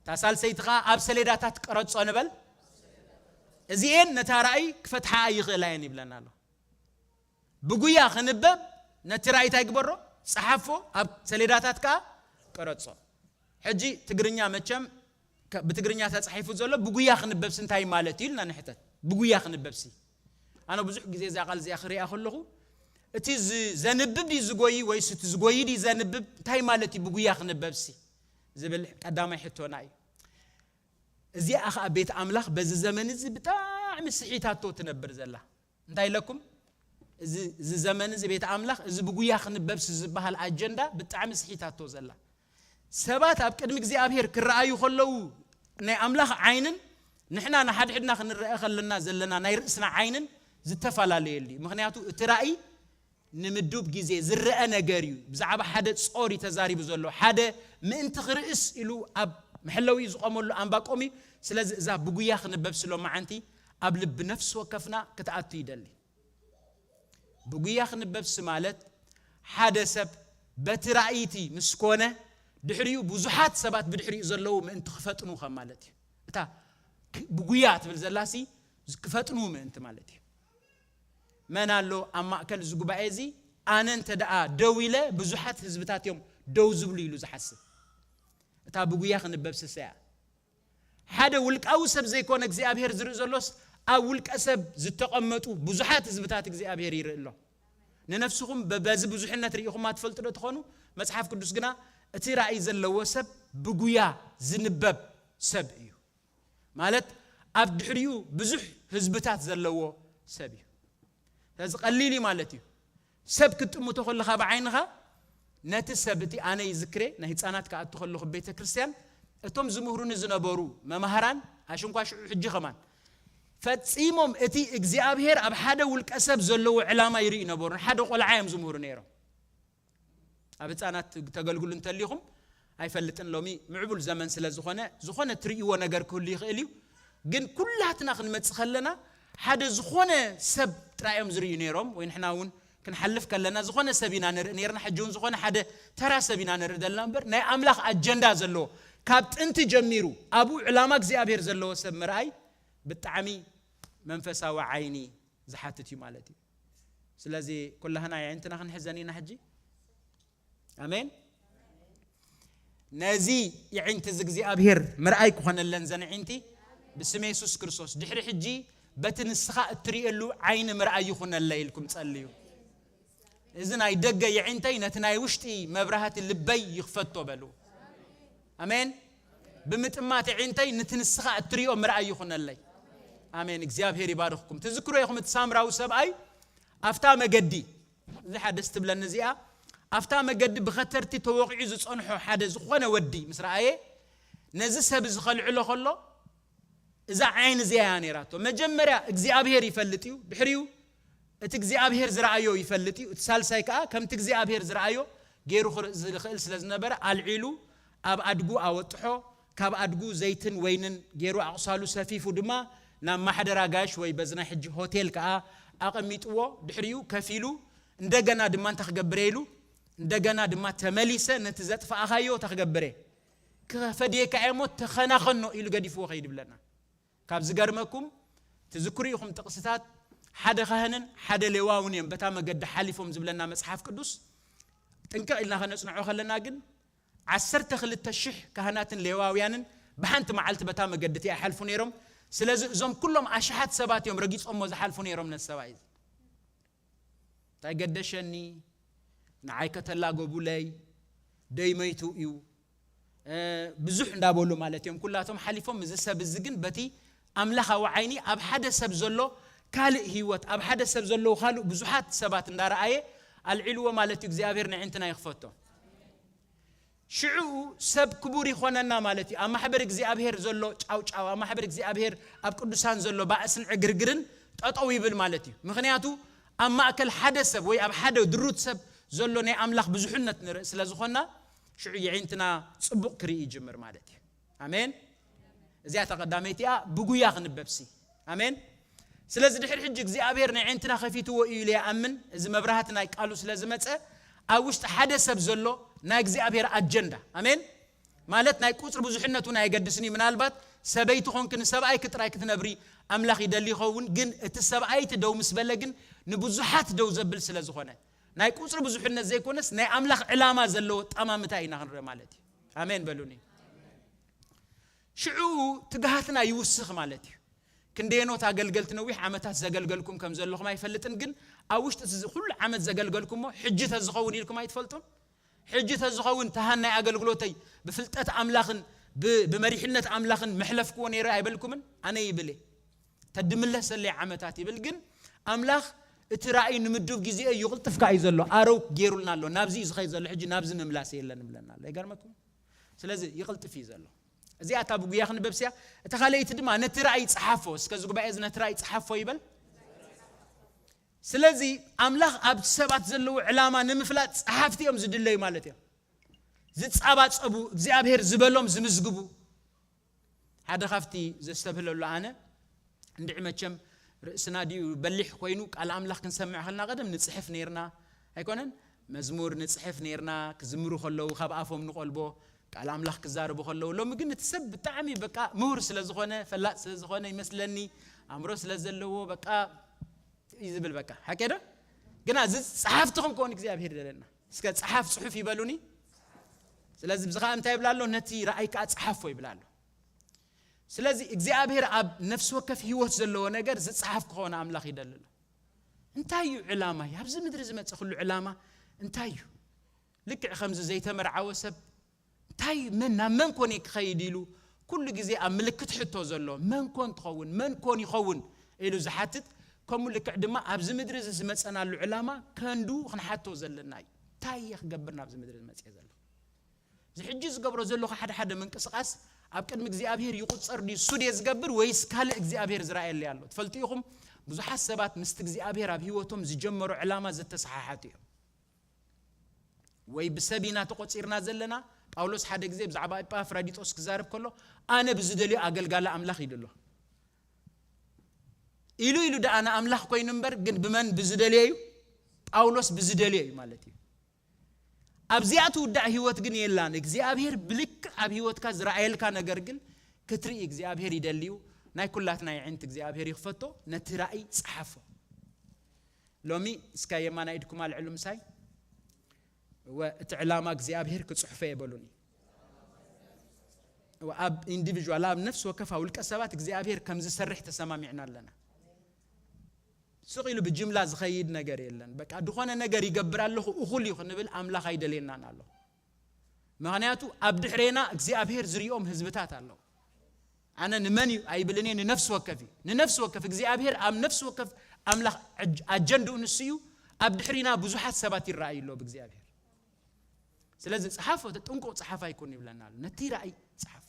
እታ ሳልሰይቲ ኸዓ ኣብ ሰሌዳታት ቀረጾ ንበል። እዚኤን ነታ ራእይ ክፈትሓ ኣይኽእላ እየን ይብለና ኣሎ። ብጉያ ክንበብ ነቲ ራእይ እንታይ ግበሮ? ጸሓፎ፣ ኣብ ሰሌዳታት ከኣ ቀረጾ። ሕጂ ትግርኛ መቸም ከ- ብትግርኛ ተጻሒፉ ዘሎ ብጉያ ክንበብሲ እንታይ ማለት እዩ ኢልና ንሕተት። ብጉያ ክንበብሲ ኣነ ብዙሕ ግዜ እዛ ቃል እዚኣ ክሪኣ ከለኹ እቲ ዝ- ዘንብብ ድዩ ዝጎይ ወይስ እቲ ዝጎይ ድዩ ዘንብብ እንታይ ማለት እዩ ብጉያ ክንበብሲ ዝብል ቀዳማይ ሕቶና እዩ። እዚኣ ኸዓ ቤት ኣምላኽ በዚ ዘመን እዚ ብጣዕሚ ስሒታቶ ትነብር ዘላ እንታይ ኢለኩም? እዚ እዚ ዘመን እዚ ቤት ኣምላኽ እዚ ብጉያ ክንበብሲ ዝበሃል ኣጀንዳ ብጣዕሚ ስሒታቶ ዘላ። ሰባት ኣብ ቅድሚ እግዚኣብሔር ክረኣዩ ከለዉ ናይ ኣምላኽ ዓይንን ንሕና ንሓድሕድና ክንረአ ከለና ዘለና ናይ ርእስና ዓይንን ዝተፈላለየሉ እዩ። ምክንያቱ እቲ ራእይ ንምዱብ ግዜ ዝረአ ነገር እዩ። ብዛዕባ ሓደ ጾር እዩ ተዛሪቡ ዘሎ፣ ሓደ ምእንቲ ክርስ ኢሉ ኣብ መሐለዊ ዝቆመሉ ኣንባቆም እዩ። ስለዚ እዛ ብጉያ ክንበብ ስለ መዓንቲ ኣብ ልቢ ነፍሲ ወከፍና ክትኣቱ ይደሊ። ብጉያ ክንበብሲ ማለት ሓደ ሰብ በቲ ራእይቲ ምስ ኮነ ድሕሪኡ ብዙሓት ሰባት ብድሕሪኡ ዘለዉ ምእንቲ ክፈጥኑ ከም ማለት እዩ። እታ ክ- ብጉያ ትብል ዘላሲ ክፈጥኑ ምእንቲ ማለት እዩ። መን ኣሎ ኣብ ማእከል እዚ ጉባኤ እዚ ኣነ እንተ ደኣ ደው ኢለ ብዙሓት ህዝብታት እዮም ደው ዝብሉ ኢሉ ዝሓስብ? እታ ብጉያ ክንበብ ስሰያ ሓደ ውልቃዊ ሰብ ዘይኮነ እግዚኣብሔር ዝርኢ ዘሎስ ኣብ ውልቀ ሰብ ዝተቐመጡ ብዙሓት ህዝብታት እግዚኣብሔር ይርኢ ኣሎ። ንነፍስኹም በ- በዚ ብዙሕነት ርኢኹማ ትፈልጡ ዶ ትኾኑ? መጽሓፍ ቅዱስ ግና እቲ ራእይ ዘለዎ ሰብ ብጉያ ዝንበብ ሰብ እዩ። ማለት ኣብ ድሕሪኡ ብዙሕ ህዝብታት ዘለዎ ሰብ እዩ። ስለዚ ቀሊል እዩ ማለት እዩ። ሰብ ክትጥምቶ ከለኻ ብዓይንኻ ነቲ ሰብ እቲ ኣነ ይዝክሬ ናይ ህፃናት ክኣቱ ከለኹ ቤተ ክርስቲያን እቶም ዝምህሩኒ ዝነበሩ መማህራን ኣሽንኳ ሽዑ ሕጂ ከማን ፈጺሞም እቲ እግዚኣብሔር ኣብ ሓደ ውልቀ ሰብ ዘለዎ ዕላማ ይርኢ ነበሩ። ሓደ ቆልዓ እዮም ዝምህሩ ነይሮም። ኣብ ህፃናት ተገልግሉ እንተሊኹም ኣይፈልጥን። ሎሚ ምዕቡል ዘመን ስለ ዝኾነ ዝኾነ ትርእይዎ ነገር ክህሉ ይኽእል እዩ። ግን ኩላትና ክንመጽእ ከለና ሓደ ዝኾነ ሰብ ጥራይ እዮም ዝርእዩ ነይሮም። ወይ ንሕና እውን ክንሓልፍ ከለና ዝኾነ ሰብ ኢና ንርኢ ነርና። ሕጂ እውን ዝኾነ ሓደ ተራ ሰብ ኢና ንርኢ ዘለና እምበር ናይ ኣምላኽ ኣጀንዳ ዘለዎ ካብ ጥንቲ ጀሚሩ ኣብኡ ዕላማ እግዚኣብሔር ዘለዎ ሰብ ምርኣይ ብጣዕሚ መንፈሳዊ ዓይኒ ዝሓትት እዩ ማለት እዩ። ስለዚ ኩላህና የዒንትና ክንሕዘን ኢና ሕጂ። ኣሜን። ነዚ የዒንቲ እዚ እግዚኣብሔር ምርኣይ ክኾነለን ዘን ዒንቲ ብስም የሱስ ክርስቶስ ድሕሪ ሕጂ በቲ ንስኻ እትርእየሉ ዓይኒ ምርኣይ ይኹነለ ኢልኩም ጸልዩ። እዚ ናይ ደገ የዒንተይ ነቲ ናይ ውሽጢ መብራህቲ ልበይ ይኽፈቶ በሉ። ኣሜን። ብምጥማት የዒንተይ ነቲ ንስኻ እትርእዮ ምርኣይ ይኹነለይ። ኣሜን። እግዚኣብሔር ይባርኽኩም። ትዝክሮ ኢኹም እቲ ሳምራዊ ሰብኣይ ኣብታ መገዲ እዚ ሓደ ደስ ትብለኒ እዚኣ ኣብታ መገዲ ብኸተርቲ ተወቂዑ ዝጸንሖ ሓደ ዝኾነ ወዲ ምስ ረኣየ ነዚ ሰብ እዚ ከልዕሎ ከሎ እዛ ዓይን እዚኣ እያ ነይራቶ። መጀመርያ እግዚኣብሔር ይፈልጥ እዩ፣ ድሕሪኡ እቲ እግዚኣብሔር ዝረኣዮ ይፈልጥ እዩ፣ እቲ ሳልሳይ ከዓ ከምቲ እግዚኣብሔር ዝረኣዮ ገይሩ ክርኢ ዝኽእል ስለ ዝነበረ ኣልዒሉ ኣብ ኣድጉ ኣወጥሖ። ካብ ኣድጉ ዘይትን ወይንን ገይሩ ኣቕሳሉ ሰፊፉ ድማ ናብ ማሕደር ኣጋይሽ ወይ በዚ ናይ ሕጂ ሆቴል ከዓ ኣቐሚጥዎ። ድሕሪኡ ከፊሉ እንደገና ድማ እንታይ ክገብር እየ ኢሉ እንደገና ድማ ተመሊሰ ነቲ ዘጥፋእኻዮ እንታይ ክገብር እየ ክፈድየካ እየ እሞ ተኸናኸኖ ኢሉ ገዲፍዎ ከይድ ይብለና። ካብ ዝገርመኩም ትዝክሩ ኢኹም ጥቕስታት ሓደ ካህንን ሓደ ሌዋውን እዮም በታ መገዲ ሓሊፎም ዝብለና መጽሓፍ ቅዱስ። ጥንቅቕ ኢልና ከነጽንዖ ከለና ግን ዓሰርተ ክልተ ሽሕ ካህናትን ሌዋውያንን ብሓንቲ መዓልቲ በታ መገዲ እቲኣ ይሓልፉ ነይሮም። ስለዚ እዞም ኩሎም ኣሽሓት ሰባት እዮም ረጊጾሞ ዝሓልፉ ነይሮም ነቲ ሰብኣይ እዚ። እንታይ ገደሸኒ፣ ንዓይ ከተላገቡለይ፣ ደይ መይቱ እዩ፣ ብዙሕ እንዳበሉ ማለት እዮም። ኩላቶም ሓሊፎም፣ እዚ ሰብ እዚ ግን በቲ ኣምላኻዊ ዓይኒ ኣብ ሓደ ሰብ ዘሎ ካልእ ህይወት፣ ኣብ ሓደ ሰብ ዘለዉ ካልእ ብዙሓት ሰባት እንዳረኣየ ኣልዒልዎ ማለት እዩ። እግዚኣብሔር ንዕንትና ይኽፈቶ። ሽዑ ሰብ ክቡር ይኾነና ማለት እዩ። ኣብ ማሕበር እግዚኣብሔር ዘሎ ጫውጫው፣ ኣብ ማሕበር እግዚኣብሔር፣ ኣብ ቅዱሳን ዘሎ ባእስን ዕግርግርን ጠጠው ይብል ማለት እዩ። ምኽንያቱ ኣብ ማእከል ሓደ ሰብ ወይ ኣብ ሓደ ድሩት ሰብ ዘሎ ናይ ኣምላኽ ብዙሕነት ንርኢ ስለ ዝኾንና፣ ሽዑ የዒንትና ጽቡቕ ክርኢ ይጅምር ማለት እዩ። ኣሜን። እዚኣ እታ ቀዳመይቲ እያ፣ ብጉያ ክንበብሲ። ኣሜን። ስለዚ ድሕሪ ሕጂ እግዚኣብሔር ናይ ዒንትና ከፊትዎ እዩ ኢለ ይኣምን። እዚ መብራህቲ ናይ ቃሉ ስለ ዝመጸ፣ ኣብ ውሽጢ ሓደ ሰብ ዘሎ ናይ እግዚኣብሔር ኣጀንዳ፣ ኣሜን፣ ማለት ናይ ቁጽሪ ብዙሕነቱ ናይ ኣየገድስን እዩ። ምናልባት ሰበይቲ ኾንክ ንሰብኣይክ ጥራይ ክትነብሪ ኣምላኽ ይደሊ ይኸውን፣ ግን እቲ ሰብኣይቲ ደው ምስ በለ ግን ንብዙሓት ደው ዘብል ስለ ዝኾነ፣ ናይ ቁጽሪ ብዙሕነት ዘይኮነስ ናይ ኣምላኽ ዕላማ ዘለዎ ጠማምታ ኢና ክንርኢ ማለት እዩ። ኣሜን በሉኒ። ሽዑ ትግሃትና ይውስኽ ማለት እዩ። ክንደየኖት ኣገልገልቲ ነዊሕ ዓመታት ዘገልገልኩም ከም ዘለኹም ኣይፈልጥን፣ ግን ኣብ ውሽጢ እዚ ኩሉ ዓመት ዘገልገልኩሞ ሕጂ ተዝኸውን ኢልኩም ኣይትፈልጡን? ሕጂ ተዝኸውን ተሃን ናይ ኣገልግሎተይ ብፍልጠት ኣምላኽን ብ-፣ ብመሪሕነት ኣምላኽን መሕለፍክዎ ነይረ ኣይበልኩምን? ኣነ ይብል እየ። ተድምለሰለይ ዓመታት ይብል፣ ግን ኣምላኽ እቲ ራእይ ንምዱብ ግዜ ይቕልጥፍካ እዩ ዘሎ። ኣረው ገይሩልና ኣሎ። ናብዚ እዩ ዝኸይድ ዘሎ። ሕጂ ናብዚ ምምላስ የለን ይብለና ኣሎ። ይገርመኩም? ስለዚ ይቕልጥፍ እዩ ዘሎ። እዚኣ እታ ብጉያ ክንበብስያ፣ እታ ካልኣይቲ ድማ ነቲ ራእይ ጸሓፎ። እስከ እዚ ጉባኤ እዚ ነቲ ራእይ ጸሓፎ ይበል። ስለዚ ኣምላኽ ኣብ ሰባት ዘለዎ ዕላማ ንምፍላጥ ጸሓፍቲ እዮም ዝድለዩ ማለት እዮም። ዝጻባጸቡ፣ እግዚኣብሔር ዝበሎም ዝምዝግቡ። ሓደ ካብቲ ዘስተብህለሉ ኣነ፣ እንድዒ መቸም ርእስና ድዩ በሊሕ ኮይኑ ቃል ኣምላኽ ክንሰምዕ ከልና ቀደም ንጽሕፍ ነይርና ኣይኮነን? መዝሙር ንጽሕፍ ነይርና፣ ክዝምሩ ከለዉ ካብ ኣፎም ንቆልቦ፣ ቃል ኣምላኽ ክዛረቡ ከለዉ። ሎሚ ግን እቲ ሰብ ብጣዕሚ በቃ ምሁር ስለ ዝኾነ፣ ፈላጥ ስለ ዝኾነ ይመስለኒ፣ ኣእምሮ ስለ ዘለዎ በቃ እዩ ዝብል በቃ። ሓቂ ዶ? ግና እዚ ጸሓፍቲ ክንከውን እግዚኣብሔር ይደለና። እስከ ጸሓፍ ጽሑፍ ይበሉኒ። ስለዚ ብዚ ኸዓ እንታይ ይብላ ኣሎ? ነቲ ራእይ ከኣ ጸሓፎ ይብላ ኣሎ። ስለዚ እግዚኣብሔር ኣብ ነፍሲ ወከፍ ህይወት ዘለዎ ነገር ዝጸሓፍ ክኾነ ኣምላኽ ይደሊ ኣሎ። እንታይ እዩ ዕላማይ? ኣብዚ ምድሪ ዝመጽእ ኩሉ ዕላማ እንታይ እዩ? ልክዕ ከምዚ ዘይተመርዓወ ሰብ እንታይ፣ መን፣ ናብ መን ኮን ክኸይድ ኢሉ ኩሉ ግዜ ኣብ ምልክት ሕቶ ዘሎ፣ መን ኮን ትኸውን፣ መን ኮን ይኸውን ኢሉ ዝሓትት፣ ከምኡ ልክዕ ድማ ኣብዚ ምድሪ እዚ ዝመጸናሉ ዕላማ ከንዱ ክንሓቶ ዘለና እዩ። እንታይ እየ ክገብር ናብዚ ምድሪ ዝመጽእ ዘሎ? እዚ ሕጂ ዝገብሮ ዘለኹ ሓደ ሓደ ምንቅስቓስ ኣብ ቅድሚ እግዚኣብሔር ይቑጸር ድዩ? እሱ ድየ ዝገብር ወይስ ካልእ እግዚኣብሔር ዝረኣየለይ ኣሎ? ትፈልጡ ኢኹም፣ ብዙሓት ሰባት ምስቲ እግዚኣብሔር ኣብ ህይወቶም ዝጀመሮ ዕላማ ዝተሰሓሓቱ እዮም። ወይ ብሰብ ኢና ተቖጺርና ዘለና። ጳውሎስ ሓደ ግዜ ብዛዕባ ኤጳፍራዲጦስ ክዛረብ ከሎ፣ "ኣነ ብዝደልዮ ኣገልጋሊ ኣምላኽ" ኢሉ ኣሎ። ኢሉ ኢሉ ደኣ ንኣምላኽ ኮይኑ እምበር፣ ግን ብመን ብዝደልዮ እዩ? ጳውሎስ ብዝደልዮ እዩ ማለት እዩ። ኣብዚኣ ትውዳእ ህይወት ግን የላን። እግዚኣብሔር ብልክዕ ኣብ ህይወትካ ዝረኣየልካ ነገር ግን ክትርኢ እግዚኣብሔር ይደልዩ። ናይ ኩላትና የዒንቲ እግዚኣብሔር ይኽፈቶ። ነቲ ራእይ ጸሓፎ። ሎሚ እስከ የማናይ ኢድኩም ኣልዕሉ ምሳይ። እወ፣ እቲ ዕላማ እግዚኣብሔር ክጽሕፎ እየ በሉኒ። እወ፣ ኣብ ኢንዲቪዥዋል፣ ኣብ ነፍሲ ወከፍ ውልቀ ሰባት እግዚኣብሔር ከም ዝሰርሕ ተሰማሚዕና ኣለና። ስቕ ኢሉ ብጅምላ ዝኸይድ ነገር የለን። በቃ፣ ድኾነ ነገር ይገብር ኣለኹ፣ እኹል እዩ ክንብል ኣምላኽ ኣይደልየናን ኣሎ። ምኽንያቱ፣ ኣብ ድሕሬና እግዚኣብሔር ዝሪኦም ህዝብታት ኣለዉ። ኣነ ንመን እዩ ኣይብልን እየ፣ ንነፍሲ ወከፍ እዩ። ንነፍሲ ወከፍ፣ እግዚኣብሔር ኣብ ነፍሲ ወከፍ ኣምላኽ ኣጅ-፣ ኣጀንድኡ ንሱ እዩ። ኣብ ድሕሪና ብዙሓት ሰባት ይረኣዩ ኣለዉ ብእግዚኣብሔር። ስለዚ፣ ጸሓፎ፣ ጥንቁቕ ጸሓፍ ኣይኩን ይብለና ኣሎ። ነቲ ራእይ ጸሓፎ።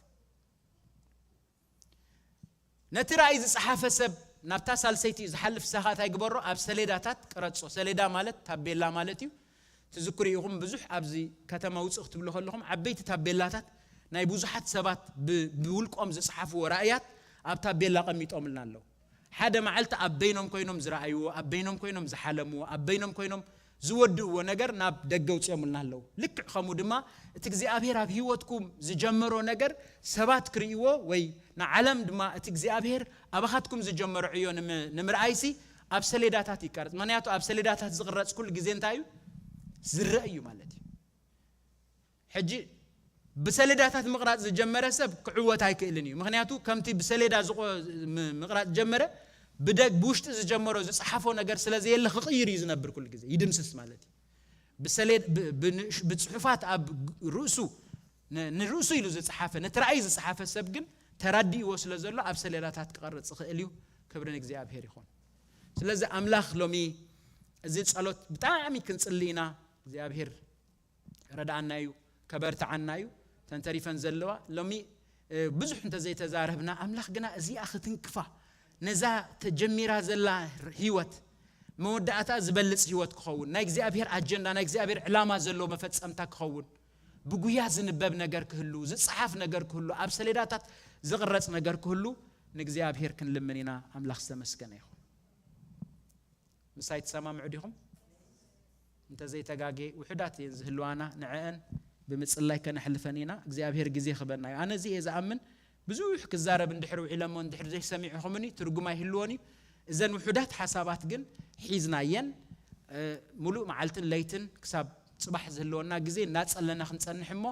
ነቲ ራእይ ዝጸሓፈ ሰብ ናብታ ሳልሰይቲ እዩ ዝሓልፍ። ንስኻ እንታይ ግበሮ? ኣብ ሰሌዳታት ቅረጾ። ሰሌዳ ማለት ታቤላ ማለት እዩ። ትዝክሩ ኢኹም፣ ብዙሕ ኣብዚ ከተማ ውጽእ ክትብሉ ከለኹም፣ ዓበይቲ ታቤላታት ናይ ብዙሓት ሰባት ብ-፣ ብውልቆም ዝጸሓፍዎ ራእያት ኣብ ታቤላ ቀሚጦምልና ኣለዉ። ሓደ መዓልቲ ኣብ በይኖም ኮይኖም ዝረኣይዎ፣ ኣብ በይኖም ኮይኖም ዝሓለምዎ፣ ኣብ በይኖም ኮይኖም ዝወድእዎ ነገር ናብ ደገ ኣውጺኦምልና ኣለዉ። ልክዕ ከምኡ ድማ እቲ እግዚኣብሔር ኣብ ህይወትኩም ዝጀመሮ ነገር ሰባት ክርእይዎ ወይ ንዓለም ድማ እቲ እግዚኣብሔር ኣባኻትኩም ዝጀመሮ ዕዮ ንም-፣ ንምርኣይሲ ኣብ ሰሌዳታት ይቀረጽ። ምኽንያቱ ኣብ ሰሌዳታት ዝቕረጽ ኩሉ ግዜ እንታይ እዩ? ዝረአ እዩ ማለት እዩ። ሕጂ ብሰሌዳታት ምቕራጽ ዝጀመረ ሰብ ክዕወት ኣይክእልን እዩ። ምኽንያቱ ከምቲ ብሰሌዳ ዝቆ-፣ ም-፣ ምቕራጽ ጀመረ፣ ብደግ ብውሽጢ ዝጀመሮ ዝጸሓፎ ነገር ስለ ዘየለ ክቕይር እዩ ዝነብር። ኩሉ ግዜ ይድምስስ ማለት እዩ። ብሰሌድ ብ- ብንእሽ- ብጽሑፋት ኣብ ግ- ርእሱ ን- ንርእሱ ኢሉ ዝጸሓፈ፣ ነቲ ራእይ ዝጸሓፈ ሰብ ግን ተራዲእዎ ስለ ዘሎ ኣብ ሰሌዳታት ክቐርጽ ይኽእል እዩ። ክብሪ ንእግዚኣብሔር ይኹን። ስለዚ ኣምላኽ ሎሚ እዚ ጸሎት ብጣዕሚ ክንጽሊ ኢና። እግዚኣብሔር ረድኣና እዩ፣ ከበርትዓና እዩ። ተንተሪፈን ዘለዋ ሎሚ ብዙሕ እንተዘይተዛረብና ኣምላኽ ግና እዚኣ ክትንክፋ፣ ነዛ ተጀሚራ ዘላ ህይወት መወዳእታ ዝበልጽ ህይወት ክኸውን፣ ናይ እግዚኣብሔር ኣጀንዳ ናይ እግዚኣብሔር ዕላማ ዘለዎ መፈጸምታ ክኸውን፣ ብጉያ ዝንበብ ነገር ክህሉ፣ ዝጸሓፍ ነገር ክህሉ፣ ኣብ ሰሌዳታት ዝቕረጽ ነገር ክህሉ ንእግዚኣብሔር ክንልምን ኢና። ኣምላኽ ዝተመስገነ ይኹን። ምሳይ ትሰማምዑ ዲኹም? እንተዘይተጋጌ ውሑዳት እየን ዝህልዋና፣ ንዐአን ብምጽላይ ከነሕልፈን ኢና። እግዚኣብሔር ግዜ ክበና እዩ። ኣነ እዚ እየ ዝኣምን። ብዙሕ ክዛረብ እንድሕር ውዒለሞ እንድሕር ዘይሰሚዕኹምኒ ትርጉም ኣይህልዎን እዩ። እዘን ውሑዳት ሓሳባት ግን ሒዝናየን፣ እ፣ ሙሉእ መዓልትን ለይትን ክሳብ ጽባሕ ዝህልወና ግዜ እናጸለና ክንጸንሕ እሞ፣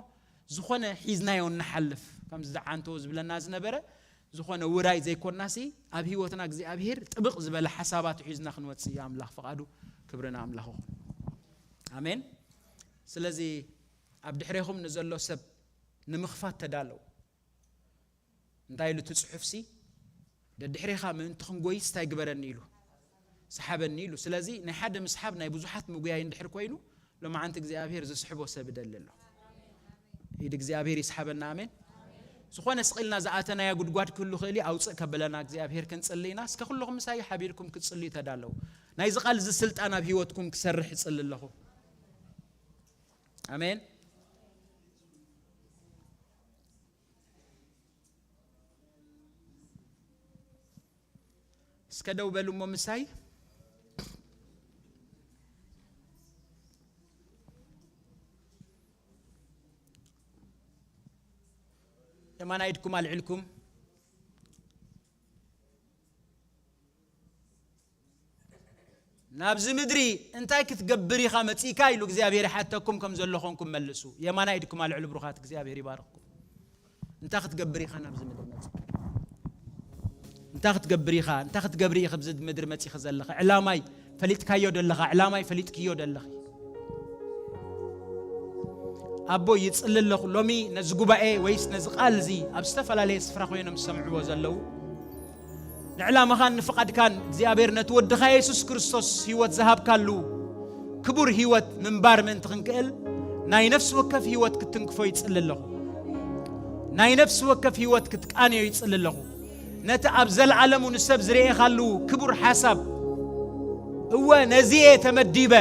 ዝኾነ ሒዝናዮ እንሓልፍ፣ ከምዚ ደዓንቶ ዝብለና ዝነበረ፣ ዝኾነ ውራይ ዘይኮናሲ፣ ኣብ ህይወትና እግዚኣብሔር ጥብቕ ዝበለ ሓሳባት ሒዝና ክንወጽእ እዩ ኣምላኽ ፍቓዱ። ክብርና ኣምላኽ ይኹን። ኣሜን። ስለዚ ኣብ ድሕሬኹም ንዘሎ ሰብ ንምኽፋት ተዳለዉ። እንታይ ኢሉ እቲ ጽሑፍሲ? ደድሕሬኻ ምእንቲ ክንጎይስ እንታይ ግበረኒ ኢሉ? ሰሓበኒ ኢሉ። ስለዚ ናይ ሓደ ምስሓብ ናይ ብዙሓት ምጉያይ እንድሕር ኮይኑ፣ ሎማዓንቲ እግዚኣብሔር ዝስሕቦ ሰብ ይደሊ ኣሎ። ኢድ እግዚኣብሔር ይስሓበና። ኣሜን። ዝኾነ ስቕ ኢልና ዝኣተናያ ጉድጓድ ክህሉ ክእል እዩ፣ ኣውፅእ ከበለና እግዚኣብሔር ክንጽሊ ኢና። እስከ ኩልኹም ምሳይ ሓቢርኩም ክትጽልዩ ተዳለዉ። ናይዚ ቃል እዚ ስልጣን ኣብ ህይወትኩም ክሰርሕ እጽሊ ኣለኹ። ኣሜን። እስከ ደው በሉ እሞ ምሳይ። የማናይ ኢድኩም ኣልዕልኩም። ናብዚ ምድሪ እንታይ ክትገብር ኢኻ መጺእካ ኢሉ እግዚኣብሔር ይሓተኩም ከም ዘሎ ኾንኩም መልሱ። የማናይ ኢድኩም ኣልዕሉ ብሩኻት፣ እግዚኣብሔር ይባርኽኩም። እንታይ ክትገብር ኢኻ ናብዚ ምድሪ መጺእካ? እንታይ ክትገብር ኢኻ? እንታይ ክትገብሪ ኢኺ ኣብዚ ምድሪ መጺኺ ዘለኺ? ዕላማይ ፈሊጥካዮ ደለኻ? ዕላማይ ፈሊጥክዮ ደለኺ? ኣቦ ይጽሊ ኣለኹ። ሎሚ ነዚ ጉባኤ ወይስ ነዚ ቃል እዚ ኣብ ዝተፈላለየ ስፍራ ኮይኖም ዝሰምዕዎ ዘለዉ፣ ንዕላማኻን ንፍቓድካን እግዚኣብሔር ነቲ ወድኻ የሱስ ክርስቶስ ህይወት ዝሃብካሉ ክቡር ህይወት ምንባር ምእንቲ ክንክእል ናይ ነፍሲ ወከፍ ህይወት ክትትንክፎ ይጽሊ ኣለኹ። ናይ ነፍሲ ወከፍ ህይወት ክትቃንዮ ይጽሊ ኣለኹ። ነቲ ኣብ ዘለዓለሙ ንሰብ ዝርእኻሉ ክቡር ሓሳብ፣ እወ ነዚ እየ ተመዲበ፣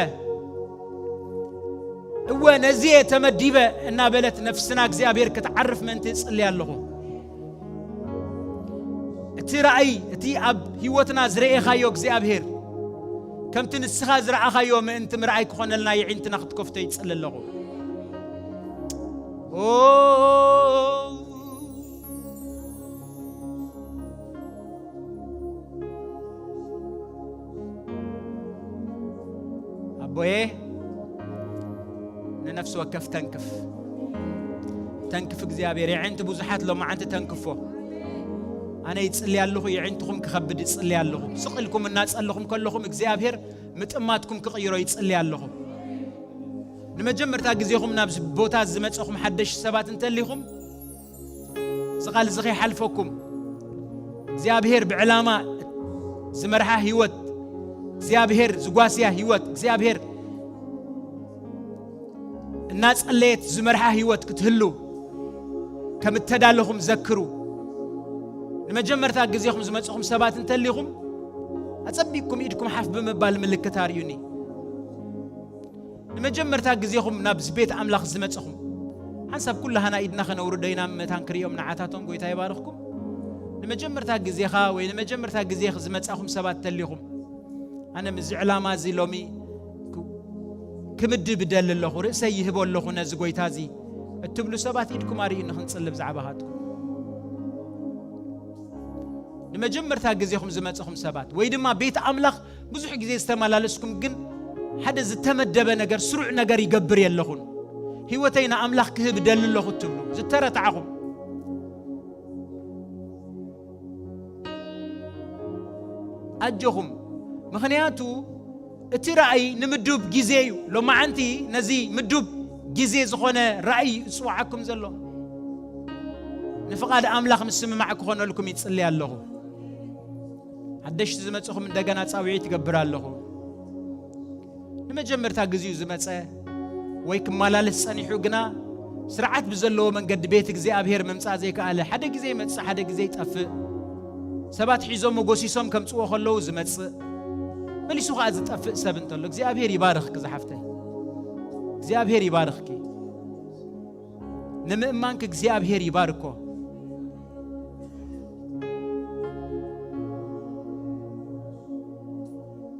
እወ ነዚ እየ ተመዲበ እናበለት ነፍስና እግዚኣብሔር ክትዓርፍ ምእንቲ እጽሊ ኣለኹ። እቲ ራእይ፣ እቲ ኣብ ህይወትና ዝረኤኻዮ እግዚኣብሔር፣ ከምቲ ንስኻ ዝረኣኻዮ ምእንቲ ምርኣይ ክኾነልና የዒንትና ክትከፍቶ ይጽሊ ኣለኹ። ኦ፣ ኣቦዬ፣ ንነፍሲ ወከፍ ተንክፍ። ተንክፍ እግዚኣብሔር፣ የዒንቲ ብዙሓት ሎማዓንቲ ተንክፎ። ኣነ ይጽሊ ኣለኹ፣ የዒንትኹም ክኸብድ ይጽሊ ኣለኹ። ስቕ ኢልኩም እናጸለኹም ከለኹም እግዚኣብሔር ምጥማትኩም ክቕይሮ ይጽሊ ኣለኹ። ንመጀመርታ ግዜኹም ናብዚ ቦታ ዝመጸኹም ሓደሽ ሰባት እንተሊኹም፣ እዚ ቃል እዚ ከይሓልፈኩም። እግዚኣብሔር ብዕላማ ዝመርሓ ህይወት፣ እግዚኣብሔር ዝጓስያ ህይወት፣ እግዚኣብሔር እናጸለየት ዝመርሓ ህይወት ክትህሉ ከም እተዳለኹም ዘክሩ። ንመጀመርታ ግዜኹም ዝመጽኹም ሰባት እንተሊኹም፣ ኣጸቢቕኩም ኢድኩም ሓፍ ብምባል ምልክት ኣርእዩኒ። ንመጀመርታ ግዜኹም ናብዚ ቤት ኣምላኽ ዝመጸኹም፣ ሓንሳብ ኩላህና ኢድና ከነውርዶ ኢና፣ መታን ክርእዮም ንዓታቶም። ጎይታ ይባርኽኩም። ንመጀመርታ ግዜኻ ወይ ንመጀመርታ ግዜኺ ዝመጻኹም ሰባት ተሊኹም፣ ኣነ ምስዚ ዕላማ እዚ ሎሚ ክ-፣ ክምድብ እደሊ ኣለኹ፣ ርእሰይ ይህቦ ኣለኹ ነዚ ጎይታ እዚ እትብሉ ሰባት ኢድኩም ኣርእዩ፣ ንኽንጽሊ ብዛዕባኻትኩም። ንመጀመርታ ግዜኹም ዝመጽኹም ሰባት፣ ወይ ድማ ቤት ኣምላኽ ብዙሕ ግዜ ዝተመላለስኩም፣ ግን ሓደ ዝተመደበ ነገር፣ ስሩዕ ነገር ይገብር የለኹን፣ ህይወተይ ንኣምላኽ ክህብ እደሊ ኣለኹ እትብሉ ዝተረታዕኹም፣ ኣጆኹም። ምኽንያቱ እቲ ራእይ ንምዱብ ግዜ እዩ። ሎማዓንቲ ነዚ ምዱብ ግዜ ዝኾነ ራእይ እዩ ዝጽውዓኩም ዘሎ። ንፍቓድ ኣምላኽ ምስምማዕ ክኾነልኩም ይጽሊ ኣለኹ። ሓደሽቲ ዝመጽኹም እንደገና ጻውዒት ይገብር ኣለኹ። ንመጀመርታ ግዜኡ ዝመጸ ወይ ክመላለስ ጸኒሑ ግና ስርዓት ብዘለዎ መንገዲ ቤት እግዚኣብሔር ምምጻእ ዘይከኣለ፣ ሓደ ግዜ ይመጽእ፣ ሓደ ግዜ ይጠፍእ። ሰባት ሒዞም መጎሲሶም ከምጽዎ ከለዉ ዝመጽእ፣ መሊሱ ኸኣ ዝጠፍእ ሰብ እንተሎ፣ እግዚኣብሔር ይባርኽኪ ዝሓፍተይ። እግዚኣብሔር ይባርኽኪ። ንምእማንኪ እግዚኣብሔር ይባርኮ።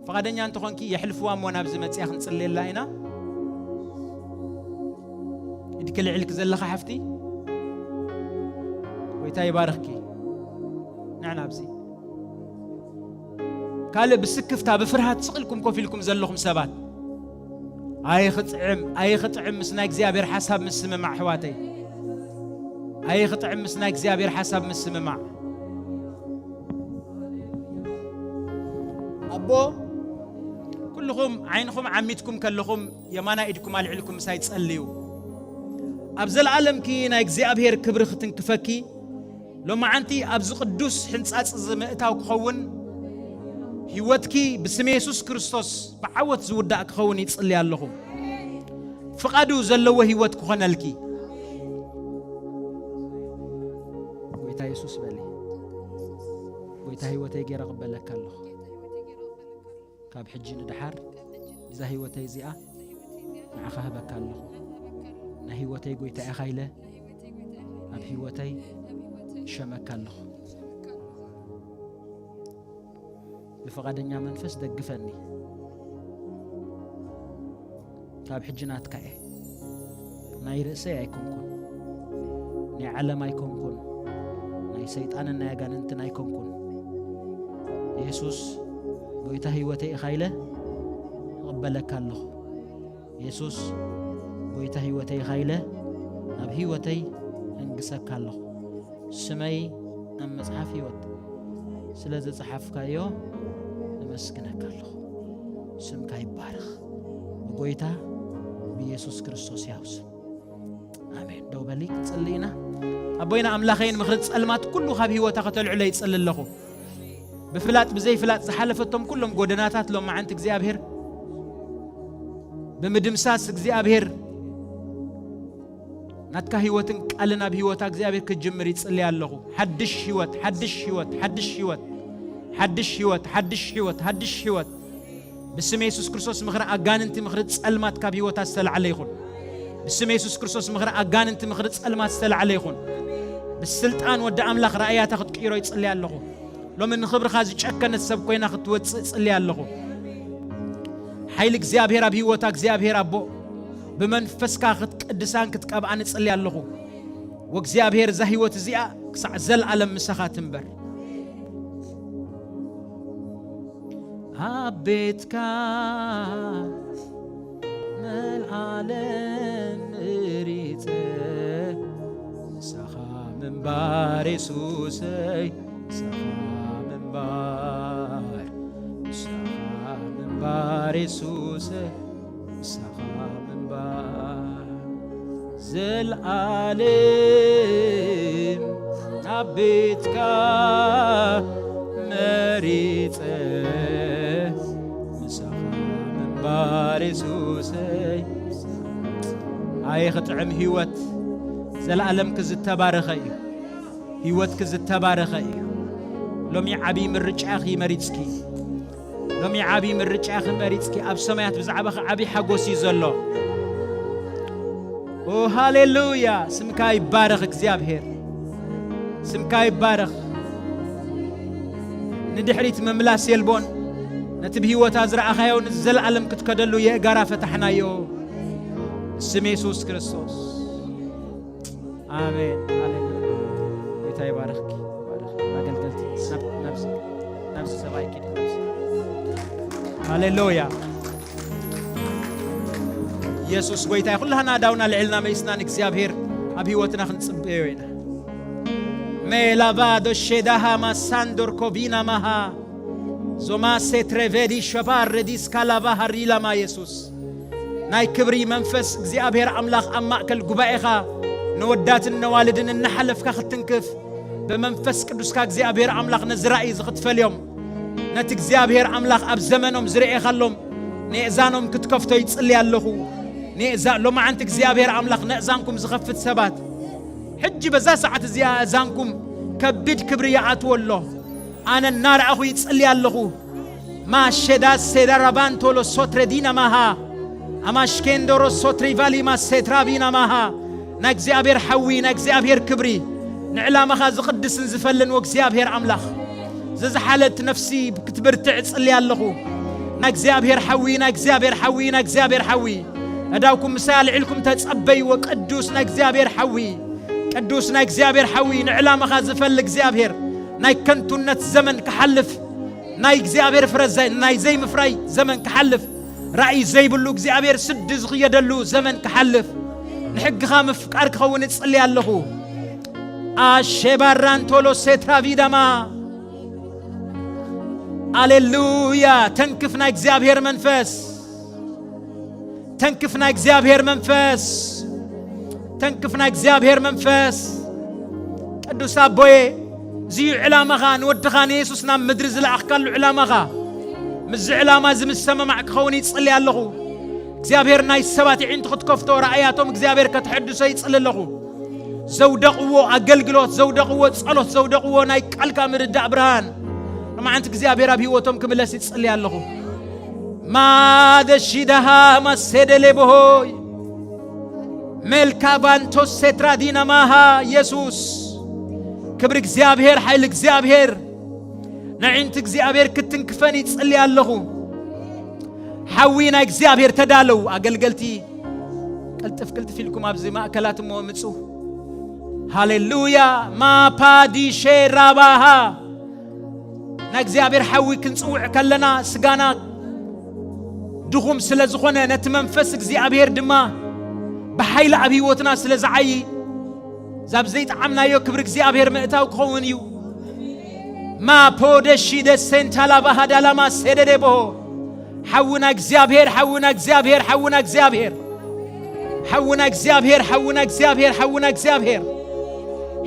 ፍቓደኛ እንተኾንኪ የሕልፍዋ እሞ ናብዚ መጽያ ክንጽልየላ ኢና። ኢድኪ ልዕልኪ ዘለኻ ሓፍቲ፣ ጎይታ ይባርኽኪ። ንዕ ናብዚ። ካልእ ብስክፍታ ብፍርሃት ስቕ ኢልኩም ኮፍ ኢልኩም ዘለኹም ሰባት፣ ኣይኽጥዕም፣ ኣይኽጥዕም ምስ ናይ እግዚኣብሔር ሓሳብ ምስምማዕ ኣሕዋተይ። ኣይኽጥዕም ምስ ናይ እግዚኣብሔር ሓሳብ ምስምማዕ። ኣቦ፣ ኩልኹም ዓይንኹም ዓሚትኩም ከለኹም የማናይ ኢድኩም ኣልዒልኩም ምሳይ ጸልዩ። ኣብ ዘለኣለምኪ ናይ እግዚኣብሔር ክብሪ ክትንክፈኪ፣ ሎማዓንቲ ኣብዚ ቅዱስ ሕንጻጽ እዚ ምእታው ክኸውን፣ ህይወትኪ ብስም የሱስ ክርስቶስ ብዓወት ዝውዳእ ክኸውን ይጽሊ ኣለኹ። ፍቓዱ ዘለዎ ህይወት ክኾነልኪ። ጎይታ የሱስ በሊ፣ ጎይታ ህይወተይ ገይረ ቅበለካ ኣለኹ። ካብ ሕጂ ንደሓር እዛ ህይወተይ እዚኣ ንዓኻ ህበካ ኣለኹ። ናይ ህይወተይ ጎይታ ኢኻ ኢለ ኣብ ህይወተይ እሸመካ ኣለኹ። ብፍቓደኛ መንፈስ ደግፈኒ። ካብ ሕጂ ናትካ እየ። ናይ ርእሰይ ኣይኮንኩን፣ ናይ ዓለም ኣይኮንኩን፣ ናይ ሰይጣንን ናይ ኣጋንንትን ኣይኮንኩን። የሱስ ጎይታ ህይወተይ ኢኻ ኢለ እቕበለካ ኣለኹ። የሱስ ጎይታ ህይወተይ ኢኻ ኢለ ኣብ ህይወተይ ኣንግሰካ ኣለኹ። ስመይ ኣብ መጽሓፍ ህይወት ስለ ዝጸሓፍካዮ እመስግነካ ኣለኹ። ስምካ ይባረኽ ብጎይታ ብኢየሱስ ክርስቶስ ያው ስም። ኣሜን። ደው በሊ፣ ክንጽሊ ኢና። ኣቦይና ኣምላኸይን ምኽሪ ጸልማት ኩሉ ካብ ህይወታ ከተልዕሎ ይጽሊ ኣለኹ። ብፍላጥ ብዘይፍላጥ ዝሓለፈቶም ኩሎም ጎደናታት ሎም መዓንቲ እግዚኣብሔር ብምድምሳስ እግዚኣብሔር ናትካ ህይወትን ቃልን ኣብ ህይወታ እግዚኣብሔር ክጅምር ይጽሊ ኣለኹ። ሓድሽ ህይወት፣ ሓድሽ ህይወት፣ ሓድሽ ህይወት፣ ሓድሽ ህይወት፣ ሓድሽ ህይወት፣ ሓድሽ ህይወት። ብስም የሱስ ክርስቶስ ምኽሪ ኣጋንንቲ፣ ምኽሪ ጸልማት ካብ ህይወታ ዝተላዕለ ይኹን። ብስም የሱስ ክርስቶስ ምኽሪ ኣጋንንቲ፣ ምኽሪ ጸልማት ዝተላዕለ ይኹን። ብስልጣን ወዲ ኣምላኽ ራእያታ ክትቅይሮ ይጽሊ ኣለኹ። ሎሚ ንኽብርኻ ዝጨከነት ሰብ ኮይና ክትወጽእ ጽሊ ኣለኹ። ሓይሊ እግዚኣብሔር ኣብ ህይወታ እግዚኣብሔር ኣቦ ብመንፈስካ ክትቅድሳን ክትቀብኣን እጽሊ ኣለኹ። ወእግዚኣብሔር እዛ ህይወት እዚኣ ክሳዕ ዘለኣለም ምሳኻ ትንበር። ኣብ ቤትካ መልዓለም ምሪጸ ምሳኻ ምንባር የሱሰይ ምሳኻ ምንባር ምሳኻ ምንባር የሱሰይ ምሳኻ ምንባር ዘልዓለም ኣብ ቤትካ መሪጸ ምሳኻ ምንባር የሱሰይ። ኣይኽጥዕም ህይወት ዘለዓለምኪ ዝተባረኸ እዩ። ህይወትኪ ዝተባረኸ እዩ። ሎሚ ዓብዪ ምርጫኺ መሪጽኪ። ሎሚ ዓብዪ ምርጫኺ መሪጽኪ። ኣብ ሰማያት ብዛዕባኺ ዓብዪ ሓጎስ እዩ ዘሎ። ኦ ሃሌሉያ! ስምካ ይባረኽ እግዚኣብሔር። ስምካ ይባረኽ። ንድሕሪት ምምላስ የልቦን። ነቲ ብህይወታ ዝረኣኻዮ ንዘለኣለም ክትከደሉ የእጋራ ፈታሕናዮ። ብስም የሱስ ክርስቶስ። ኣሜን። ሃሌሉያ። ጌታ ይባርኽኪ። ይባርኽ። ኣገልገልቲ። ናብ-፣ ናብዚ፣ ናብዚ ሰብኣይ ኪድ። ናብዚ። ሃሌሉያ። ኢየሱስ ጎይታ እዩ። ኩላህና ኣእዳውና ልዕልና መይስና ንእግዚኣብሔር ኣብ ህይወትና ክንጽበዮ ኢና። ሜላቫዶ ሼዳሃ ማሳንዶር ኮቪና ማሃ ዞማ ሴትሬቬዲ ሸባር ረዲስ ካላባ ሃሪላማ የሱስ ናይ ክብሪ መንፈስ እግዚኣብሔር ኣምላኽ ኣብ ማእከል ጉባኤኻ ነወዳትን ነዋልድን እናሓለፍካ ክትትንክፍ ብመንፈስ ቅዱስካ እግዚኣብሔር ኣምላኽ ነዚ ራእይ እዚ ክትፈልዮም ነቲ እግዚኣብሔር ኣምላኽ ኣብ ዘመኖም ዝርእኻሎም ንእዛኖም ክትከፍቶ ይጽሊ ኣለኹ። ንእዛ ሎማዓንቲ እግዚኣብሔር ኣምላኽ ነእዛንኩም ዝኸፍት ሰባት ሕጂ በዛ ሰዓት እዚኣ እዛንኩም ከቢድ ክብሪ ይኣትዎ ኣሎ። ኣነ እናረኣኹ ይጽሊ ኣለኹ። ማሸዳ ሴዳራባንቶሎ ሶትረዲና ማሃ ኣማሽኬንዶሮ ሶትሪቫሊማ ሴትራቪና ማሃ ናይ እግዚኣብሔር ሓዊ ናይ እግዚኣብሔር ክብሪ ንዕላማኻ ዝቕድስን ዝፈልን ወእግዚኣብሔር ኣምላኽ ዘዝሓለት ነፍሲ ክትብርትዕ እጽሊ ኣለኹ። ናይ እግዚኣብሔር ሓዊ ናይ እግዚኣብሔር ሓዊ ናይ እግዚኣብሔር ሓዊ እዳውኩም ምሳይ ኣልዒልኩም ተጸበይዎ። ቅዱስ ናይ እግዚኣብሔር ሓዊ ቅዱስ ናይ እግዚኣብሔር ሓዊ ንዕላማኻ ዝፈል እግዚኣብሔር ናይ ከንቱነት ዘመን ክሓልፍ ናይ እግዚኣብሔር ፍረ ናይ ዘይምፍራይ ዘመን ክሓልፍ ራእይ ዘይብሉ እግዚኣብሔር ስዲ ዝኽየደሉ ዘመን ክሓልፍ ንሕግኻ ምፍቃር ክኸውን እጽሊ ኣለኹ። ኣሼባራንቶሎ ሴትራቪዳማ። ኣሌሉያ። ተንክፍ ናይ እግዚኣብሔር መንፈስ ተንክፍ ናይ እግዚኣብሔር መንፈስ ተንክፍ ናይ እግዚኣብሔር መንፈስ። ቅዱስ ኣቦየ፣ እዚዩ ዕላማኻ ንወድኻ ንየሱስ ናብ ምድሪ ዝለኣኽካሉ ዕላማኻ ምስዚ ዕላማ እዚ ምሰመማዕ ክኸውን ይጽሊ ኣለኹ። እግዚኣብሔር ናይ ሰባት ይዒንቱ ክትከፍቶ ራእያቶም እግዚኣብሔር ከተሐድሶ ይጽሊ ኣለኹ። ዘውደቕዎ ኣገልግሎት ዘውደቕዎ ጸሎት ዘውደቕዎ ናይ ቃልካ ምርዳእ ብርሃን ንመዓንቲ እግዚኣብሔር ኣብ ህይወቶም ክምለስ ይጽሊ ኣለኹ። ማደሺዳሃ ማሴደሌቦሆይ ሜልካባንቶስ ሴትራዲናማሃ የሱስ ክብሪ እግዚኣብሔር ሓይሊ እግዚኣብሔር ንዒንቲ እግዚኣብሔር ክትንክፈን ይጽሊ ኣለኹ። ሓዊ ናይ እግዚኣብሔር ተዳለው ኣገልገልቲ ቅልጥፍ ቅልጥፍ ኢልኩም ኣብዚ ማእከላት እሞ ምጹ። ሃሌሉያ። ማፓዲሼ ራባሃ ናይ እግዚኣብሔር ሓዊ ክንጽውዕ ከለና ስጋና ድኹም ስለ ዝኾነ ነቲ መንፈስ እግዚኣብሔር ድማ ብሓይሊ ኣብ ህይወትና ስለ ዝዓዪ ዛብ ዘይጠዓምናዮ ክብሪ እግዚኣብሔር ምእታው ክኸውን እዩ። ማፖደሺ ደሴንታላ ባህዳላማ ሴደዴቦ ሓውና እግዚኣብሔር ሓውና እግዚኣብሔር ሓውና እግዚኣብሔር ሓውና እግዚኣብሔር ሓውና እግዚኣብሔር ሓውና እግዚኣብሔር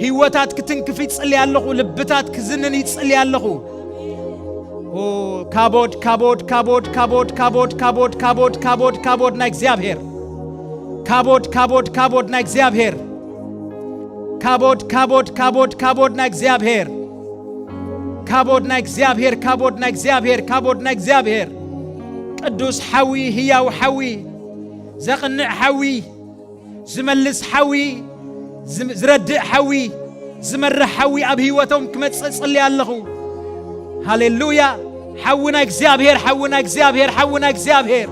ህይወታት ክትንክፍ ይጽሊ ኣለኹ። ልብታት ክዝንን ይጽሊ ኣለኹ። ኦ፣ ካቦድ ካቦድ ካቦድ ካቦድ ካቦድ ካቦድ ካቦድ ካቦድ ካቦድ ናይ እግዚኣብሔር ካቦድ ካቦድ ካቦድ ናይ እግዚኣብሔር ካቦድ ካቦድ ካቦድ ካቦድ ናይ እግዚኣብሔር ካቦድ ናይ እግዚኣብሔር ካቦድ ናይ እግዚኣብሔር ካቦድ ናይ እግዚኣብሔር ቅዱስ ሓዊ ህያው ሓዊ ዘቕንዕ ሓዊ ዝመልስ ሓዊ ዝም- ዝረድእ ሓዊ ዝመርሕ ሓዊ ኣብ ህይወቶም ክመጽእ ጽሊ ኣለኹ። ሃሌሉያ። ሓውና እግዚኣብሔር ሓውና እግዚኣብሔር ሓውና እግዚኣብሔር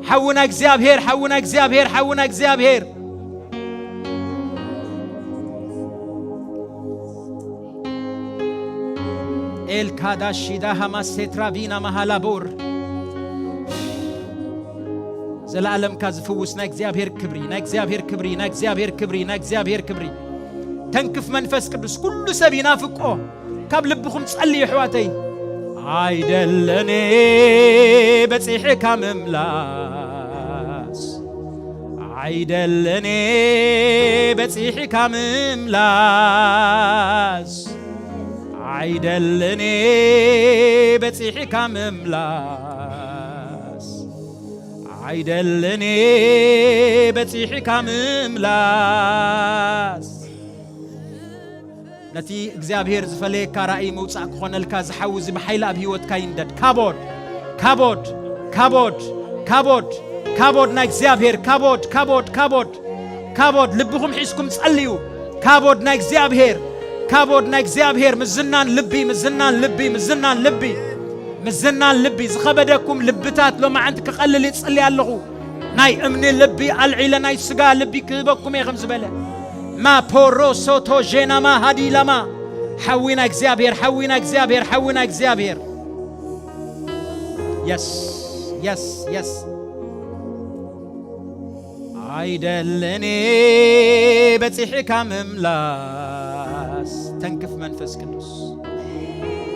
ሓውና እግዚኣብሔር ሓውና እግዚኣብሔር ሓውና እግዚኣብሔር ኤልካዳ ሺዳ ሃማ ሴትራ ቪና ማሃላቦር ዘለዓለምካ ዝፍውስ ናይ እግዚኣብሔር ክብሪ ናይ እግዚኣብሔር ክብሪ ናይ እግዚኣብሔር ክብሪ ናይ እግዚኣብሔር ክብሪ ተንክፍ መንፈስ ቅዱስ ኩሉ ሰብ ይናፍቆ ካብ ልብኹም ጸልዩ ኣሕዋተይ ኣይደለኔ በጺሕካ ምምላስ ኣይደለኔ በጺሕካ ምምላስ ኣይደለኔ በጺሕካ ምምላስ ኣይደለኔ በጺሕካ ምምላስ ነቲ እግዚኣብሔር ዝፈለየካ ራእይ ምውጻእ ክኾነልካ ዝሓዊ እዚ ብሓይሊ ኣብ ህይወትካ ይንደድ። ካቦድ ካቦድ ካቦድ ካቦድ ካቦድ ናይ እግዚኣብሔር ካቦድ ካቦድ ካቦድ ካቦድ ልብኹም ሒዝኩም ጸልዩ። ካቦድ ናይ እግዚኣብሔር ካቦድ ናይ እግዚኣብሔር ምዝናን ልቢ ምዝናን ልቢ ምዝናን ልቢ ምዝናን ልቢ ዝኸበደኩም ልብታት ሎማዓንቲ ክቐልል ይጽሊ ኣለኹ። ናይ እምኒ ልቢ ኣልዒለ ናይ ስጋ ልቢ ክህበኩም እየ ከም ዝበለ ማፖሮሶቶ ዤናማ ሃዲላማ ሓዊና እግዚኣብሔር ሓዊና እግዚኣብሔር ሓዊና እግዚኣብሔር የስ የስ የስ ኣይደለኔ በጺሕካ ምምላስ ተንክፍ መንፈስ ቅዱስ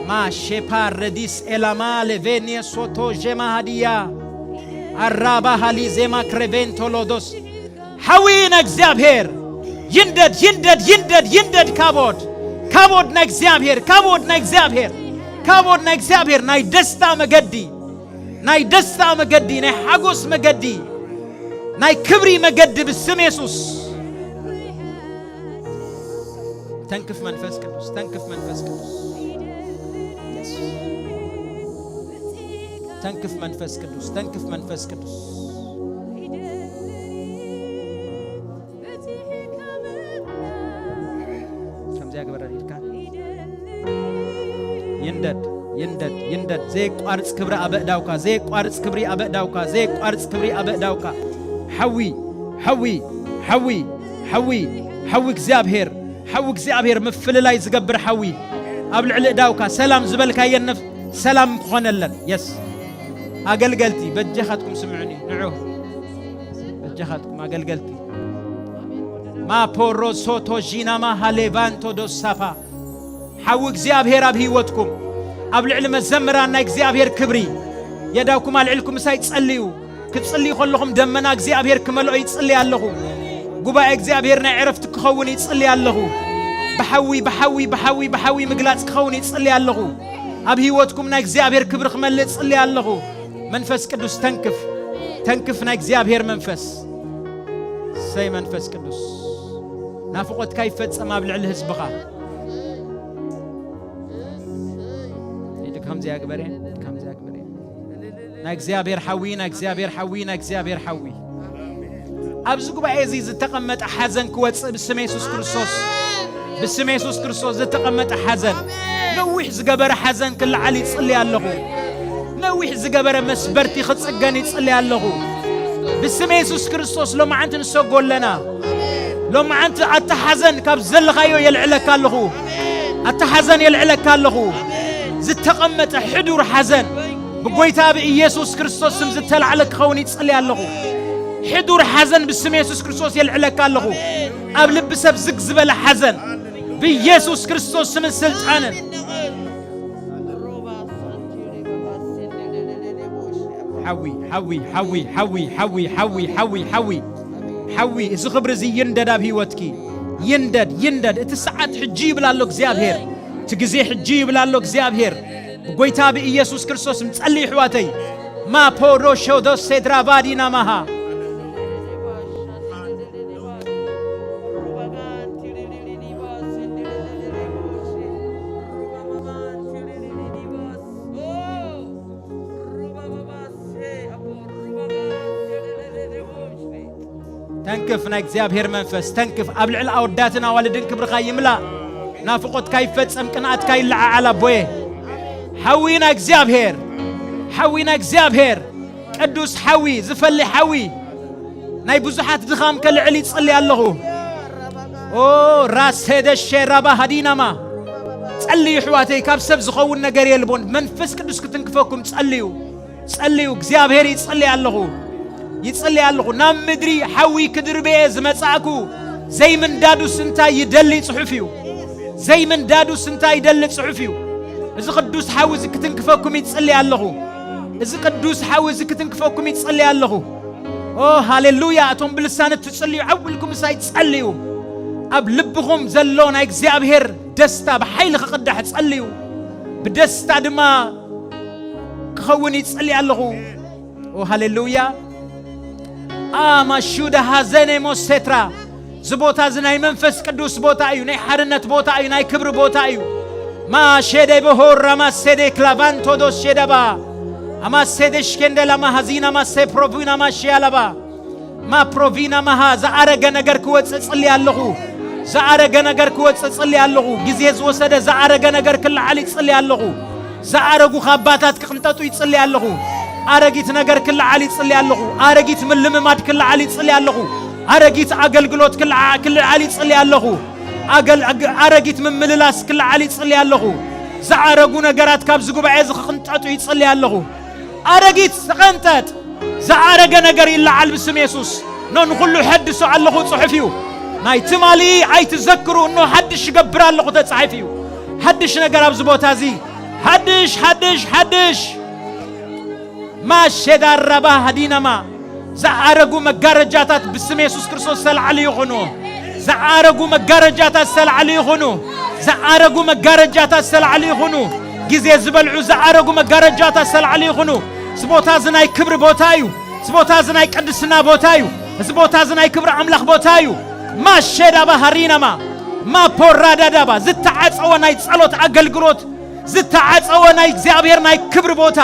ማሼፓ ረዲስ ኤላማ ሌቬኒየ ሶቶ ዤማ ሃዲያ ኣራባ ሃሊ ዜማ ክሬቬንቶ ሎዶስ። ሓዊ ንእግዚኣብሔር ይንደድ፣ ይንደድ፣ ይንደድ፣ ይንደድ። ካቦድ፣ ካቦድ ንእግዚኣብሔር፣ ካቦድ ንእግዚኣብሔር፣ ካቦድ ንእግዚኣብሔር። ናይ ደስታ መገዲ፣ ናይ ደስታ መገዲ፣ ናይ ሓጎስ መገዲ፣ ናይ ክብሪ መገዲ ብስም የሱስ። ተንክፍ መንፈስ ቅዱስ፣ ተንክፍ መንፈስ ቅዱስ። ተንክፍ መንፈስ ቅዱስ፣ ተንክፍ መንፈስ ቅዱስ። ከምዚያ ግበረኒ ኢልካ። ይንደድ፣ ይንደድ፣ ይንደድ። ዘየቋርጽ ክብሪ ኣብ ኣእዳውካ፣ ዘየቋርጽ ክብሪ ኣብ ኣእዳውካ፣ ዘየቋርጽ ክብሪ ኣብ ኣእዳውካ። ሓዊ፣ ሓዊ፣ ሓዊ፣ ሓዊ፣ ሓዊ እግዚኣብሔር፣ ሓዊ እግዚኣብሔር ምፍልላይ ዝገብር ሓዊ ኣብ ልዕሊ እዳውካ። ሰላም ዝበልካየን ነፍ-፣ ሰላም ክኾነለን። የስ፣ ኣገልገልቲ በጀኻትኩም ስምዑኒ። ንዑ በጀኻትኩም ኣገልገልቲ። ማፖሮሶቶ ዢናማ ሃሌቫንቶ ዶሳፋ። ሓዊ እግዚኣብሔር ኣብ ህይወትኩም፣ ኣብ ልዕሊ መዘምራን ናይ እግዚኣብሔር ክብሪ። የዳውኩም ኣልዕልኩም ምሳይ ጸልዩ። ክትጽልዩ ከለኹም ደመና እግዚኣብሔር ክመልኦ ይጽልይ ኣለኹ። ጉባኤ እግዚኣብሔር ናይ ዕረፍቲ ክኸውን ይጽልይ ኣለኹ። ብሓዊ፣ ብሓዊ፣ ብሓዊ፣ ብሓዊ ምግላጽ ክኸውን ይጽልይ ኣለኹ። ኣብ ህይወትኩም ናይ እግዚኣብሔር ክብሪ ክመልእ እጽልይ ኣለኹ። መንፈስ ቅዱስ ተንክፍ፣ ተንክፍ ናይ እግዚኣብሔር መንፈስ። ሰይ መንፈስ ቅዱስ ናፍቆትካ ይፈጸም ኣብ ልዕሊ ህዝብኻ። ኢሉ ከምዚያ ግበሬ፣ ከምዚያ ግበሬ። ናይ እግዚኣብሔር ሓዊ፣ ናይ እግዚኣብሔር ሓዊ፣ ናይ እግዚኣብሔር ሓዊ። ኣብዚ ጉባኤ እዚ ዝተቐመጠ ሓዘን ክወጽእ ብስም የሱስ ክርስቶስ፣ ብስም የሱስ ክርስቶስ ዝተቐመጠ ሓዘን፣ ነዊሕ ዝገበረ ሓዘን ክለዓል ይጽልይ ኣለኹ። ነዊሕ ዝገበረ መስበርቲ ክጽገን ይጽልይ ኣለኹ። ብስም የሱስ ክርስቶስ ሎማዓንቲ ንሰጎ ኣለና። ሎማዓንቲ ኣታ ሓዘን ካብ ዘለኻዮ የልዕለካ ኣለኹ። ኣታ ሓዘን የልዕለካ ኣለኹ። ዝተቐመጠ ሕዱር ሓዘን ብጎይታ ብኢየሱስ ክርስቶስ ስም ዝተላዕለ ክኸውን ይጽልይ ኣለኹ። ሕዱር ሓዘን ብስም የሱስ ክርስቶስ የልዕለካ ኣለኹ። ኣብ ልቢ ሰብ ዝግ ዝበለ ሓዘን ብኢየሱስ ክርስቶስ ስምን ስልጣንን። ሓዊ፣ ሓዊ፣ ሓዊ፣ ሓዊ፣ ሓዊ፣ ሓዊ፣ ሓዊ፣ ሓዊ፣ ሓዊ፣ እዚ ክብሪ እዚ ይንደድ ኣብ ህይወትኪ። ይንደድ፣ ይንደድ። እቲ ሰዓት ሕጂ ይብል ኣሎ እግዚኣብሔር። እቲ ግዜ ሕጂ ይብል ኣሎ እግዚኣብሔር። ብጎይታ ብኢየሱስ ክርስቶስ ጸልዩ ኣሕዋተይ። ማፖሮሾዶ ሴድራቫዲና ማሃ። ተንክፍ ናይ እግዚኣብሔር መንፈስ ተንክፍ። ኣብ ልዕሊ ኣወዳትን ኣዋልድን ክብርኻ ይምላእ። ናፍቆትካ ይፈጸም፣ ቅንኣትካ ይለዓዓል ኣቦየ። ሓዊ ናይ እግዚኣብሔር፣ ሓዊ ናይ እግዚኣብሔር፣ ቅዱስ ሓዊ፣ ዝፈሊ ሓዊ፣ ናይ ብዙሓት ድኻም ከልዕል ይጽሊ ኣለኹ። ኦ ራሴደ ሼራባ ሃዲናማ። ጸልዩ ኣሕዋተይ፣ ካብ ሰብ ዝኸውን ነገር የልቦን። መንፈስ ቅዱስ ክትንክፈኩም ጸልዩ። ጸልዩ። እግዚኣብሔር ይጽሊ ኣለኹ። ይጽሊ ኣለኹ። ናብ ምድሪ ሓዊ ክድርብየ ዝመጻእኩ ዘይምንዳዱስ እንታይ ይደሊ ጽሑፍ እዩ። ዘይምንዳዱስ እንታይ ይደሊ ጽሑፍ እዩ። እዚ ቅዱስ ሓዊ እዚ ክትንክፈኩም ይጽሊ ኣለኹ። እዚ ቅዱስ ሓዊ እዚ ክትንክፈኩም ይጽሊ ኣለኹ። ኦ ሃሌሉያ። እቶም ብልሳን እትጽልዩ ዓው ኢልኩም ምሳይ ጸልዩ። ኣብ ልብኹም ዘሎ ናይ እግዚኣብሔር ደስታ ብሓይሊ ክቕዳሕ ጸልዩ። ብደስታ ድማ ክኸውን ይጽሊ ኣለኹ። ኦ ሃሌሉያ። ኣማሹዳ ሃዘነ ሞሴትራ። እዚ ቦታ እዚ ናይ መንፈስ ቅዱስ ቦታ እዩ፣ ናይ ሓርነት ቦታ እዩ፣ ናይ ክብሪ ቦታ እዩ። ማሼደ በሆራ ማሴደ ክላቫንቶ ዶ ሼደባ። ኣማሴደ ሽኬንደላ ማሃዚና ማሴ ፕሮቪና ማሽያላባ። ማ ፕሮቪና ማሃ። ዝኣረገ ነገር ክወጽእ ጽሊ ኣለኹ። ዝኣረገ ነገር ክወጽእ ጽሊ ኣለኹ። ግዜ ዝወሰደ ዝኣረገ ነገር ክለዓል ይጽሊ ኣለኹ። ዝኣረጉ ካባታት ክቕንጠጡ ይጽሊ ኣለኹ። ኣረጊት ነገር ክለዓል ይጽሊ ኣለኹ። ኣረጊት ምልምማድ ክለዓል ይጽሊ ኣለኹ። ኣረጊት ኣገልግሎት ክለዓ-፣ ክለዓል ይጽሊ ኣለኹ። ኣገል-፣ ኣግ-፣ ኣረጊት ምምልላስ ክለዓል ይጽሊ ኣለኹ። ዝኣረጉ ነገራት ካብዚ ጉባኤ እዚ ክቕንጠጡ ይጽሊ ኣለኹ። ኣረጊት ተቐንጠጥ። ዝኣረገ ነገር ይለዓል ብስም የሱስ። ኖ ንኹሉ ሐድሶ ኣለኹ ጽሑፍ እዩ። ናይ ትማሊ ኣይትዘክሩ፣ እኖ ሓድሽ ይገብር ኣለኹ ተጻሒፍ እዩ። ሓድሽ ነገር ኣብዚ ቦታ እዚ ሓድሽ ሓድሽ ሓድሽ ማሸዳራባ ሃዲናማ። ዝኣረጉ መጋረጃታት ብስም የሱስ ክርስቶስ ተላዕሉ ይኹኑ። ዝኣረጉ መጋረጃታት ተላዕሉ ይኹኑ። ዝኣረጉ መጋረጃታት ተላዕሉ ይኹኑ። ግዜ ዝበልዑ ዝኣረጉ መጋረጃታት ተላዕሉ ይኹኑ። እዚ ቦታ እዚ ናይ ክብሪ ቦታ እዩ። እዚ ቦታ እዚ ናይ ቅድስና ቦታ እዩ። እዚ ቦታ እዚ ናይ ክብሪ ኣምላኽ ቦታ እዩ። ማሸዳባ ሃሪናማ ማፖራዳዳባ ዝተዓጸወ ናይ ጸሎት ኣገልግሎት፣ ዝተዓጸወ ናይ እግዚኣብሔር ናይ ክብሪ ቦታ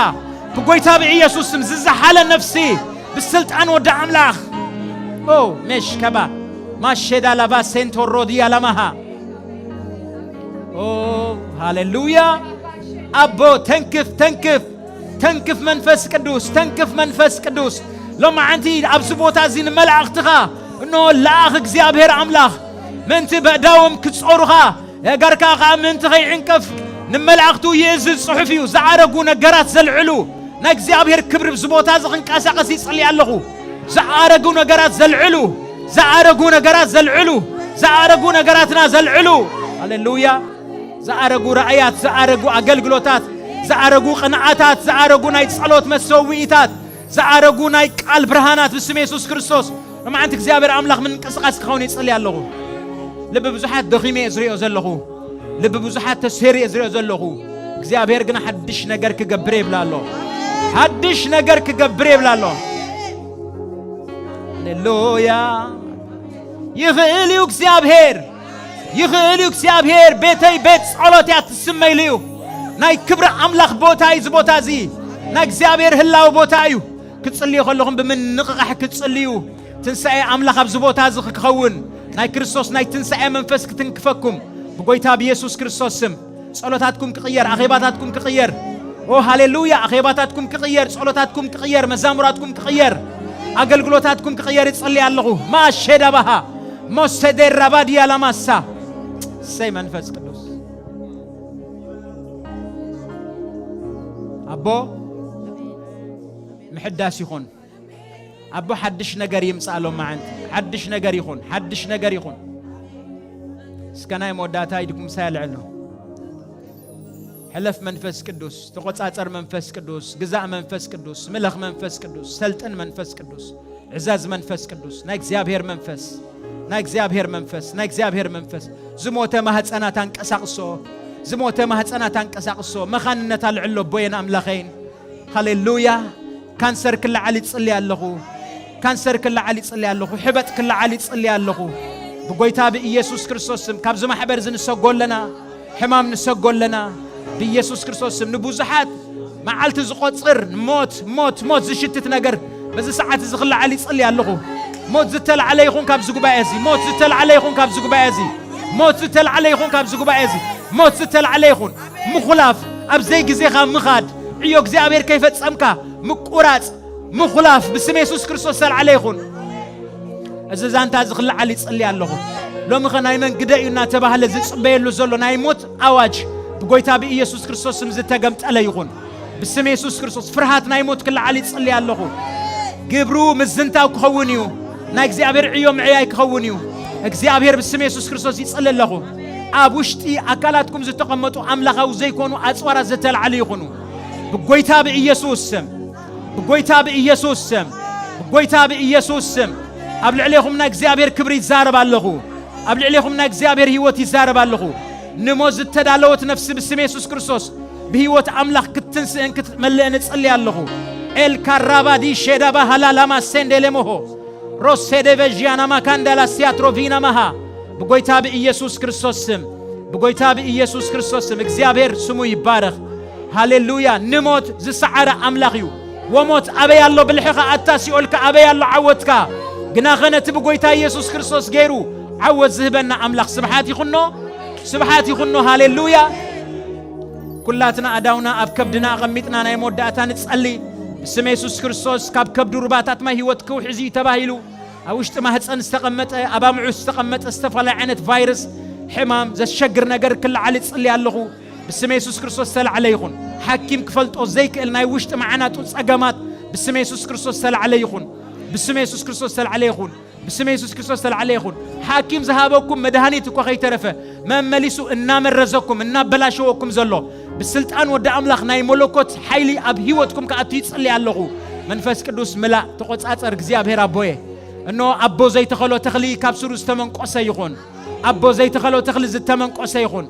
ብጎይታ ብኢየሱስ ስም ዝዘሓለ ነፍሲ ብስልጣን ወዲ ኣምላኽ። ኦ መሽከባ ማሸዳ ላባ ሴንቶሮ ዲያ ላማሃ። ኦ ሃሌሉያ። ኣቦ ተንክፍ፣ ተንክፍ፣ ተንክፍ መንፈስ ቅዱስ፣ ተንክፍ መንፈስ ቅዱስ። ሎማዓንቲ ኣብዚ ቦታ እዚ ንመላእኽትኻ እኖ ለኣኽ እግዚኣብሔር ኣምላኽ ምእንቲ በእዳዎም ክጾሩኻ፣ የጋርካ ኸዓ ምእንቲ ኸይዕንቅፍ ንመላእኽቱ ይእዝዝ ጽሑፍ እዩ። ዝኣረጉ ነገራት ዘልዕሉ ናይ እግዚኣብሔር ክብሪ ኣብዚ ቦታ እዚ ክንቀሳቐስ ይጽሊ ኣለኹ። ዝኣረጉ ነገራት ዘልዕሉ፣ ዝኣረጉ ነገራት ዘልዕሉ፣ ዝኣረጉ ነገራትና ዘልዕሉ። ሃሌሉያ። ዝኣረጉ ራእያት፣ ዝኣረጉ ኣገልግሎታት፣ ዝኣረጉ ቅንዓታት፣ ዝኣረጉ ናይ ጸሎት መሰዊኢታት፣ ዝኣረጉ ናይ ቃል ብርሃናት ብስም የሱስ ክርስቶስ ንመዓንቲ እግዚኣብሔር ኣምላኽ ምንቅስቃስ ክኸውን ይጽሊ ኣለኹ። ልቢ ብዙሓት ደኺመ እየ ዝሪኦ ዘለኹ። ልቢ ብዙሓት ተሰይሩ እየ ዝሪኦ ዘለኹ። እግዚኣብሔር ግን ሓድሽ ነገር ክገብር ይብላ ኣሎ። ሓድሽ ነገር ክገብር ይብላ ኣሎ። ሃሌሉያ። ይኽእል እዩ እግዚኣብሔር። ይኽእል እዩ እግዚኣብሔር። ቤተይ ቤት ጸሎት እያ ትስመይሉ እዩ። ናይ ክብሪ ኣምላኽ ቦታ እዩ እዚ ቦታ እዚ። ናይ እግዚኣብሔር ህላዊ ቦታ እዩ። ክትጽልዩ ከለኹም ብምንቕቓሕ ክትጽልዩ፣ ትንሳኤ ኣምላኽ ኣብዚ ቦታ እዚ ክኸውን፣ ናይ ክርስቶስ ናይ ትንሳኤ መንፈስ ክትንክፈኩም ብጎይታ ብየሱስ ክርስቶስ ስም። ጸሎታትኩም ክቕየር፣ ኣኼባታትኩም ክቕየር። ኦ ሃሌሉያ። ኣኼባታትኩም ክቕየር፣ ጸሎታትኩም ክቕየር፣ መዛሙራትኩም ክቕየር፣ ኣገልግሎታትኩም ክቕየር ይጸሊ ኣለኹ። ማሸዳባሃ ሞሰዴራባድያ ላማሳ። ሰይ መንፈስ ቅዱስ ኣቦ ምሕዳስ ይኹን። ኣቦ ሓድሽ ነገር ይምጻእ ሎም መዓንቲ። ሓድሽ ነገር ይኹን፣ ሓድሽ ነገር ይኹን። እስከ ናይ መወዳእታ ኢድኩም ሳይ ኣልዕሉ። ሕለፍ መንፈስ ቅዱስ፣ ተቖጻጸር መንፈስ ቅዱስ፣ ግዛእ መንፈስ ቅዱስ፣ ምለኽ መንፈስ ቅዱስ፣ ሰልጥን መንፈስ ቅዱስ፣ ዕዘዝ መንፈስ ቅዱስ፣ ናይ እግዚኣብሔር መንፈስ፣ ናይ እግዚኣብሔር መንፈስ፣ ናይ እግዚኣብሔር መንፈስ፣ ዝሞተ ማህፀናት ኣንቀሳቕሶ፣ ዝሞተ ማህፀናት ኣንቀሳቕሶ፣ መኻንነት ኣልዕሎ ኣቦየን ኣምላኸይን። ሃሌሉያ። ካንሰር ክለዓል ይጽሊ ኣለኹ። ካንሰር ክለዓል ይጽሊ ኣለኹ። ሕበጥ ክለዓል ይጽሊ ኣለኹ። ብጎይታ ብኢየሱስ ክርስቶስ ስም ካብዚ ማሕበር እዚ ንሰጎ ኣለና። ሕማም ንሰጎ ኣለና። ብኢየሱስ ክርስቶስ ስም ንብዙሓት መዓልቲ ዝቆጽር ሞት፣ ሞት፣ ሞት ዝሽትት ነገር በዚ ሰዓት እዚ ክለዓል ይጽሊ ኣለኹ። ሞት ዝተላዕለ ይኹን ካብዚ ጉባኤ እዚ። ሞት ዝተላዕለ ይኹን ካብዚ ጉባኤ እዚ። ሞት ዝተላዕለ ይኹን ካብዚ ጉባኤ እዚ። ሞት ዝተላዕለ ይኹን። ምኹላፍ፣ ኣብ ዘይግዜኻ ምኻድ፣ ዕዮ እግዚኣብሔር ከይፈጸምካ ምቁራጽ፣ ምኹላፍ ብስም የሱስ ክርስቶስ ዝተላዕለ ይኹን። እዚ ዛንታ እዚ ክለዓል ይጽሊ ኣለኹ። ሎሚ ኸ ናይ መን ግደ እዩ እናተባህለ ዝጽበየሉ ዘሎ ናይ ሞት ኣዋጅ ብጎይታ ብኢየሱስ ክርስቶስ ስም ዝተገምጠለ ይኹን። ብስም የሱስ ክርስቶስ ፍርሃት ናይ ሞት ክለዓል ይጽሊ ኣለኹ። ግብሩ ምዝንታው ክኸውን እዩ። ናይ እግዚኣብሔር ዕዮ ምዕያይ ክኸውን እዩ። እግዚኣብሔር ብስም የሱስ ክርስቶስ ይጽሊ ኣለኹ። ኣብ ውሽጢ ኣካላትኩም ዝተቐመጡ ኣምላኻዊ ዘይኮኑ ኣጽዋራት ዝተላዕሉ ይኹኑ። ብጎይታ ብኢየሱስ ስም፣ ብጎይታ ብኢየሱስ ስም፣ ብጎይታ ብኢየሱስ ስም ኣብ ልዕሌኹም ናይ እግዚኣብሔር ክብሪ ይዛረብ ኣለኹ። ኣብ ልዕሌኹም ናይ እግዚኣብሔር ህይወት ይዛረብ ኣለኹ። ንሞት ዝተዳለወት ነፍሲ ብስም የሱስ ክርስቶስ ብህይወት ኣምላኽ ክትትንስእን ክትመልእን እጽሊ ኣለኹ። ኤልካ ራባዲ ሼዳባ ሃላላማ ሴንዴሌሞሆ ሮሴዴ ቨዥያና ማካንዳላ ሲያትሮቪና ማሃ ብጎይታ ብኢየሱስ ክርስቶስ ስም፣ ብጎይታ ብኢየሱስ ክርስቶስ ስም እግዚኣብሔር ስሙ ይባረኽ። ሃሌሉያ። ንሞት ዝሰዓረ ኣምላኽ እዩ። ወሞት ኣበይ ኣሎ ብልሕኻ ኣታ ሲኦልካ ኣበይ ኣሎ ዓወትካ? ግናኸ ነቲ ብጎይታ ኢየሱስ ክርስቶስ ገይሩ ዓወት ዝህበና ኣምላኽ ስብሓት ይኹኖ፣ ስብሓት ይኹኖ። ሃሌሉያ። ኩላትና ኣዳውና ኣብ ከብድና ኣቐሚጥና ናይ መወዳእታ ንጸሊ። ብስም የሱስ ክርስቶስ ካብ ከብዱ ሩባታት ማይ ህይወት ክውሕዝ እዩ ተባሂሉ። ኣብ ውሽጢ ማህፀን ዝተቐመጠ፣ ኣብ ኣምዑት ዝተቐመጠ ዝተፈላለየ ዓይነት ቫይረስ፣ ሕማም፣ ዘሸግር ነገር ክለዓል እጽሊ ኣለኹ። ብስም የሱስ ክርስቶስ ዝተላዕለ ይኹን። ሓኪም ክፈልጦ ዘይክእል ናይ ውሽጢ መዓናጡ ጸገማት ብስም የሱስ ክርስቶስ ዝተላዕለ ይኹን። ብስም የሱስ ክርስቶስ ዝተላዕለ ይኹን። ብስም የሱስ ክርስቶስ ዝተላዕለ ይኹን። ሓኪም ዝሃበኩም መድሃኒት እኳ ከይተረፈ መመሊሱ እናመረዘኩም እናበላሸወኩም ዘሎ ብስልጣን ወዲ ኣምላኽ ናይ መለኮት ሓይሊ ኣብ ህይወትኩም ክኣቱ ይጽሊ ኣለኹ። መንፈስ ቅዱስ ምላእ፣ ተቖጻጸር እግዚኣብሔር ኣቦየ። እኖ ኣቦ ዘይተኸሎ ተኽሊ ካብ ስሩ ዝተመንቆሰ ይኹን። ኣቦ ዘይተኸሎ ተኽሊ ዝተመንቆሰ ይኹን።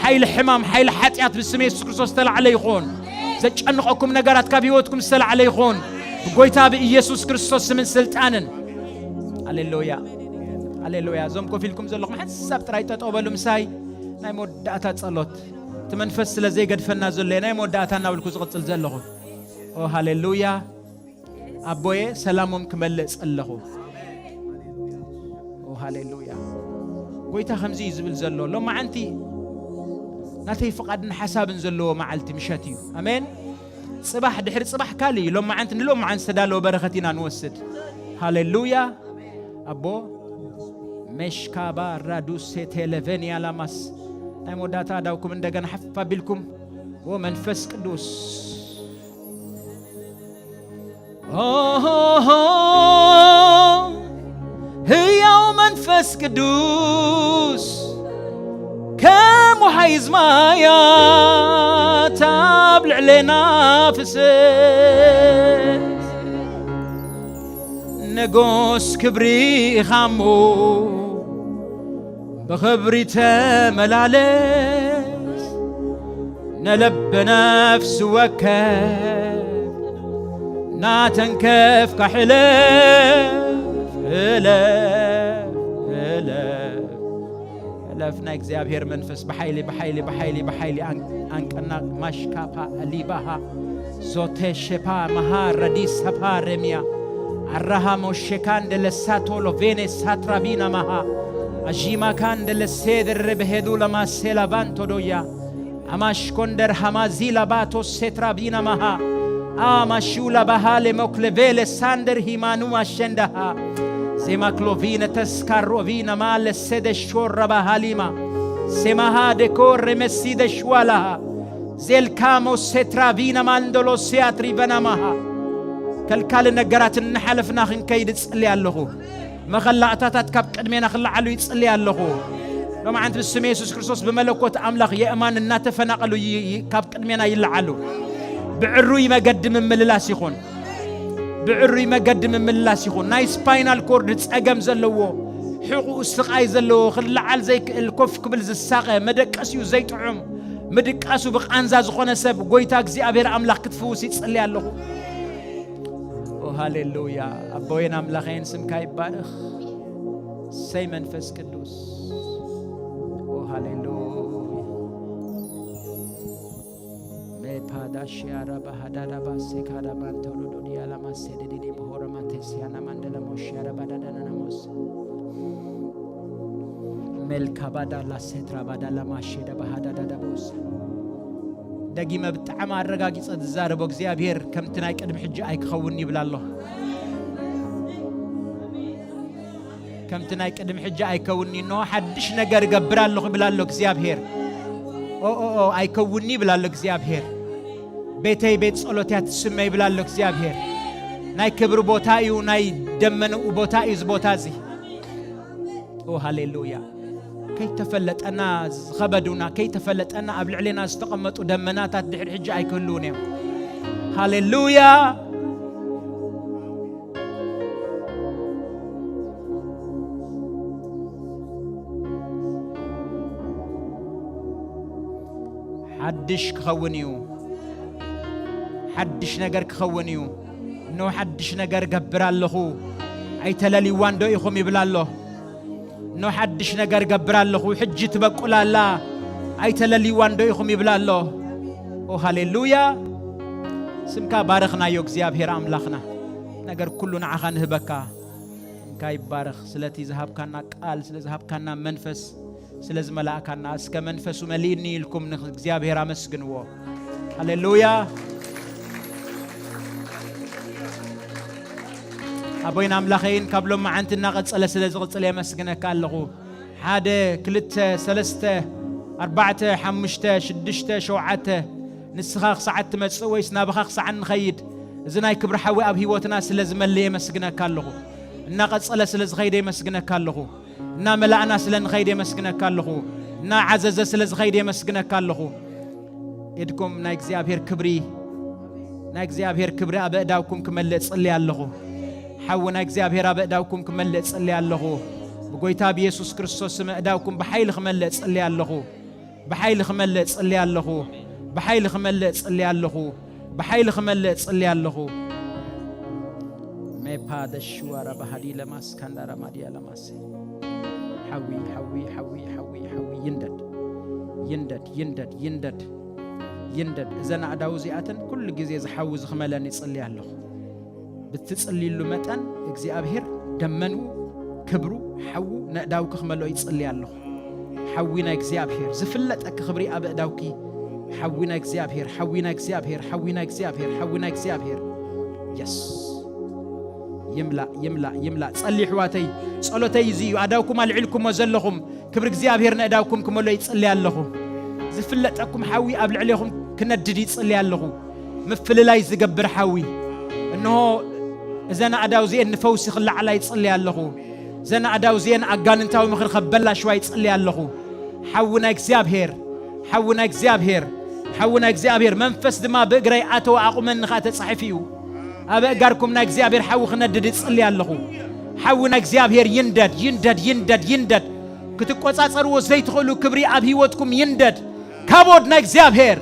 ሓይሊ ሕማም፣ ሓይሊ ሓጢኣት ብስም የሱስ ክርስቶስ ዝተላዕለ ይኹን። ዘጨንቐኩም ነገራት ካብ ህይወትኩም ዝተላዕለ ይኹን። ብጎይታ ብኢየሱስ ክርስቶስ ስምን ስልጣንን። ሃሌሉያ። ሃሌሉያ። እዞም ኮፍ ኢልኩም ዘለኹም ሓንሳብ ጥራይ ጠጠው በሉ ምሳይ። ናይ መወዳእታ ጸሎት። እቲ መንፈስ ስለ ዘይገድፈና ዘሎ ናይ መወዳእታ እናብልኩ ዝቕጽል ዘለኹ። ኦ ሃሌሉያ። ኣቦየ ሰላሞም ክመልእ ጸለኹ። ኦ ሃሌሉያ። ጎይታ ከምዚ እዩ ዝብል ዘሎ። ሎማዓንቲ ናተይ ፍቓድን ሓሳብን ዘለዎ መዓልቲ ምሸት እዩ። ኣሜን። ጽባሕ ድሕሪ ጽባሕ ካልእ እዩ። ሎማዓንቲ ንሎማዓንቲ ዝተዳለወ በረኸት ኢና ንወስድ። ሃሌሉያ። ኣቦ ሜሽካባ ራዱሴ ቴሌቬንያ ላማስ ናይ መወዳእታ ኣዳውኩም እንደገና ሓፍ ኣቢልኩም። ኦ መንፈስ ቅዱስ፣ ኦሆሆ፣ ህያው መንፈስ ቅዱስ ከም ወሓይዝ ማያት ኣብ ልዕሌና ፍስስ። ንጉስ ክብሪ ኢኻ እሞ ብኽብሪ ተመላለስ። ንልብ ነፍሲ ወከፍ ናተንከፍካ ሕለፍ፣ ሕለፍ፣ ሕለፍ። ሕለፍ ናይ እግዚኣብሔር መንፈስ ብሓይሊ፣ ብሓይሊ፣ ብሓይሊ፣ ብሓይሊ ኣን-፣ ኣንቀናቕ ማሽካፓ ኣሊባሃ ዞቴ ሸፓ መሃ ረዲ ሰፓ ረሚያ ኣራሃ ሞሼካን ደለሳቶ ሎቬኔ ሳትራቢና መሃ ኣዢማካን ደለሴደር ሬበሄዱ ለማሴላ ቫንቶዶያ ኣማሽኮንደር ሃማዚላ ባቶ ሴትራቢና መሃ ኣማሹላ ባሃ ሌሞክለቬ ሌሳንደር ሂማኑ ኣሸንዳሃ ዜማክሎቪነ ተስካሮቪና ማለ ሴደሾ ረባሃሊማ ሴማሃ ደኮ ሬመሲደ ሽዋላሃ ዜልካሞ ሴትራቪና ማንዶሎ ሲያትሪቨና መሃ ከልካሊ ነገራት እናሓለፍና ክንከይድ እጽሊ ኣለኹ። መኸላእታታት ካብ ቅድሜና ክለዓሉ ይጽሊ ኣለኹ። ሎማዓንቲ ብስም የሱስ ክርስቶስ ብመለኮት ኣምላኽ የእማን እናተፈናቐሉ ይ-፣ ይ-፣ ካብ ቅድሜና ይለዓሉ። ብዕሩይ መገዲ ምምልላስ ይኹን። ብዕሩይ መገዲ ምምልላስ ይኹን። ናይ ስፓይናል ኮርድ ጸገም ዘለዎ፣ ሕቑኡ ስቓይ ዘለዎ፣ ክለዓል ዘይክእል፣ ኮፍ ክብል ዝሳቐ፣ መደቀሲኡ ዘይጥዑም፣ ምድቃሱ ብቃንዛ ዝኾነ ሰብ፣ ጎይታ እግዚኣብሔር ኣምላኽ ክትፍውስ ይጽሊ ኣለኹ። ኦ ሃሌሉያ። ኣቦዬን ኣምላኸይን ስምካ ይባረኽ። ሰይ መንፈስ ቅዱስ። ኦ ሃሌሉያ። ሜፓዳ ሺያራ ባሃዳዳ ባሴካዳ ማንቶሎ ዶዲያ ላማሴ ዲዲዲ ብሆረ ማቴሲያና ማንደላ ሞሺያራ ባዳዳና ናሞስ ሜልካ ባዳ ላሴትራ ባዳ ላማሼዳ ባሃዳዳዳ ቦስ። ደጊመ ብጣዕሚ ኣረጋጊጸ ዝዛረቦ እግዚኣብሔር ከምቲ ናይ ቅድሚ ሕጂ ኣይክኸውን ይብል ኣሎ። ከምቲ ናይ ቅድሚ ሕጂ ኣይከውንኒ፣ እንሆ ሓድሽ ነገር እገብር ኣለኹ ይብል ኣሎ እግዚኣብሔር። ኦ፣ ኦ፣ ኦ፣ ኣይከውንኒ ይብል ኣሎ እግዚኣብሔር። ቤተይ ቤት ጸሎት እያ ትስመ ይብል ኣሎ እግዚኣብሔር። ናይ ክብሪ ቦታ እዩ፣ ናይ ደመንኡ ቦታ እዩ እዚ ቦታ እዚ። ኦ፣ ሃሌሉያ። ከይተፈለጠና ዝኸበዱና፣ ከይተፈለጠና ኣብ ልዕሌና ዝተቐመጡ ደመናታት ድሕሪ ሕጂ ኣይክህልውን እዮም። ሃሌሉያ። ሓድሽ ክኸውን እዩ። ሓድሽ ነገር ክኸውን እዩ። እነሆ ሓድሽ ነገር እገብር ኣለኹ። ኣይተለልይዋን ዶ ኢኹም ይብል ኣሎ። እነሆ ሓድሽ ነገር እገብር ኣለኹ። ሕጂ ትበቁል ኣላ። ኣይተለልይዋን ዶ ኢኹም ይብል ኣሎ። ኦ ሃሌሉያ። ስምካ ባረኽናዮ እግዚኣብሔር ኣምላኽና። ነገር ኩሉ ንዓኻ ንህበካ። ስምካ ይባረኽ። ስለቲ ዝሃብካና ቃል፣ ስለ ዝሃብካና መንፈስ፣ ስለ ዝመላእካና፣ እስከ መንፈሱ መሊእኒ ኢልኩም ንእግዚኣብሔር ኣመስግንዎ። ሃሌሉያ። ኣቦይን ኣምላኸይን ካብ ሎማዓንቲ እናቐጸለ ስለ ዝቕጽል የመስግነካ ኣለኹ። ሓደ፣ ክልተ፣ ሰለስተ፣ ኣርባዕተ፣ ሓሙሽተ፣ ሽዱሽተ፣ ሸውዓተ፣ ንስኻ ክሳዕ እትመጽእ ወይስ ናብኻ ክሳዕ እንኸይድ፣ እዚ ናይ ክብሪ ሓዊ ኣብ ህይወትና ስለ ዝመልእ የመስግነካ ኣለኹ። እናቐጸለ ስለ ዝኸይደ የመስግነካ ኣለኹ። እናመላእና ስለ ንኸይድ የመስግነካ ኣለኹ። እናዓዘዘ ስለ ዝኸይድ የመስግነካ ኣለኹ። ኢድኩም ናይ እግዚኣብሔር ክብሪ፣ ናይ እግዚኣብሔር ክብሪ ኣብ ኣእዳውኩም ክመልእ ጽሊ ኣለኹ። ሓዊ ናይ እግዚኣብሔር ኣብ ኣእዳውኩም ክመልእ ጽሊ ኣለኹ። ብጎይታ ብየሱስ ክርስቶስ ስም ኣእዳውኩም ብሓይሊ ክመልእ ጽሊ ኣለኹ። ብሓይሊ ክመልእ ጽሊ ኣለኹ። ብሓይሊ ክመልእ ጽሊ ኣለኹ። ብሓይሊ ክመልእ ጽሊ ኣለኹ። ሜፓ ደሽዋራ ባህዲ ለማስ ካንዳራ ማዲያ ለማስ። ሓዊ፣ ሓዊ፣ ሓዊ፣ ሓዊ፣ ሓዊ ይንደድ። ይንደድ፣ ይንደድ፣ ይንደድ፣ ይንደድ። እዘን ኣእዳው እዚኣተን ኩሉ ግዜ ዝሓዊ ዝኽመለን ይጽሊ ኣለኹ። ብትጽልይሉ መጠን እግዚኣብሔር ደመንኡ፣ ክብሩ፣ ሓዉ ነእዳውኪ ክመልኦ ይጽሊ ኣለኹ። ሓዊ ናይ እግዚኣብሔር ዝፍለጠኪ ክብሪ ኣብ እዳውኪ። ሓዊ ናይ እግዚኣብሔር፣ ሓዊ ናይ እግዚኣብሔር፣ ሓዊ ናይ እግዚኣብሔር፣ ሓዊ ናይ እግዚኣብሔር። የስ። ይምላእ፣ ይምላእ፣ ይምላእ። ጸሊ ኣሕዋተይ፣ ጸሎተይ እዚ እዩ። ኣዳውኩም ኣልዒልኩሞ ዘለኹም ክብሪ እግዚኣብሔር ነእዳውኩም ክመልኦ ይጽሊ ኣለኹ። ዝፍለጠኩም ሓዊ ኣብ ልዕሌኹም ክነድድ ይጽሊ ኣለኹ። ምፍልላይ ዝገብር ሓዊ። እንሆ እዘን ኣእዳው እዚኤን ንፈውሲ ክለዓላ ይጽሊ ኣለኹ። እዘን ኣእዳው እዚኤን ኣጋንንታዊ ምኽሪ ከበላሽዋ ይጽሊ ኣለኹ። ሓዊ ናይ እግዚኣብሔር፣ ሓዊ ናይ እግዚኣብሔር፣ ሓዊ ናይ እግዚኣብሔር መንፈስ ድማ ብእግረይ ኣተወ ኣቑመኒ ኸኣ ተጻሒፉ እዩ። ኣብ ኣእጋርኩም ናይ እግዚኣብሔር ሓዊ ክነድድ ይጽሊ ኣለኹ። ሓዊ ናይ እግዚኣብሔር ይንደድ፣ ይንደድ፣ ይንደድ፣ ይንደድ። ክትቆጻጸርዎ ዘይትኽእሉ ክብሪ ኣብ ህይወትኩም ይንደድ። ካቦድ ናይ እግዚኣብሔር፣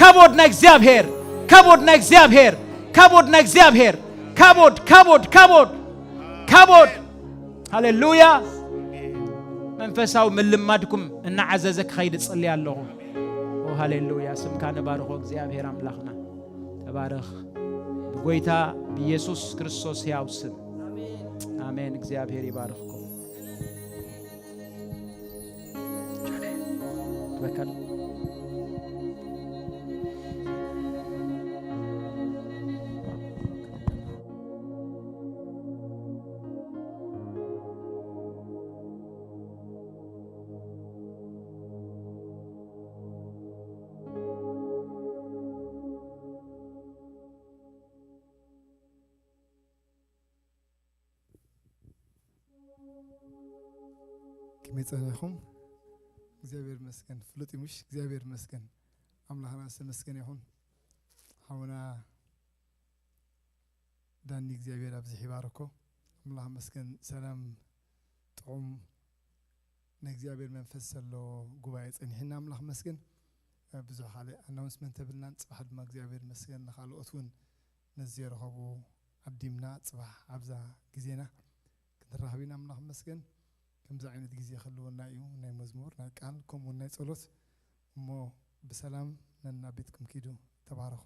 ካቦድ ናይ እግዚኣብሔር፣ ካቦድ ናይ እግዚኣብሔር፣ ካቦድ ናይ እግዚኣብሔር፣ ካቦድ፣ ካቦድ፣ ካቦድ፣ ካቦድ። ሃሌሉያ። መንፈሳዊ ምልማድኩም እናዓዘዘ ክኸይድ እጽሊ ኣለኹ። ኦ ሃሌሉያ፣ ስምካ ንባርኾ እግዚኣብሔር ኣምላኽና። ተባረኽ። ብጎይታ ብኢየሱስ ክርስቶስ ሕያው ስም። ኣሜን። እግዚኣብሔር ይባርኽኩም። ትበከል። ከመይ ጸኒሕኩም? እግዚኣብሔር ይመስገን። ፍሉጥ እዩ ምሽ? እግዚኣብሔር ይመስገን። ኣምላኽና ዝተመስገነ ይኹን። ሓውና ዳኒ እግዚኣብሔር ኣብዚሑ ይባርኮ። ኣምላኽ ይመስገን። ሰላም ጥዑም ናይ እግዚኣብሔር መንፈስ ዘሎ ጉባኤ ጸኒሕና ኣምላኽ ይመስገን። ብዙሕ ካልእ ኣናውንስመንት የብልናን። ጽባሕ ድማ እግዚኣብሔር ይመስገን ንኻልኦት እውን ነዚ ዘይረኸቡ ዓዲምና ጽባሕ ኣብዛ ግዜና ክንራኸብ ኢና። ኣምላኽ ይመስገን። ከምዚ ዓይነት ግዜ ክህልወና እዩ፣ ናይ መዝሙር፣ ናይ ቃል፣ ከምኡ እውን ናይ ጸሎት። እሞ ብሰላም ነናብ ቤትኩም ኪዱ። ተባረኹ።